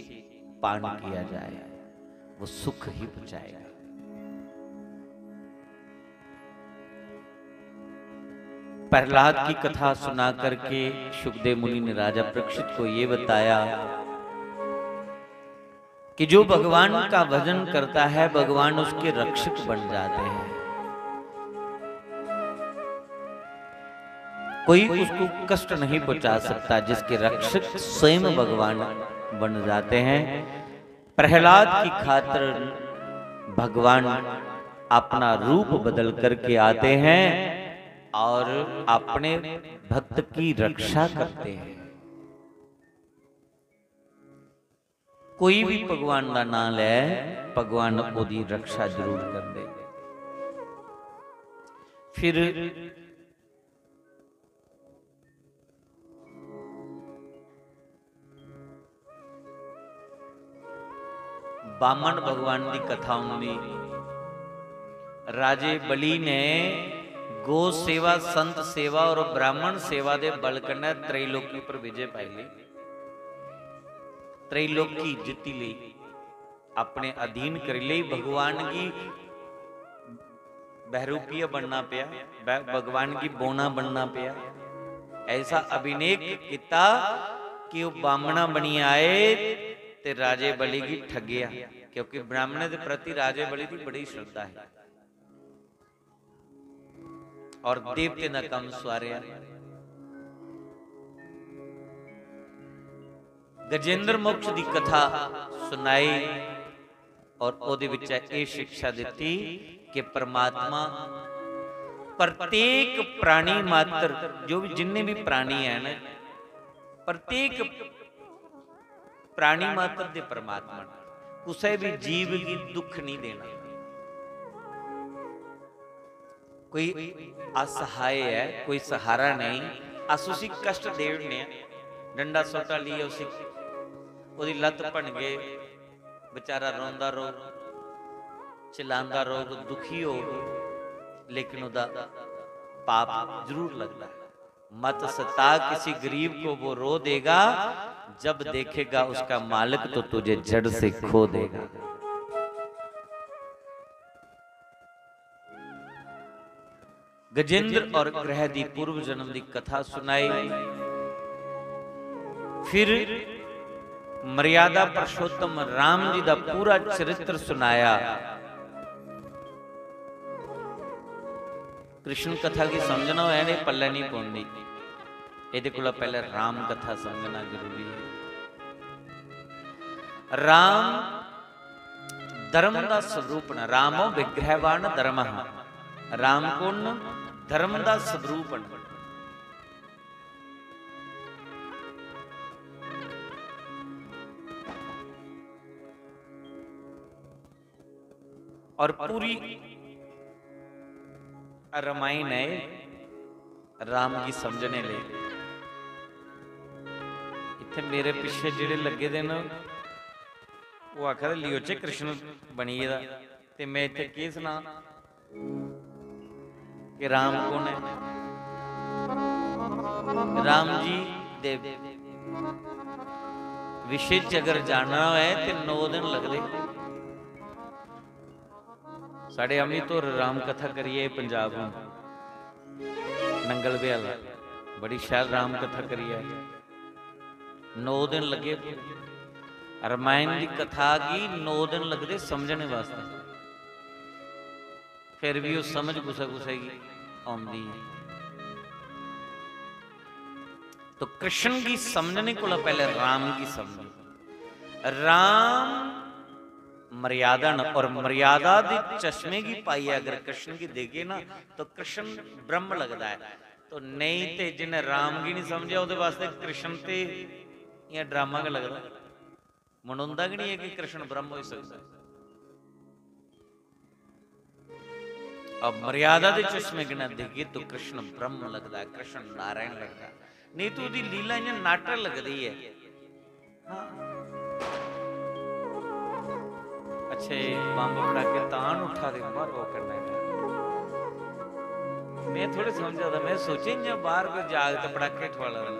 पान किया जाए, वो सुख ही पहुंचाएगा। प्रहलाद की कथा सुना करके सुखदेव मुनि ने राजा परीक्षित को ये बताया कि जो भगवान का भजन करता है, भगवान उसके रक्षक बन जाते हैं। कोई उसको कष्ट नहीं पहुंचा सकता, जिसके रक्षक स्वयं भगवान बन जाते हैं। प्रहलाद की खातिर भगवान अपना रूप बदल करके आते हैं और अपने भक्त की रक्षा करते हैं। कोई भी भगवान का नाम ले, भगवान ओदी रक्षा जरूर कर दे। फिर बामन भगवान की कथा हुंदी। राजे बलि ने गौ सेवा, संत सेवा और ब्राह्मण सेवा दे बल कन्नै त्रैलोकी पर विजय पाई ली। त्रैलोकी जित्ती लेई, अपने अधीन करी लेई। भगवान की बहरूपिया बनना पिया, ब-, भगवान की बोना बनना पिया। ऐसा अभिनय किता कि वो बामना बनी आए ते राजे बलि की ठगेया, क्योंकि ब्राह्मण के प्रति राजे बलि की बड़ी श्रद्धा है और देवते का काम स्वारिया। गजेंद्र मोक्ष की कथा सुनाई और ओदे विच ये शिक्षा दिती कि परमात्मा प्रत्येक प्राणी मात्र, जो भी, जिन्ने भी प्राणी हैं ना, प्रत्येक प्राणी मात्र दे परमात्मा न। कुसै भी जीव गी दुख नहीं देना। कोई असहाय है, कोई सहारा नहीं, अस उसी कष्ट दे ओड़ने आं। डंडा सोटा लेइयै उसी, ओदी लत्त भनगे, बेचारा रोंदा रौह्ग, चिल्लांदा रौह्ग, दुखी होग, लेकिन ओदा पाप जरूर लगदा है। मत सता किसी गरीब को, वो रो देगा, जब देखेगा उसका मालिक तो तुझे जड़ से खो देगा। गजेंद्र और ग्रह दी पूर्व जन्म दी कथा सुनाई, फिर मर्यादा पुरुषोत्तम राम जी का पूरा चरित्र सुनाया। कृष्ण कथा की समझना होए ना, पल्ले नहीं पौंदी। एदे कोला पहले राम कथा समझना जरूरी है। राम धर्म का स्वरूप न, रामो विग्रहवान धर्म। राम कौन? धर्म का स्वरूप न। और पूरी रामायण है राम गी समझने लेई। इत्थे मेरे पिच्छे जेड़े लग्गे दे न, ओह् आखा दे, "लियोचे कृष्ण बनी गेदा," ते मैं इत्थे केह् सनां कि राम कौन है। राम जी दे विषय च अगर जानना होए ते नौ दिन लगदे। साढ़े अमित होर राम कथा करियै पंजाब हून नंगल बेहला बड़ी शैल राम कथा करियै नौ दिन लग्गे। रामायण दी कथा गी नौ दिन लगदे समझने वास्तै, फिर भी ओह् समझ कुसै कुसै गी औंदी ऐ। तो कृष्ण गी समझने कोला पैह्ले राम गी समझो। राम मर्यादा न, और मर्यादा दे चश्मे गी पाइयै अगर कृष्ण गी देखगे ना, तो कृष्ण ब्रह्म लगदा ऐ। तो नेईं ते जिन्ने राम गी नहीं समझेआ, ओह्दे वास्ते कृष्ण ते इ'यां ड्रामा गै लगदा, मनोंदा गै नहीं है कि कृष्ण ब्रह्म होई सकदा। अब मर्यादा दे चश्मे कन्नै देखिए तो कृष्ण ब्रह्म लगदा है, कृष्ण नारायण लगदा है, नहीं तो ओह्दी लीला इ'यां नाटक लगदी है। हाँ। अच्छे बम्ब पटाके तां न उठा दे मारो करने का। मैं थोड़े समझा था, मैं सोचे इ'यां बाहर कोई जागत पटाके ठुआला दा।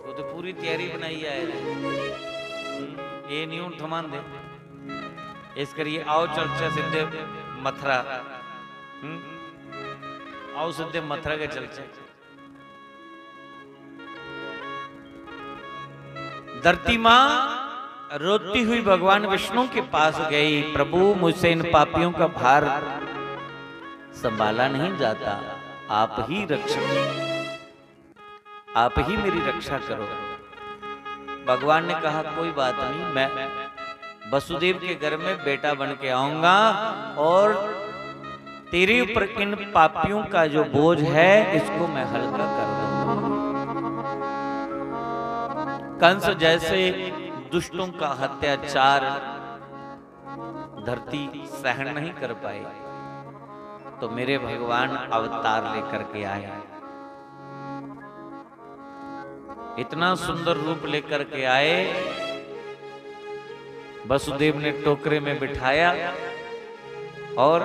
वो तो पूरी तैयारी बनाई आए दे। हम्म, ये नहीं हूं ठमांदे। इस करिए आओ चलचे सिद्धे मथुरा। हम्म? आओ सिद्धे मथुरा के चलचे। धरती माँ रोती हुई भगवान विष्णु के पास गई, "प्रभु, मुझसे इन पापियों का भार संभाला नहीं जाता, आप ही रक्षा, आप ही मेरी रक्षा करो।" भगवान ने कहा, "कोई बात नहीं, मैं वसुदेव के घर में बेटा बन के आऊंगा और तेरे ऊपर इन पापियों का जो बोझ है, इसको मैं हल्का कर दूंगा।" कंस जैसे दुष्टों का हत्याचार धरती सहन नहीं कर पाए, तो मेरे भगवान अवतार लेकर के आए। इतना सुंदर रूप लेकर के आए, वसुदेव ने टोकरे में बिठाया और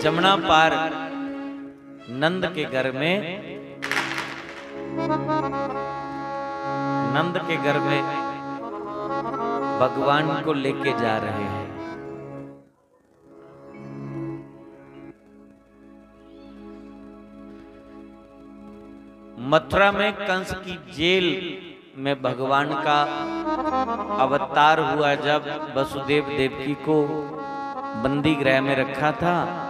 जमुना पार नंद के घर में, नंद के घर में भगवान को लेके जा रहे हैं। मथुरा में कंस की जेल में भगवान का अवतार हुआ, जब वसुदेव देवकी को बंदी गृह में रखा था,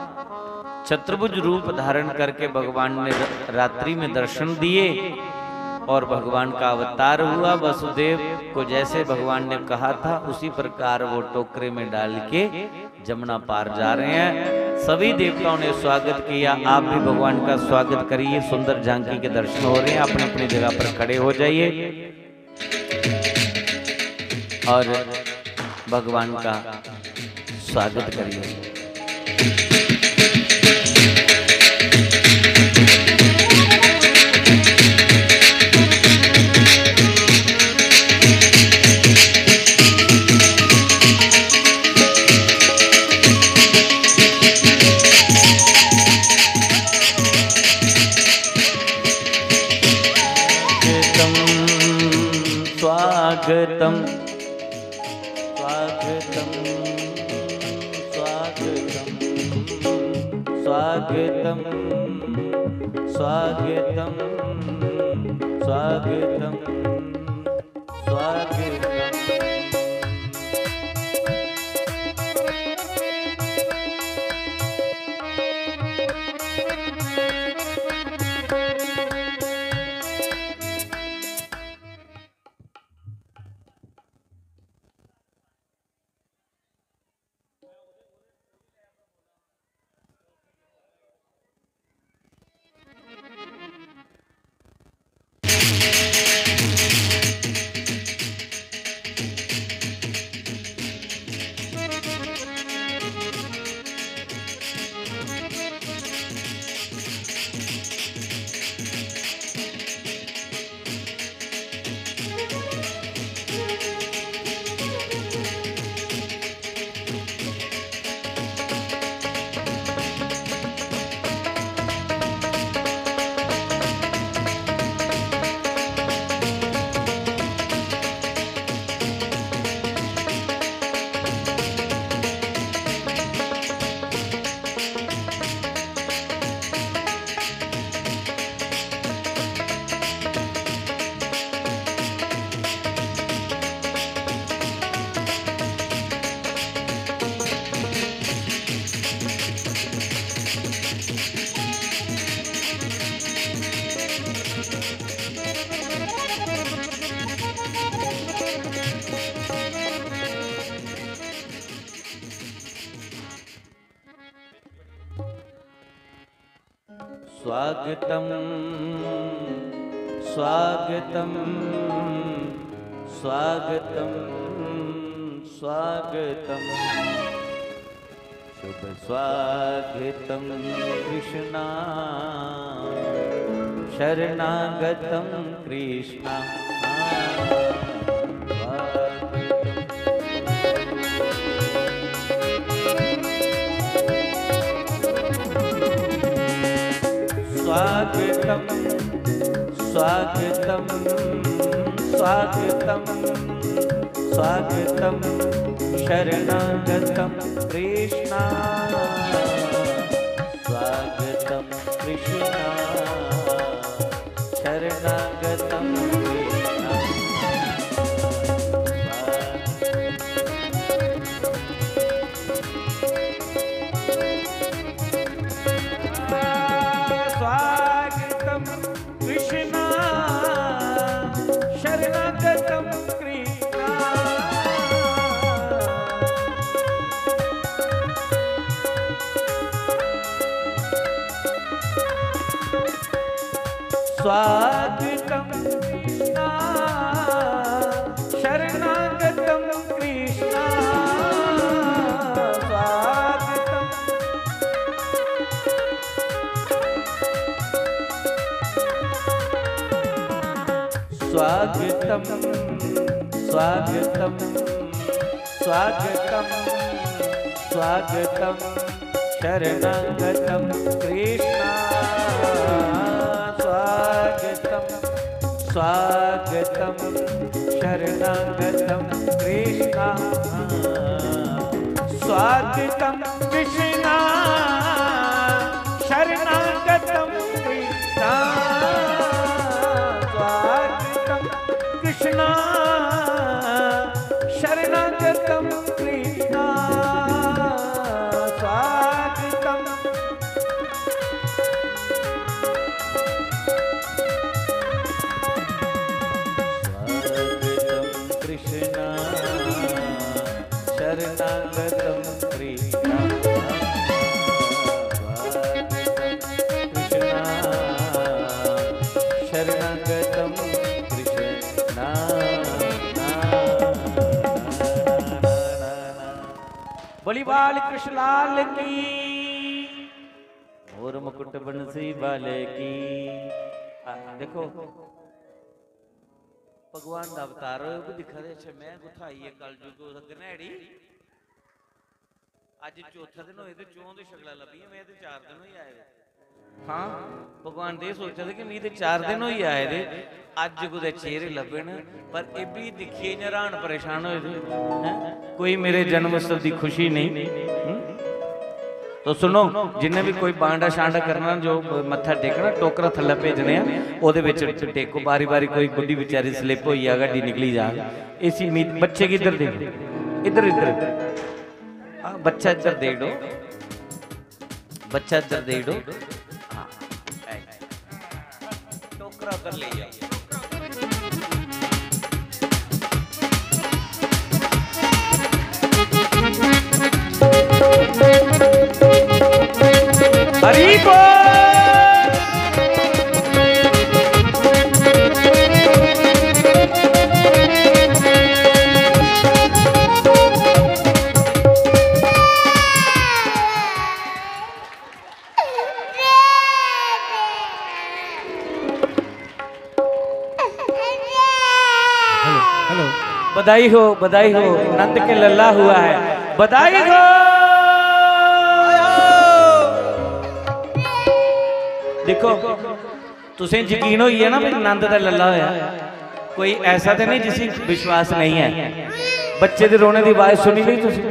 चतुर्भुज रूप धारण करके भगवान ने र-, रात्रि में दर्शन दिए और भगवान का अवतार हुआ। वसुदेव को जैसे भगवान ने कहा था, उसी प्रकार वो टोकरे में डाल के जमुना पार जा रहे हैं। सभी देवताओं ने स्वागत किया, आप भी भगवान का स्वागत करिए। सुंदर झांकी के दर्शन हो रहे हैं, अपनी अपनी जगह पर खड़े हो जाइए और भगवान का स्वागत करिए। स्वागतम, स्वागतम, स्वागतम, स्वागतम, स्वागतम, स्वागतम, स्वागतम। स्वागतं स्वागतं स्वागतं स्वागतं। शुभ स्वागतं कृष्णा शरणागतं कृष्णा। स्वागतं स्वागतं स्वागतं स्वागतं स्वागतं शरणागतं कृष्णा। स्वागतं कृष्णा शरणागतं कृष्णा। स्वागतं कृष्णा शरणागतं कृष्णा। स्वागतं कृष्णा शरणागतं कृष्णा। स्वागतं स्वागतं स्वागतं स्वागतं स्वागतं शरणागतं कृष्णा। स्वागतं स्वागतं शरणागतं कृष्णा। स्वागतं कृष्णा शरणागतं कृष्णा। स्वागतं कृष्णा शरणागतं कृष्णा। स्वागतं स्वागतं कृष्णा शरणागतं कृष्णा। स्वागतं कृष्णा शरणागतं कृष्णा। बोली बाल कृष्ण लाल की। और मुकुट बंसी वाले की। आ, देखो, भगवान दा अवतार होए, भी दिक्खा दे, अच्छा, मैं कुत्थै आई है कलयुग, उस गनैड़ी। अज्ज चौथा दिन होए ते चौं दे शकला लब्भी, मैं ते चार दिन होई आए दे। हाँ, भगवान ते एह् सोचा दे कि मिगी ते चार दिन होई आए दे, अज्ज कुतै चेहरे लब्भे न, पर एह् बी दिक्खियै इ'यां र्हान परेशान होए दे, हैं? कोई मेरे जन्म उत्सव दी खुशी नेईं। हं? तो सुनो, जिन्ने बी कोई बांडा शांडा करना, जो मत्था टेकना, टोकरा थल्लै भेजने आं, ओह्दे बिच टेको, बारी बारी कोई बुड्ढी बेचारी slip होई जाग, हड्डी निकली जाग, इसी मीत, बच्चे गी इद्धर दे, इद्धर, इद्धर, इद्धर। हाँ, बच्चा इद्धर दे दो, बच्चा इद्धर दे दो। हाँ, ऐ। टोकरा उधर ले जाओ। हरी बोल। Hello, hello. बधाई हो, बधाई हो, नंद के लल्ला हुआ है। बधाई हो। देखो, तुसें यकीन होई गेआ ना भी नंद दा लल्ला होया। कोई ऐसा ते नहीं जिसी विश्वास नहीं है। बच्चे दे रोने दी आवाज सुनी ली तुसी?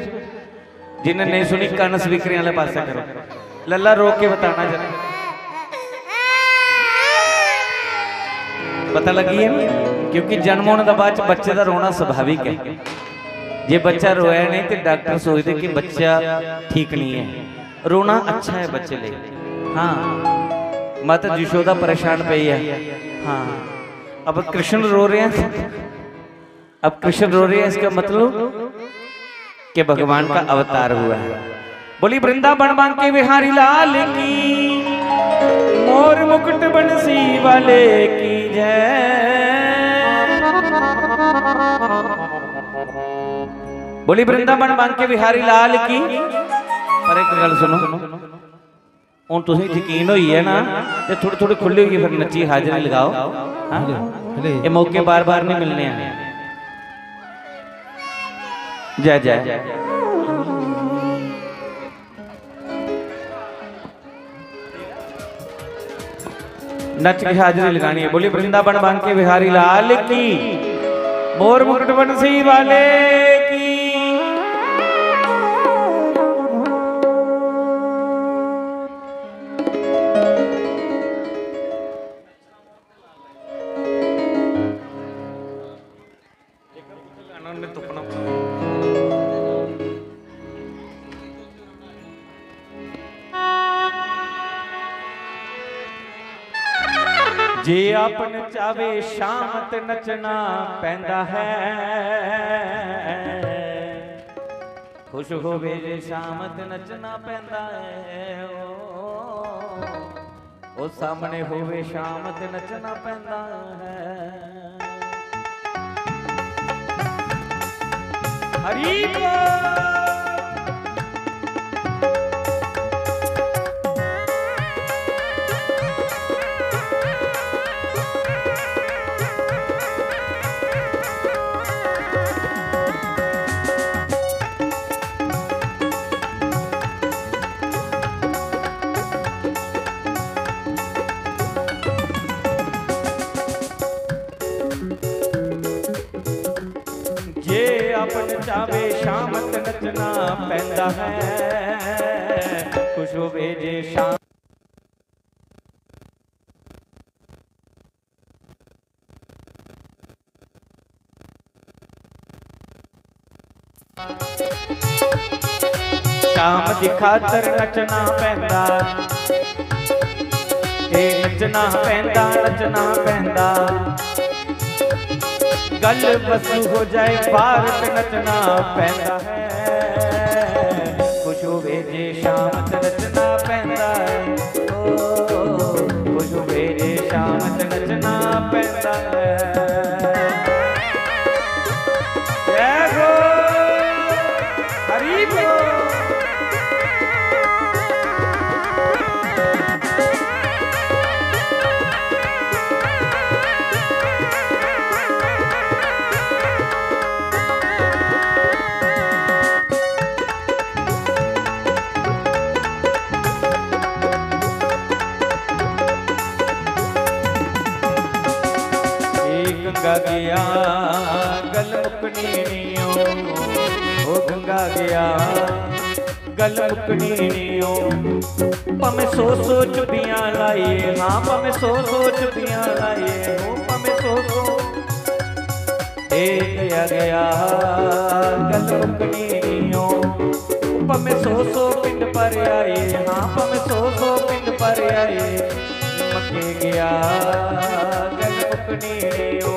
जिन्हें नहीं सुनी, कन्न स्पीकरें आह्ले पासै करो। लल्ला रो के बताना जरा। पता लगी है ना? क्योंकि जन्म होने दे बाद च बच्चे दा रोना स्वाभाविक है। जे बच्चा रोया नहीं ते डॉक्टर सोचदे कि बच्चा ठीक नहीं है। रोना अच्छा है बच्चे लिए। हाँ, माता यशोदा परेशान पई है। हाँ, अब कृष्ण रो रहे हैं। अब कृष्ण रो रहे हैं, इसका मतलब कि भगवान का अवतार हुआ है। बोली वृंदावन बांके बिहारी लाल की। और मुकुट बंसी वाले की जय। बोली वृंदावन बांके बिहारी लाल की। पर एक गल सुनो, हूँ तुसें यकीन होई है ना, ते थोड़ी थोड़ी खुल्ली होइयै फिर नच्ची हाजरी लगाओ। हाँ? हले, हले। ये मौके बार बार नहीं मिलने हैं। जय जय। नच के हाजरी लगानी है। बोली वृंदावन बांके बिहारी लाल की, मोर मुकुट बंसी वाले की। जे आपन चावे शाम ते नचना पैंदा है, खुश होवे जे शाम ते नचना पैंदा है। ओ, ओ सामने होवे शाम ते नचना पैंदा है। हरी बोल। जे आपन चावे शामत नचना पैंदा है, खुश होवे जे शाम। शाम दी खातर नचना पैंदा, ए नचना पैंदा, नचना पैंदा। गल बस हो जाए पार ते नचना पैंदा है। खुश होवे जे शाम ते नचना पैंदा है। ओ, खुश होवे जे शाम ते नचना पैंदा है। जय हो, हरि बोल। ए गंगा गया गल मुकनी नी ओ, ओ गंगा गया गल मुकनी नी ओ। भामें सौ सौ चुप्पियां लाइए, हाँ, भामें सौ सौ चुप्पियां लाइए, ओ भामें सौ सौ। ए गया गया गल मुकनी नी ओ। भामें सौ सौ पिंड पर आए, हाँ, भामें सौ सौ पिंड पर आए, मक्के गया गल मुकनी नी ओ।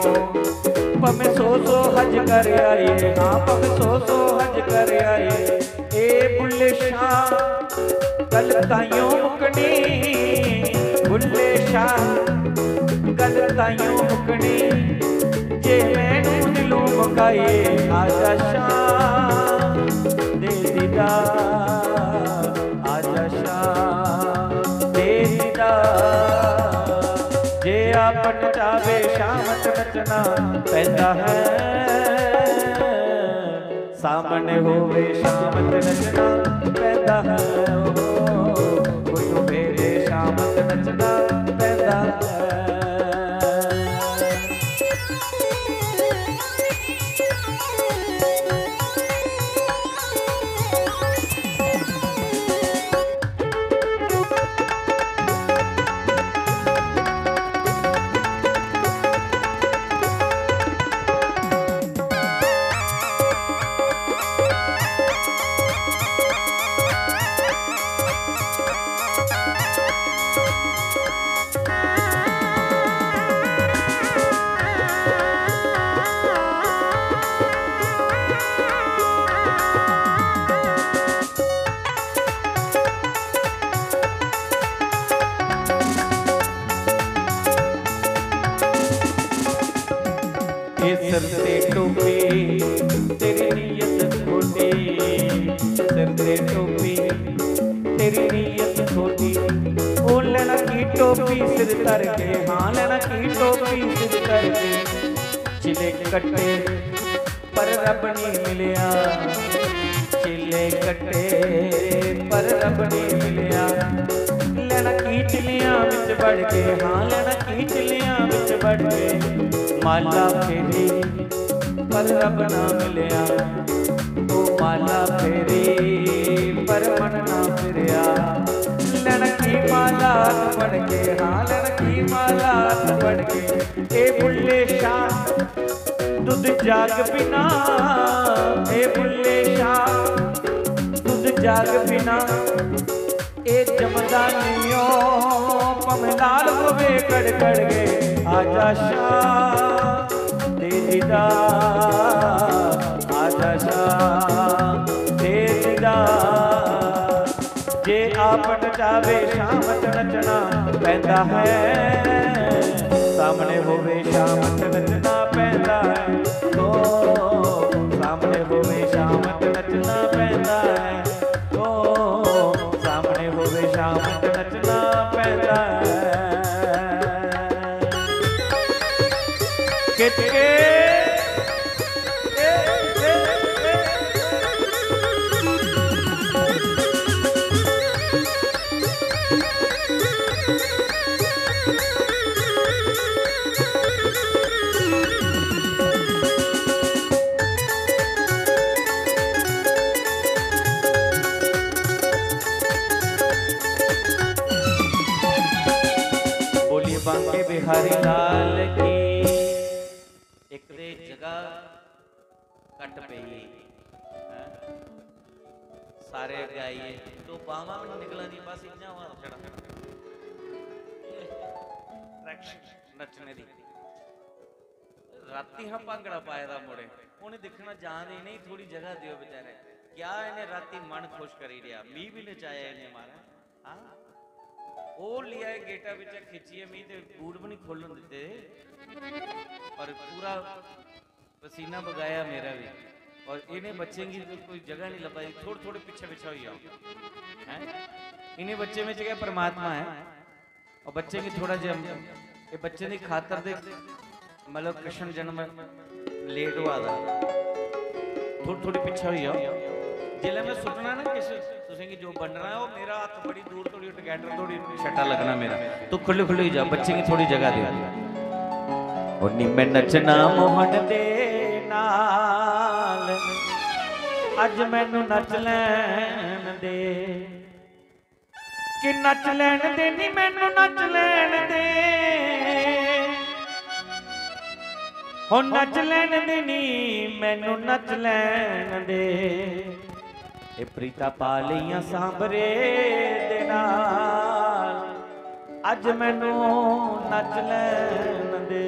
भामें सौ सौ हज कर आए, हाँ, भामें सौ सौ हज कर आए। ए बुल्ले शाह गल ताइयों मुकनी, बुल्ले शाह गल ताइयों मुकनी, जे मैनू दिलों मुकाए। आजा शाह दे दीदा, आजा शाह दे दीदा। जे आपन चावे शामत नचना पैंदा है। सामने होवे शामत नचना पैंदा है, ओ, खुश होवे जे शामत नचना पैंदा है। सिर ते टोपी, तेरी नीयत खोटी। सिर ते टोपी, तेरी नीयत खोटी। ओ लैना की टोपी सिर धर के, हाँ, लैना की टोपी सिर धर के। चिले कट्टे पर रब नहीं मिलया, चिले कट्टे पर रब नहीं मिलया। लैना की चिलियां विच बड़ के, हाँ, लैना की चिलियां विच बड़ के। माला फेरी पर रब ना मिलया, ओ माला फेरी पर मन ना फिरया। लैना की माला बड़ के, हाँ, लैना की माला बड़ के। ए बुल्ले शाह दुध जाग बिना, ए बुल्ले शाह दुध जाग बिना, ए जमदा नियो, पमलाल होवे कड़ कड़ के। आजा शाह दे दीदा, आजा शाह दे दीदा। जे आप नचावे शामत नचना पैंदा है, सामने होवे शामत नचना पैंदा है। ओ, सामने होवे शामत नचना पैंदा है। ओ, सामने होवे शामत नचना पैंदा है। कितके बोलिए बांके बिहारी लाल की। एक ते जगह घट पई, हैं? सारे अग्गें आइए, तो बावां भी निकला दी, बस इ'यां होआ छड़ा। Traction नच्चने दी। रातीं हा भांगड़ा पाए दा मुड़े, उ'नें दिक्खना जान इ'नेंगी थोड़ी जगह देओ बेचारे। क्या इ'नें रातीं मन खुश करी ओड़ेआ, मी बी नचाया इ'नें मारा। हाँ? ओह् लेआ गेटा बिच्चा खिच्चियै मी ते बूट बी निं खोलन दित्ते। और पूरा पसीना बगाया मेरा भी। और इ'नें बच्चें गी तो कोई जगह नहीं लब्भा दी, थोड़े थोड़े पिच्छे पिच्छे होई जाओ। हैं? इ'नें बच्चें बिच गै परमात्मा है। और बच्चें गी थोड़ा जिहा, ये बच्चें दी खातर दे, मतलब, कृष्ण जन्म लेट होआ दा, थोड़ी थोड़ी पिच्छे होई जाओ। जिसलै मैं सुट्टना ना किश तुसें गी जो बंडना है, ओह् मेरा हत्थ बड़ी दूर थोड़ी टकैटर थोड़ी छट्टा लगना मेरा। तू खु'ल्ली खु'ल्ली होई जा, बच्चें गी थोड़ी जगह दे। ओ नी मैं नचना मोहन दे नाल, अज मैनू नच लैन दे। कि नच लैन दे नी मैनू, नच लैन दे। हो नच लैन दे नी मैनू, नच लैन दे। ए प्रीता पा लइयां सांबरे दे नाल, अज मैनू नच लैन दे।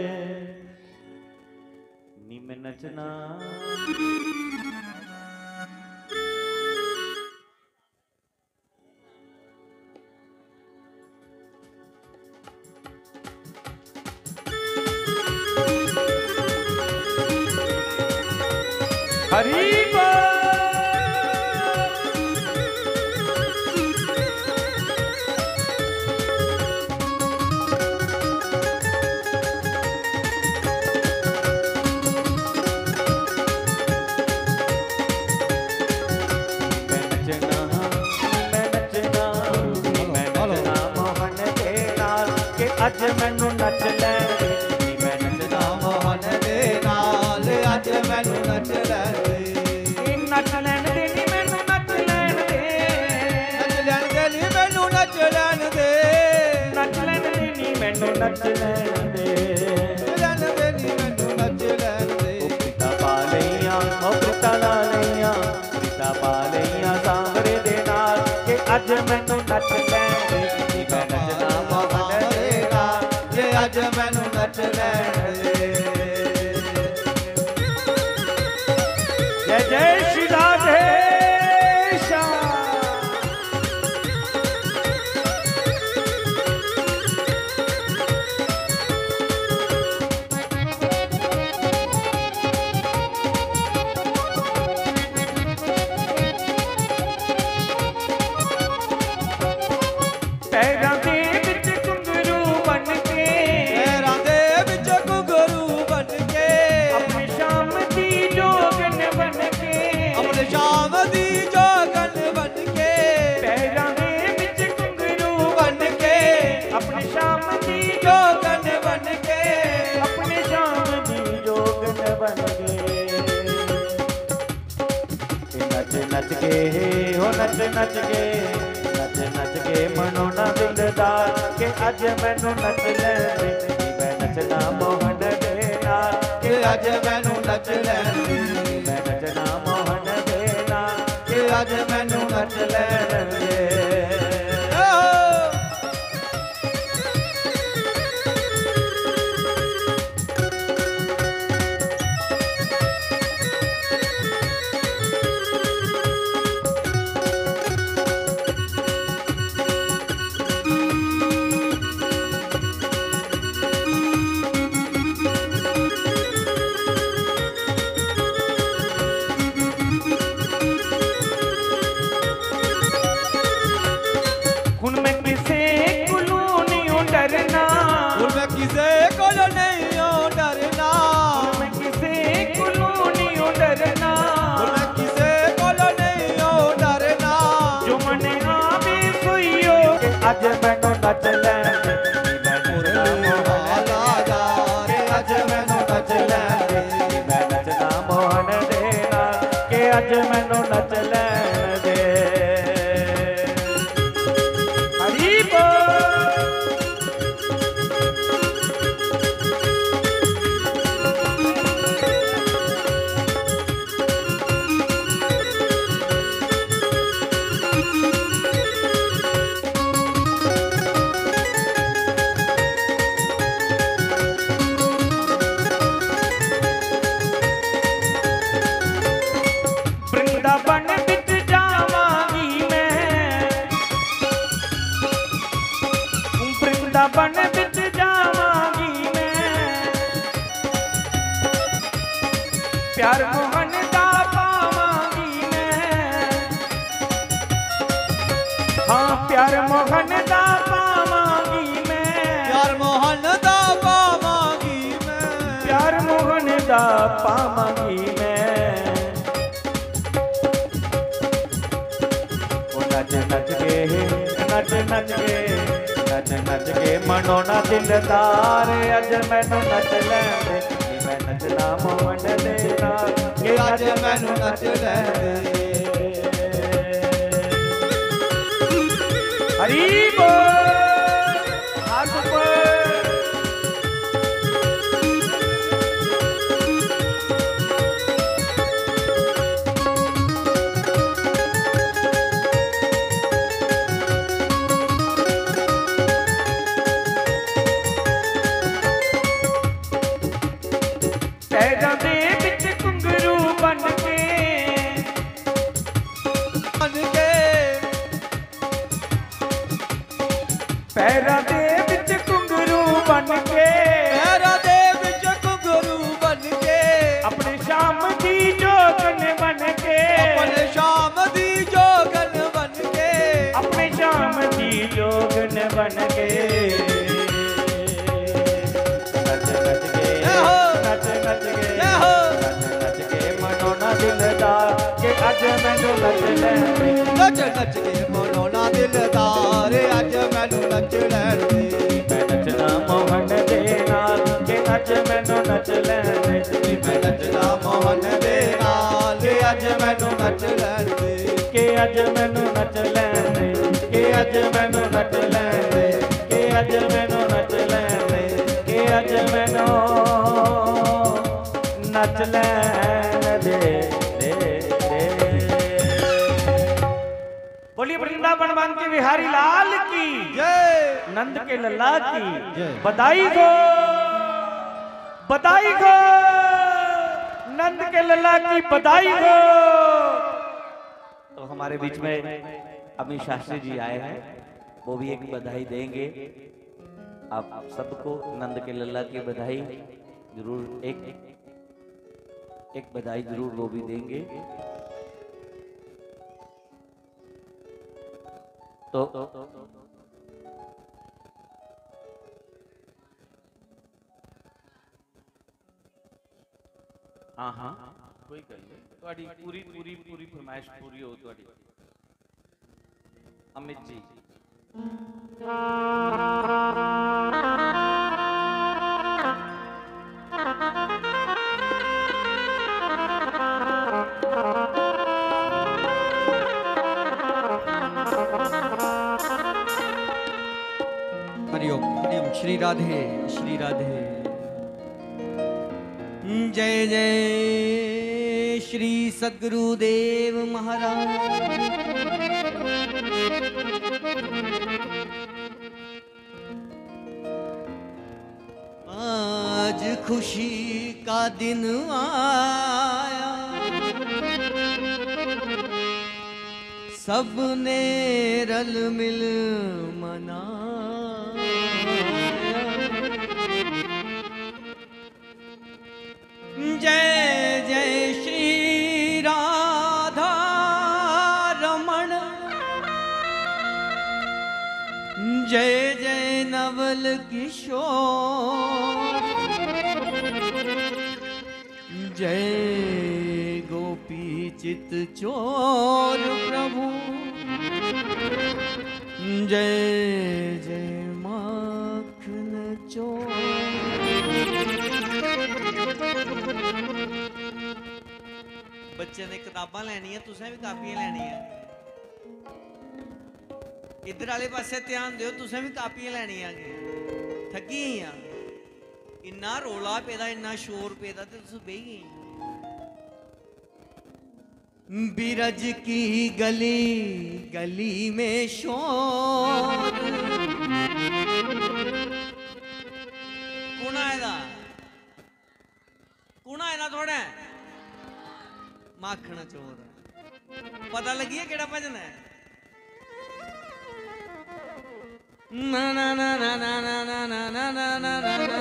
नी मैं नचना। हरि बोल। मैं नचना, मैं नचना, मैं नचना मोहन दे नाल, के अज मैनू नच लैन दे। मैं नचना मोहन दे नाल, अज मैनू नच लैन दे। नच लैन दे नी मैनू, नच लैन दे। नच लैन दे नी मैनू, नच लैन दे। नच लैन दे नी मैनू, नच लैन दे। नच लैन दे नी मैनू, नच लैन दे। ओ प्रीता पा लइयां, ओ प्रीता ला लइयां, प्रीता पा लइयां सांवरे दे नाल, के अज मैनू नच लैन दे। मैं नचना मोहन दे नाल, जे अज मैनू नच लैन दे। जय जय श्री राधे श्याम। बन गए। नच नच के, हो नच नच के, नच नच के मनोना दिलदार, के अज मैनू नच लेंदे, मैं नचना मोहन दे नाल, के अज मैनू नच लेंदे, मैं नचना मोहन दे नाल, के अज मैनू नच लेंदे। ओ! हुण मैं किसे कोलों नहीं डरना। हुण मैं किसे कोलों नहीं डरना। हुण मैं किसे कोलों नहीं डरना। हुण मैं किसे कोलों नहीं डरना। जो मने आवे सोइयो, अज मैनू नच लेंदे, मैं नचना मोहन दे नाल, अज मैनू नच लेंदे, मैं नचना मोहन दे नाल, के अज मैनू नच लेंदे। हरी बोल। वृंदावन बिच जावांगी मैं, वृंदावन बिच जावांगी मैं, प्यार मोहन दा पावांगी मैं। हाँ, प्यार मोहन दा पावांगी मैं। प्यार मोहन दा पावांगी मैं। प्यार मोहन दा पावांगी मैं। ओ नच नच के, नच नच के, नच नच के मनोना दिलदार, अज मैनू नच लेंदे, मैं नचना मोहन दे नाल, के अज मैनू नच लेंदे। हरी बोल। हाथ ऊपर। पैरां दे बिच घुंघरू बन के, बन के, पैरां दे बिच घुंघरू बन के, पैरां दे बिच घुंघरू बन के, अपने शाम दी जोगन बन के, अपने शाम दी जोगन बन के, अपने शाम दी जोगन बन के। नच नच के, जय हो। नच नच के, जय हो। नच नच के मनोना दिलदार, के अज मैनू नच लेंदे। नच नच के मनोना दिलदार, अज मैनू नच लेंदे। मैं नचना मोहन दे नाल, के अज मैनू नच लेंदे। मैं नचना मोहन दे नाल, के अज मैनू नच लेंदे। के अज मैनू नच लेंदे, के अज मैनू नच लेंदे, के अज मैनू नच लेंदे, के अज मैनू नच लेंदे, दे, दे। बोलिए वृंदावन बांके बिहारी लाल की जय। नंद के लला की जय। बधाई हो, बधाई हो, नंद के लला की बधाई हो। तो हमारे बीच में अमित शास्त्री जी आए हैं, वो भी एक बधाई देंगे। आप सबको नंद के लला की बधाई जरूर, एक, एक बधाई जरूर वो भी देंगे। तो हाँ, हाँ। कोई गल्ल नहीं। ਤੁਹਾਡੀ ਪੂਰੀ, ਪੂਰੀ, ਪੂਰੀ ਫਰਮਾਇਸ਼ ਪੂਰੀ ਹੋ ਤੁਹਾਡੀ। ਅਮਿਤ ਜੀ। श्री राधे, श्री राधे। जय जय श्री सदगुरुदेव महाराज। आज खुशी का दिन आया, सबने रल मिल मनाया। जय जय श्री राधा रमण, जय जय नवल किशोर, जय गोपी चित चोर प्रभु, जय जय माखन चोर। बच्चें ने कताबां लैनियां, तुसें भी कापियां लैनियां। इद्धर आह्ले पासै ध्यान देओ, तुसें बी कापियां लैनियां। थक्की गेइयां, इन्ना रौला पेदा, इन्ना शोर पेदा, ते तुस बेही गेइयां। बीरज की गली गली में शोर। कु'न आए दा? कु'न आए दा थुआढ़े? माखन चोर। पता लग्गी गेआ केह्ड़ा भजन ऐ? ना ना ना ना ना ना ना ना ना ना ना ना ना।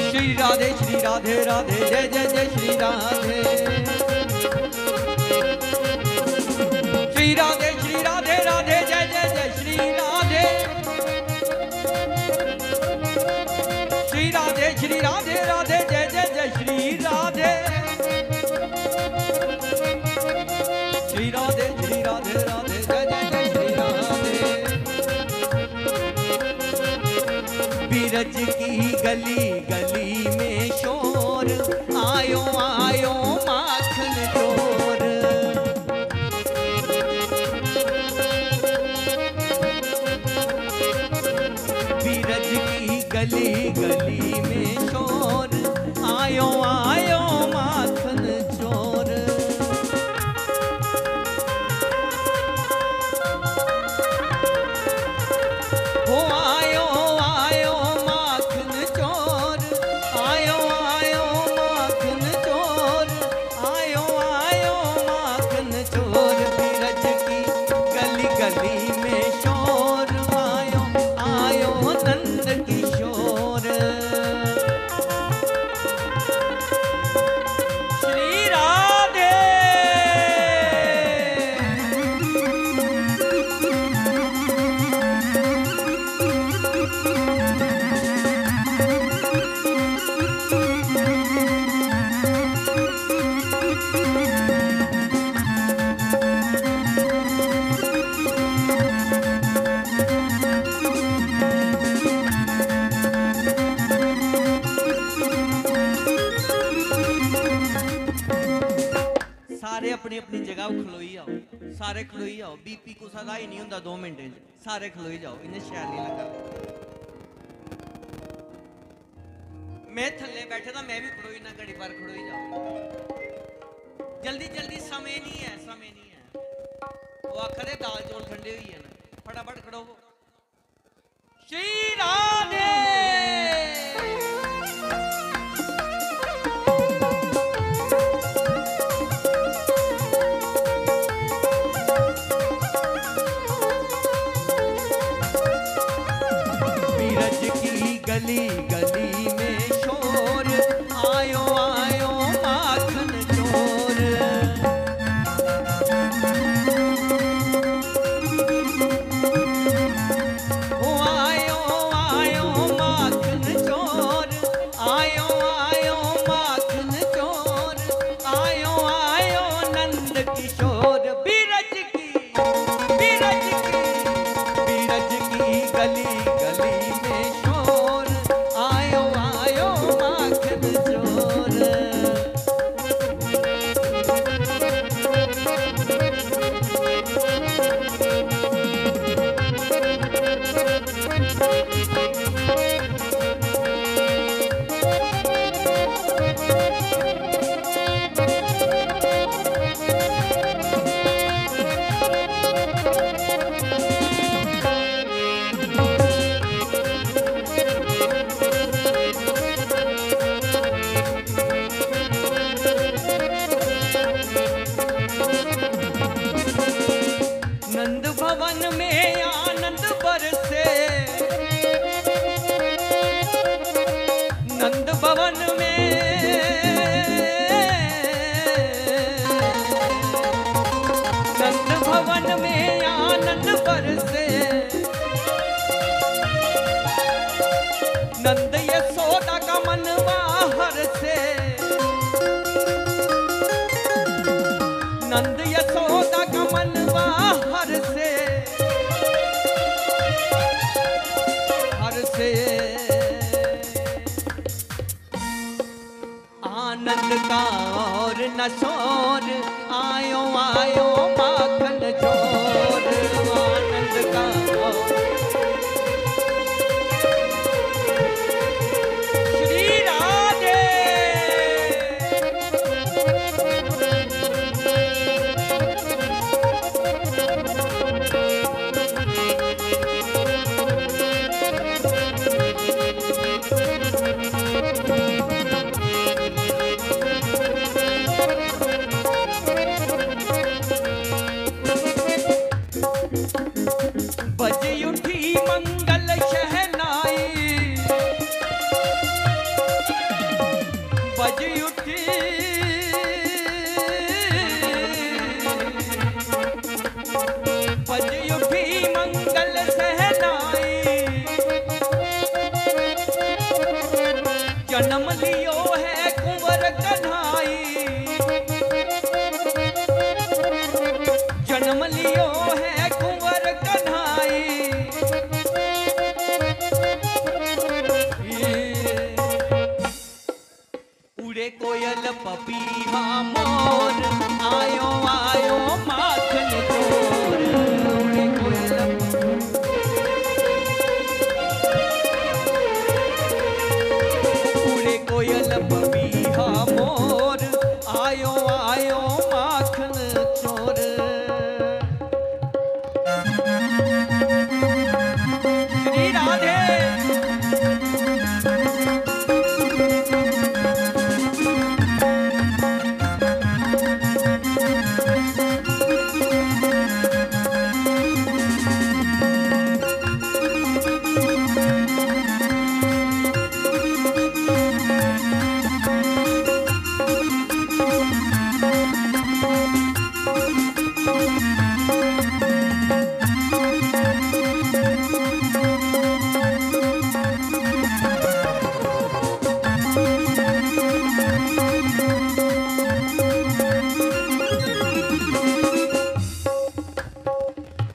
श्री राधे, श्री राधे, राधे, जय जय जय श्री राधे। श्री राधे, श्री राधे, राधे, जय जय जय श्री राधे। श्री राधे, श्री राधे, राधे, जय जय जय श्री राधे। श्री राधे, श्री राधे, राधे, जय जय जय श्री राधे। बीरज की गली गली में शोर, आयो आयो माखन चोर। बीरज की गली गली में शोर, आयो आयो माखन चोर। हो आयो आयो माखन चोर, आयो आयो माखन चोर, आयो आयो माखन चोर। बीरज की गली गली में शोर, आयो आयो नंद किशोर। श्री राधे। सारे अपनी अपनी जगह खलोई जाओ, सारे खलोई जाओ। बीपी कुसा दा ही नहीं होंदा दो मिनटें च। सारे खलोई जाओ, इन्ने शैल नहीं लग्गा। मैं थल्ले बैठे दा, मैं भी खड़ोई ना, घड़ी भर खड़ोई जाओ। जल्दी जल्दी, समय नहीं है, समय नहीं है। वो आखा दे दाल चौल ठंडे होई गे न, फटाफट खड़ोवो। श्री राधे। बीरज की गली गली में शोर, आयो आयो माखन चोर। ओ आयो आयो नंद यशोदा का मनवा हर से, हर से। आनंद का और न शोर, आयो आयो माखन चोर। आनंद का और श्री राधे। बज उठी मंगल शहनाई, बज उठी, बज उठी मंगल शहनाई। जन्म लियो है कुंवर कन्हाई, जन्म लियो है कुंवर कन्हाई। उड़े कोयल पपीहा मोर, आयो आयो माखन चोर। उड़े कोयल, उड़े कोयल पपीहा मोर, आयो आयो माखन चोर। श्री राधे।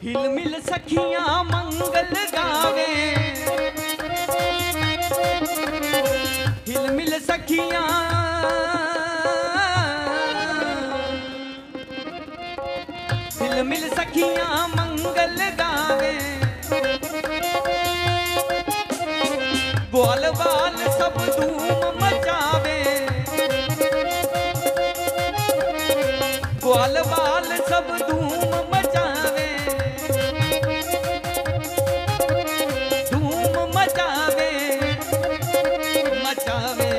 हिल मिल सखियां मंगल गावे, हिल मिल सखियां, हिल मिल सखियां मंगल गावे। ग्वाल बाल सब धूम मचावे, ग्वाल बाल सब धूम मचावे, धूम मचावे, मचावे।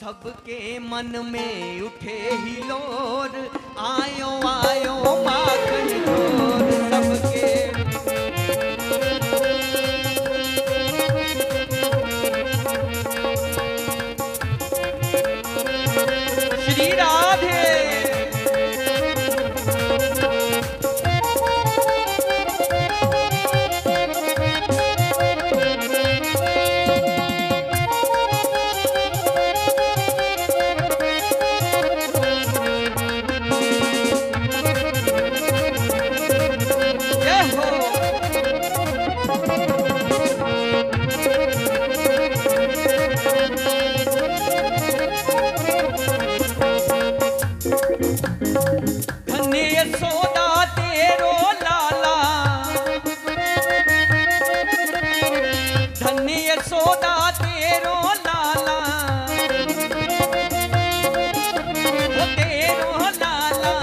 सबके मन में उठे हिलोर, आयो आयो माखन चोर। सबके श्री राधे। धन्य यशोदा तेरो लाला, धन्य यशोदा तेरो लाला, ओ तेरो लाला,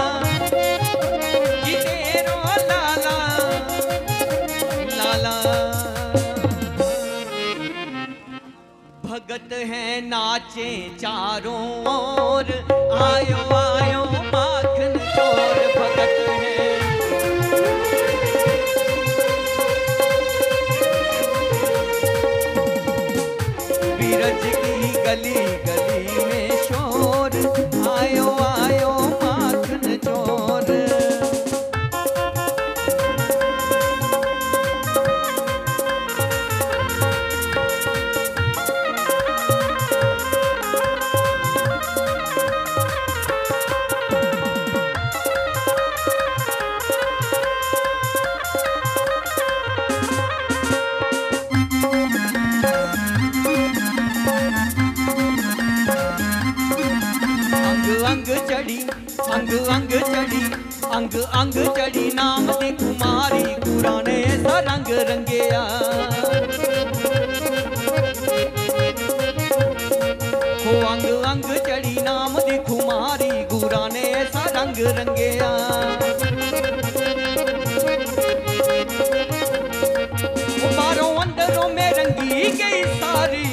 जी तेरो लाला, लाला। भगत है नाचे चारों ओर, आयो आयो माखन चोर। भगत है बीरज की गली गली में शोर, आयो आयो माखन चोर। अंग अंग चढ़ी, अंग अंग चढ़ी, अंग अंग चढ़ी नाम दी खुमारी, गुरां ने ऐसा रंग रंगेआ। हो अंग अंग चढ़ी नाम दी खुमारी, गुरां ने ऐसा रंग रंगेआ। ओ बाहरों अंदरों में रंगी गई सारी,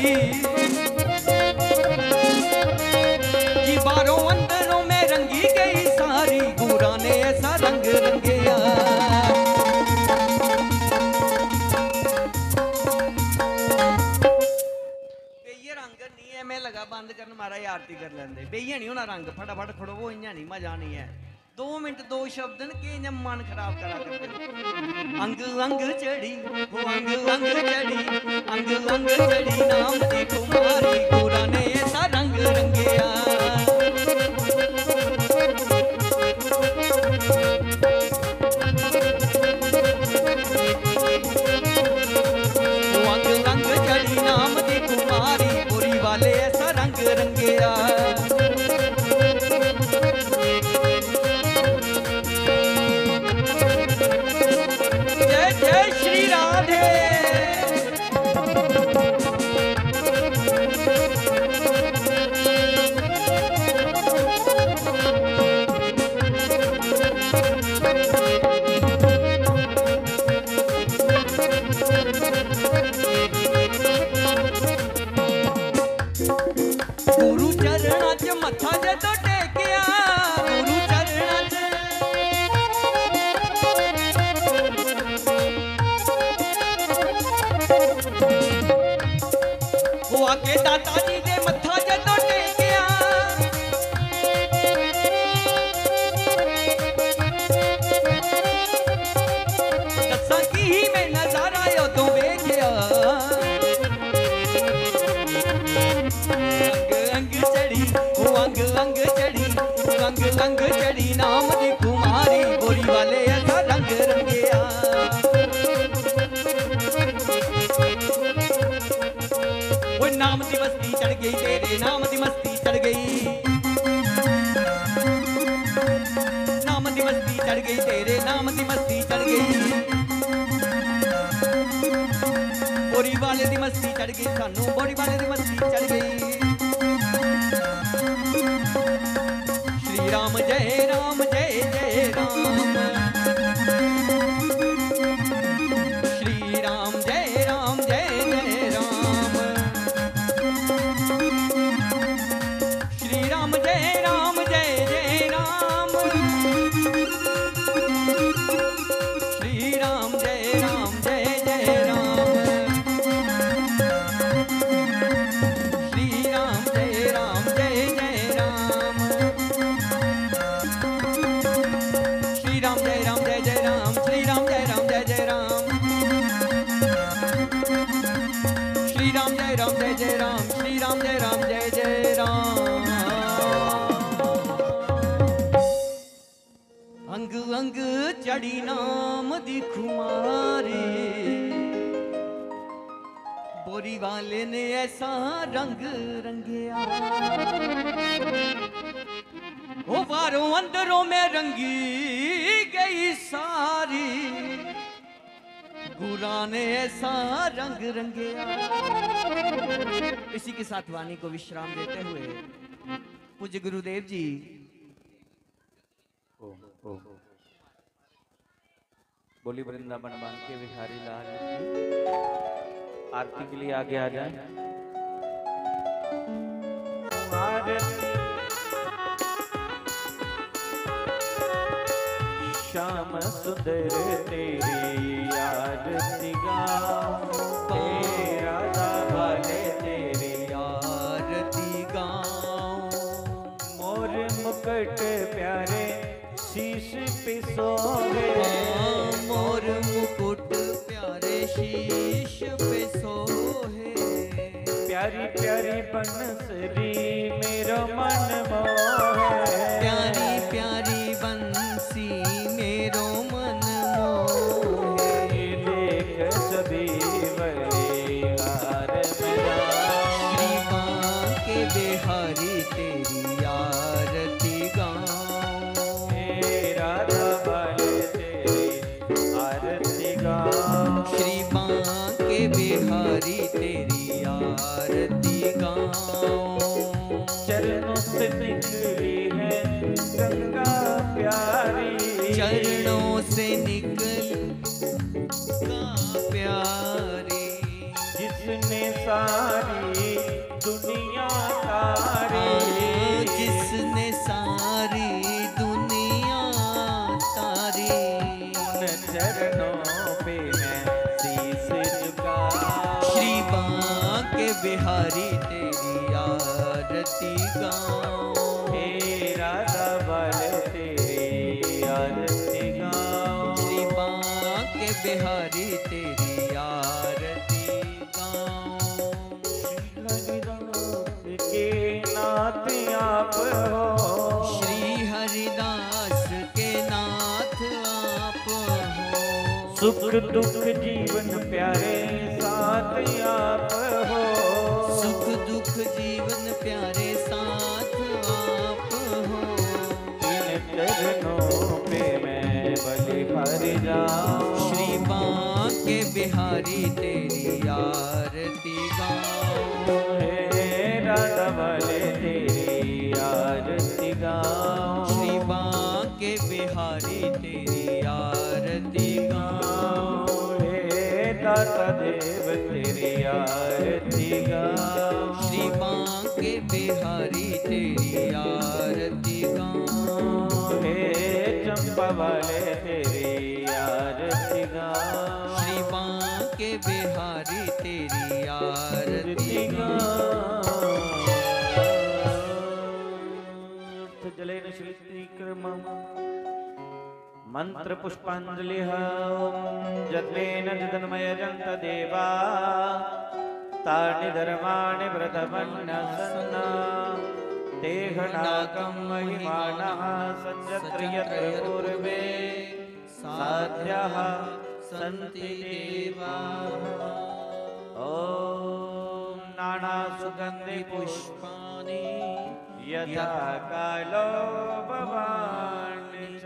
जी बाहरों अंदरों में रंगी गई सारी, गुरां ने ऐसा रंग रंगेया। बेइये रंग नहीं है, मैं लगा बंद करन, महाराज आरती कर लेंदे। बेइये नहीं होना रंग, फटाफट खड़ोवो, इ'यां नहीं, मजा नहीं है। दो मिनट, दो शब्द न, के इ'यां मन खराब करा करदे न। अंग अंग चढ़ी, ओ अंग अंग चढ़ी, अंग अंग चढ़ी नाम दी खुमारी, गुरां ने ऐसा रंग रंगेया। ओ अंग अंग चढ़ी नाम दी खुमारी, बोरी वाले ऐसा रंग रंगेया। जय जय श्री राधे। गुरु चरणा च मत्था जदों टेकेआ, गुरु चरणा च। ओ आके दाता जी दे मत्था जदों टेकेआ। दस्सां की ही मैं नजारा उदों वेखेआ। अंग अंग चढ़ी, ओ अंग अंग चढ़ी, अंग अंग चढ़ी नाम दी खुमारी, बोरी वाले ऐसा रंग रंगेया। ओ नाम दी मस्ती चढ़ गई, तेरे नाम दी मस्ती चढ़ गई। नाम दी मस्ती चढ़ गई, तेरे नाम दी मस्ती चढ़ गई। बोरी वाले दी मस्ती चढ़ गई, सानू बोरी वाले दी मस्ती चढ़ गई। श्री राम जय राम जय जय राम। श्री राम जय राम जय जय राम। श्री राम जय राम जय जय राम। श्री राम जय राम जय जय राम। श्री राम जय राम जय जय राम। श्री राम जय राम जय जय राम। श्री राम जय राम जय जय राम। श्री राम जय राम जय जय राम। श्री राम जय राम जय जय राम। अंग अंग चढ़ी नाम दी खुमारी, बोरी वाले ने ऐसा रंग रंगेया। ओ बाहरों अंदरों में रंगी गई सारी, गुरां ने ऐसा रंग रंगेया। इसी के साथ वाणी को विश्राम देते हुए पूज्य गुरुदेव जी। ओम, ओम। बोली वृंदावन बांके बिहारी लाल की। आरती के लिए आगे आ जाए। आरती। श्याम सुंदर तेरी आरती गाऊं, हे राधा वाले तेरी आरती गाऊं। मोर मुकुट प्यारे शीश पे सोहे। हाँ, मोर मुकुट प्यारे शीश पे सोहे। प्यारी प्यारी बंसरी मेरो मन मोहे। प्यारी प्यारी बंसी मेरो मन मोहे। देख सभी बलिहार मेरा। श्री बांके बिहारी तेरी यार निकली है गंगा प्यारी। चरणों से निकल गंगा प्यारी। जिसने सारी दुनिया तारी। हाँ, जिसने सारी दुनिया तारी। उन चरणों पे मैं शीश झुकाऊं। श्री बांके बिहारी तेरी आरती गाऊं। हे राधा बाले तेरी आरती गाऊं। श्री बांके बिहारी तेरी आरती गाऊं। श्री हरिदास के नाथ आप हो। श्री हरिदास के नाथ आप हो। सुख दुख जीवन प्यारे साथ आप हो। सुख दुख जीवन प्यारे साथ आप हो। इन चरणों पे मैं बलि भर जाऊं। श्री बांके बिहारी तेरी आरती गाऊं। हे राधा बाले तेरी आरती गाऊं। श्री बांके बिहारी तेरी आरती गाऊं। हे दाता देव तेरी आरती गाऊं। श्री बांके बिहारी तेरी आरती गाऊं। हे चंपा वाले तेरी आरती गाऊं। श्री बांके बिहारी तेरी आरती गाऊं। जलेन श्री त्रिक्रम मंत्र पुष्पांजलि। ओम जद्वेन जदन्मय जंत देवा तानि धर्माणि व्रतमन्नसन्ना ते गणाकं महिमानः सञ्जत्र यत्र पूर्वे साध्याः सन्ति देवाः। ओम नाना सुगंधि पुष्पाणि यथा कालो भवानि च।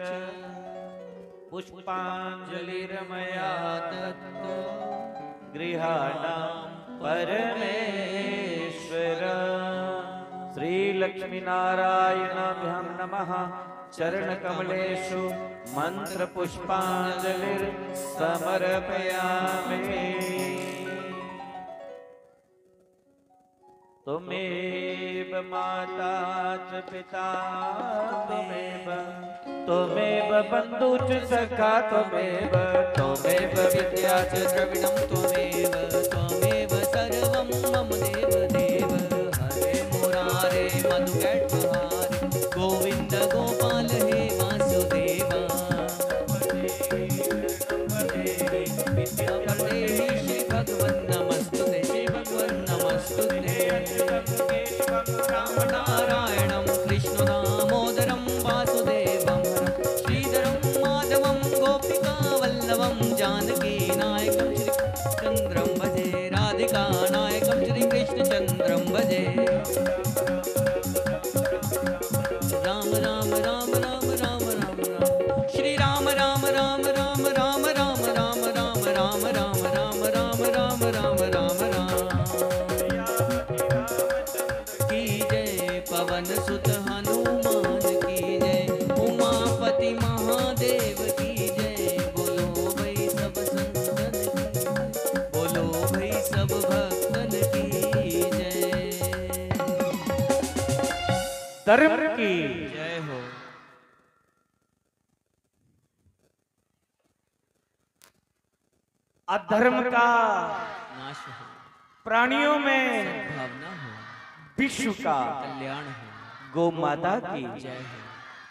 पुष्पांजलिर्मया दत्तो गृहाणां परमेश्वर। श्री लक्ष्मी नारायणाभ्यां नमः। चरण कमलेषु मंत्र पुष्पांजलिर्समर्पयामि। त्वमेव माता च पिता त्वमेव, त्वमेव बंधु च सखा त्वमेव, त्वमेव विद्या च द्रविणं त्वमेव, त्वमेव सर्वं मम देव देव। हरे मुरारे मधुकैटभारे गोविंद गोपाल हे वासुदेवा। विद्या प्रदेहि श्री भगवन् नमस्तुते, श्री भगवन् नमस्तुते। राम नारायणं कृष्ण दामोदरं वासुदेवं हरं श्रीधरं माधवं गोपिका वल्लभं जानकी नायकं श्री चंद्रं भजे, राधिका नायकं श्री कृष्ण चंद्रं भजे। राम राम राम राम राम राम राम। श्री राम राम राम राम राम राम राम राम राम राम राम राम राम राम राम राम राम राम। की जय पवन सुत हनुमान की जय, उमापति महादेव की जय। बोलो भाई सब संतन की, बोलो भाई सब भक्तन की जय। धर्म की जय हो। अधर्म का नाश हो। प्राणियों में सद्भावना हो। विश्व का कल्याण हो। गौ माता की जय हो।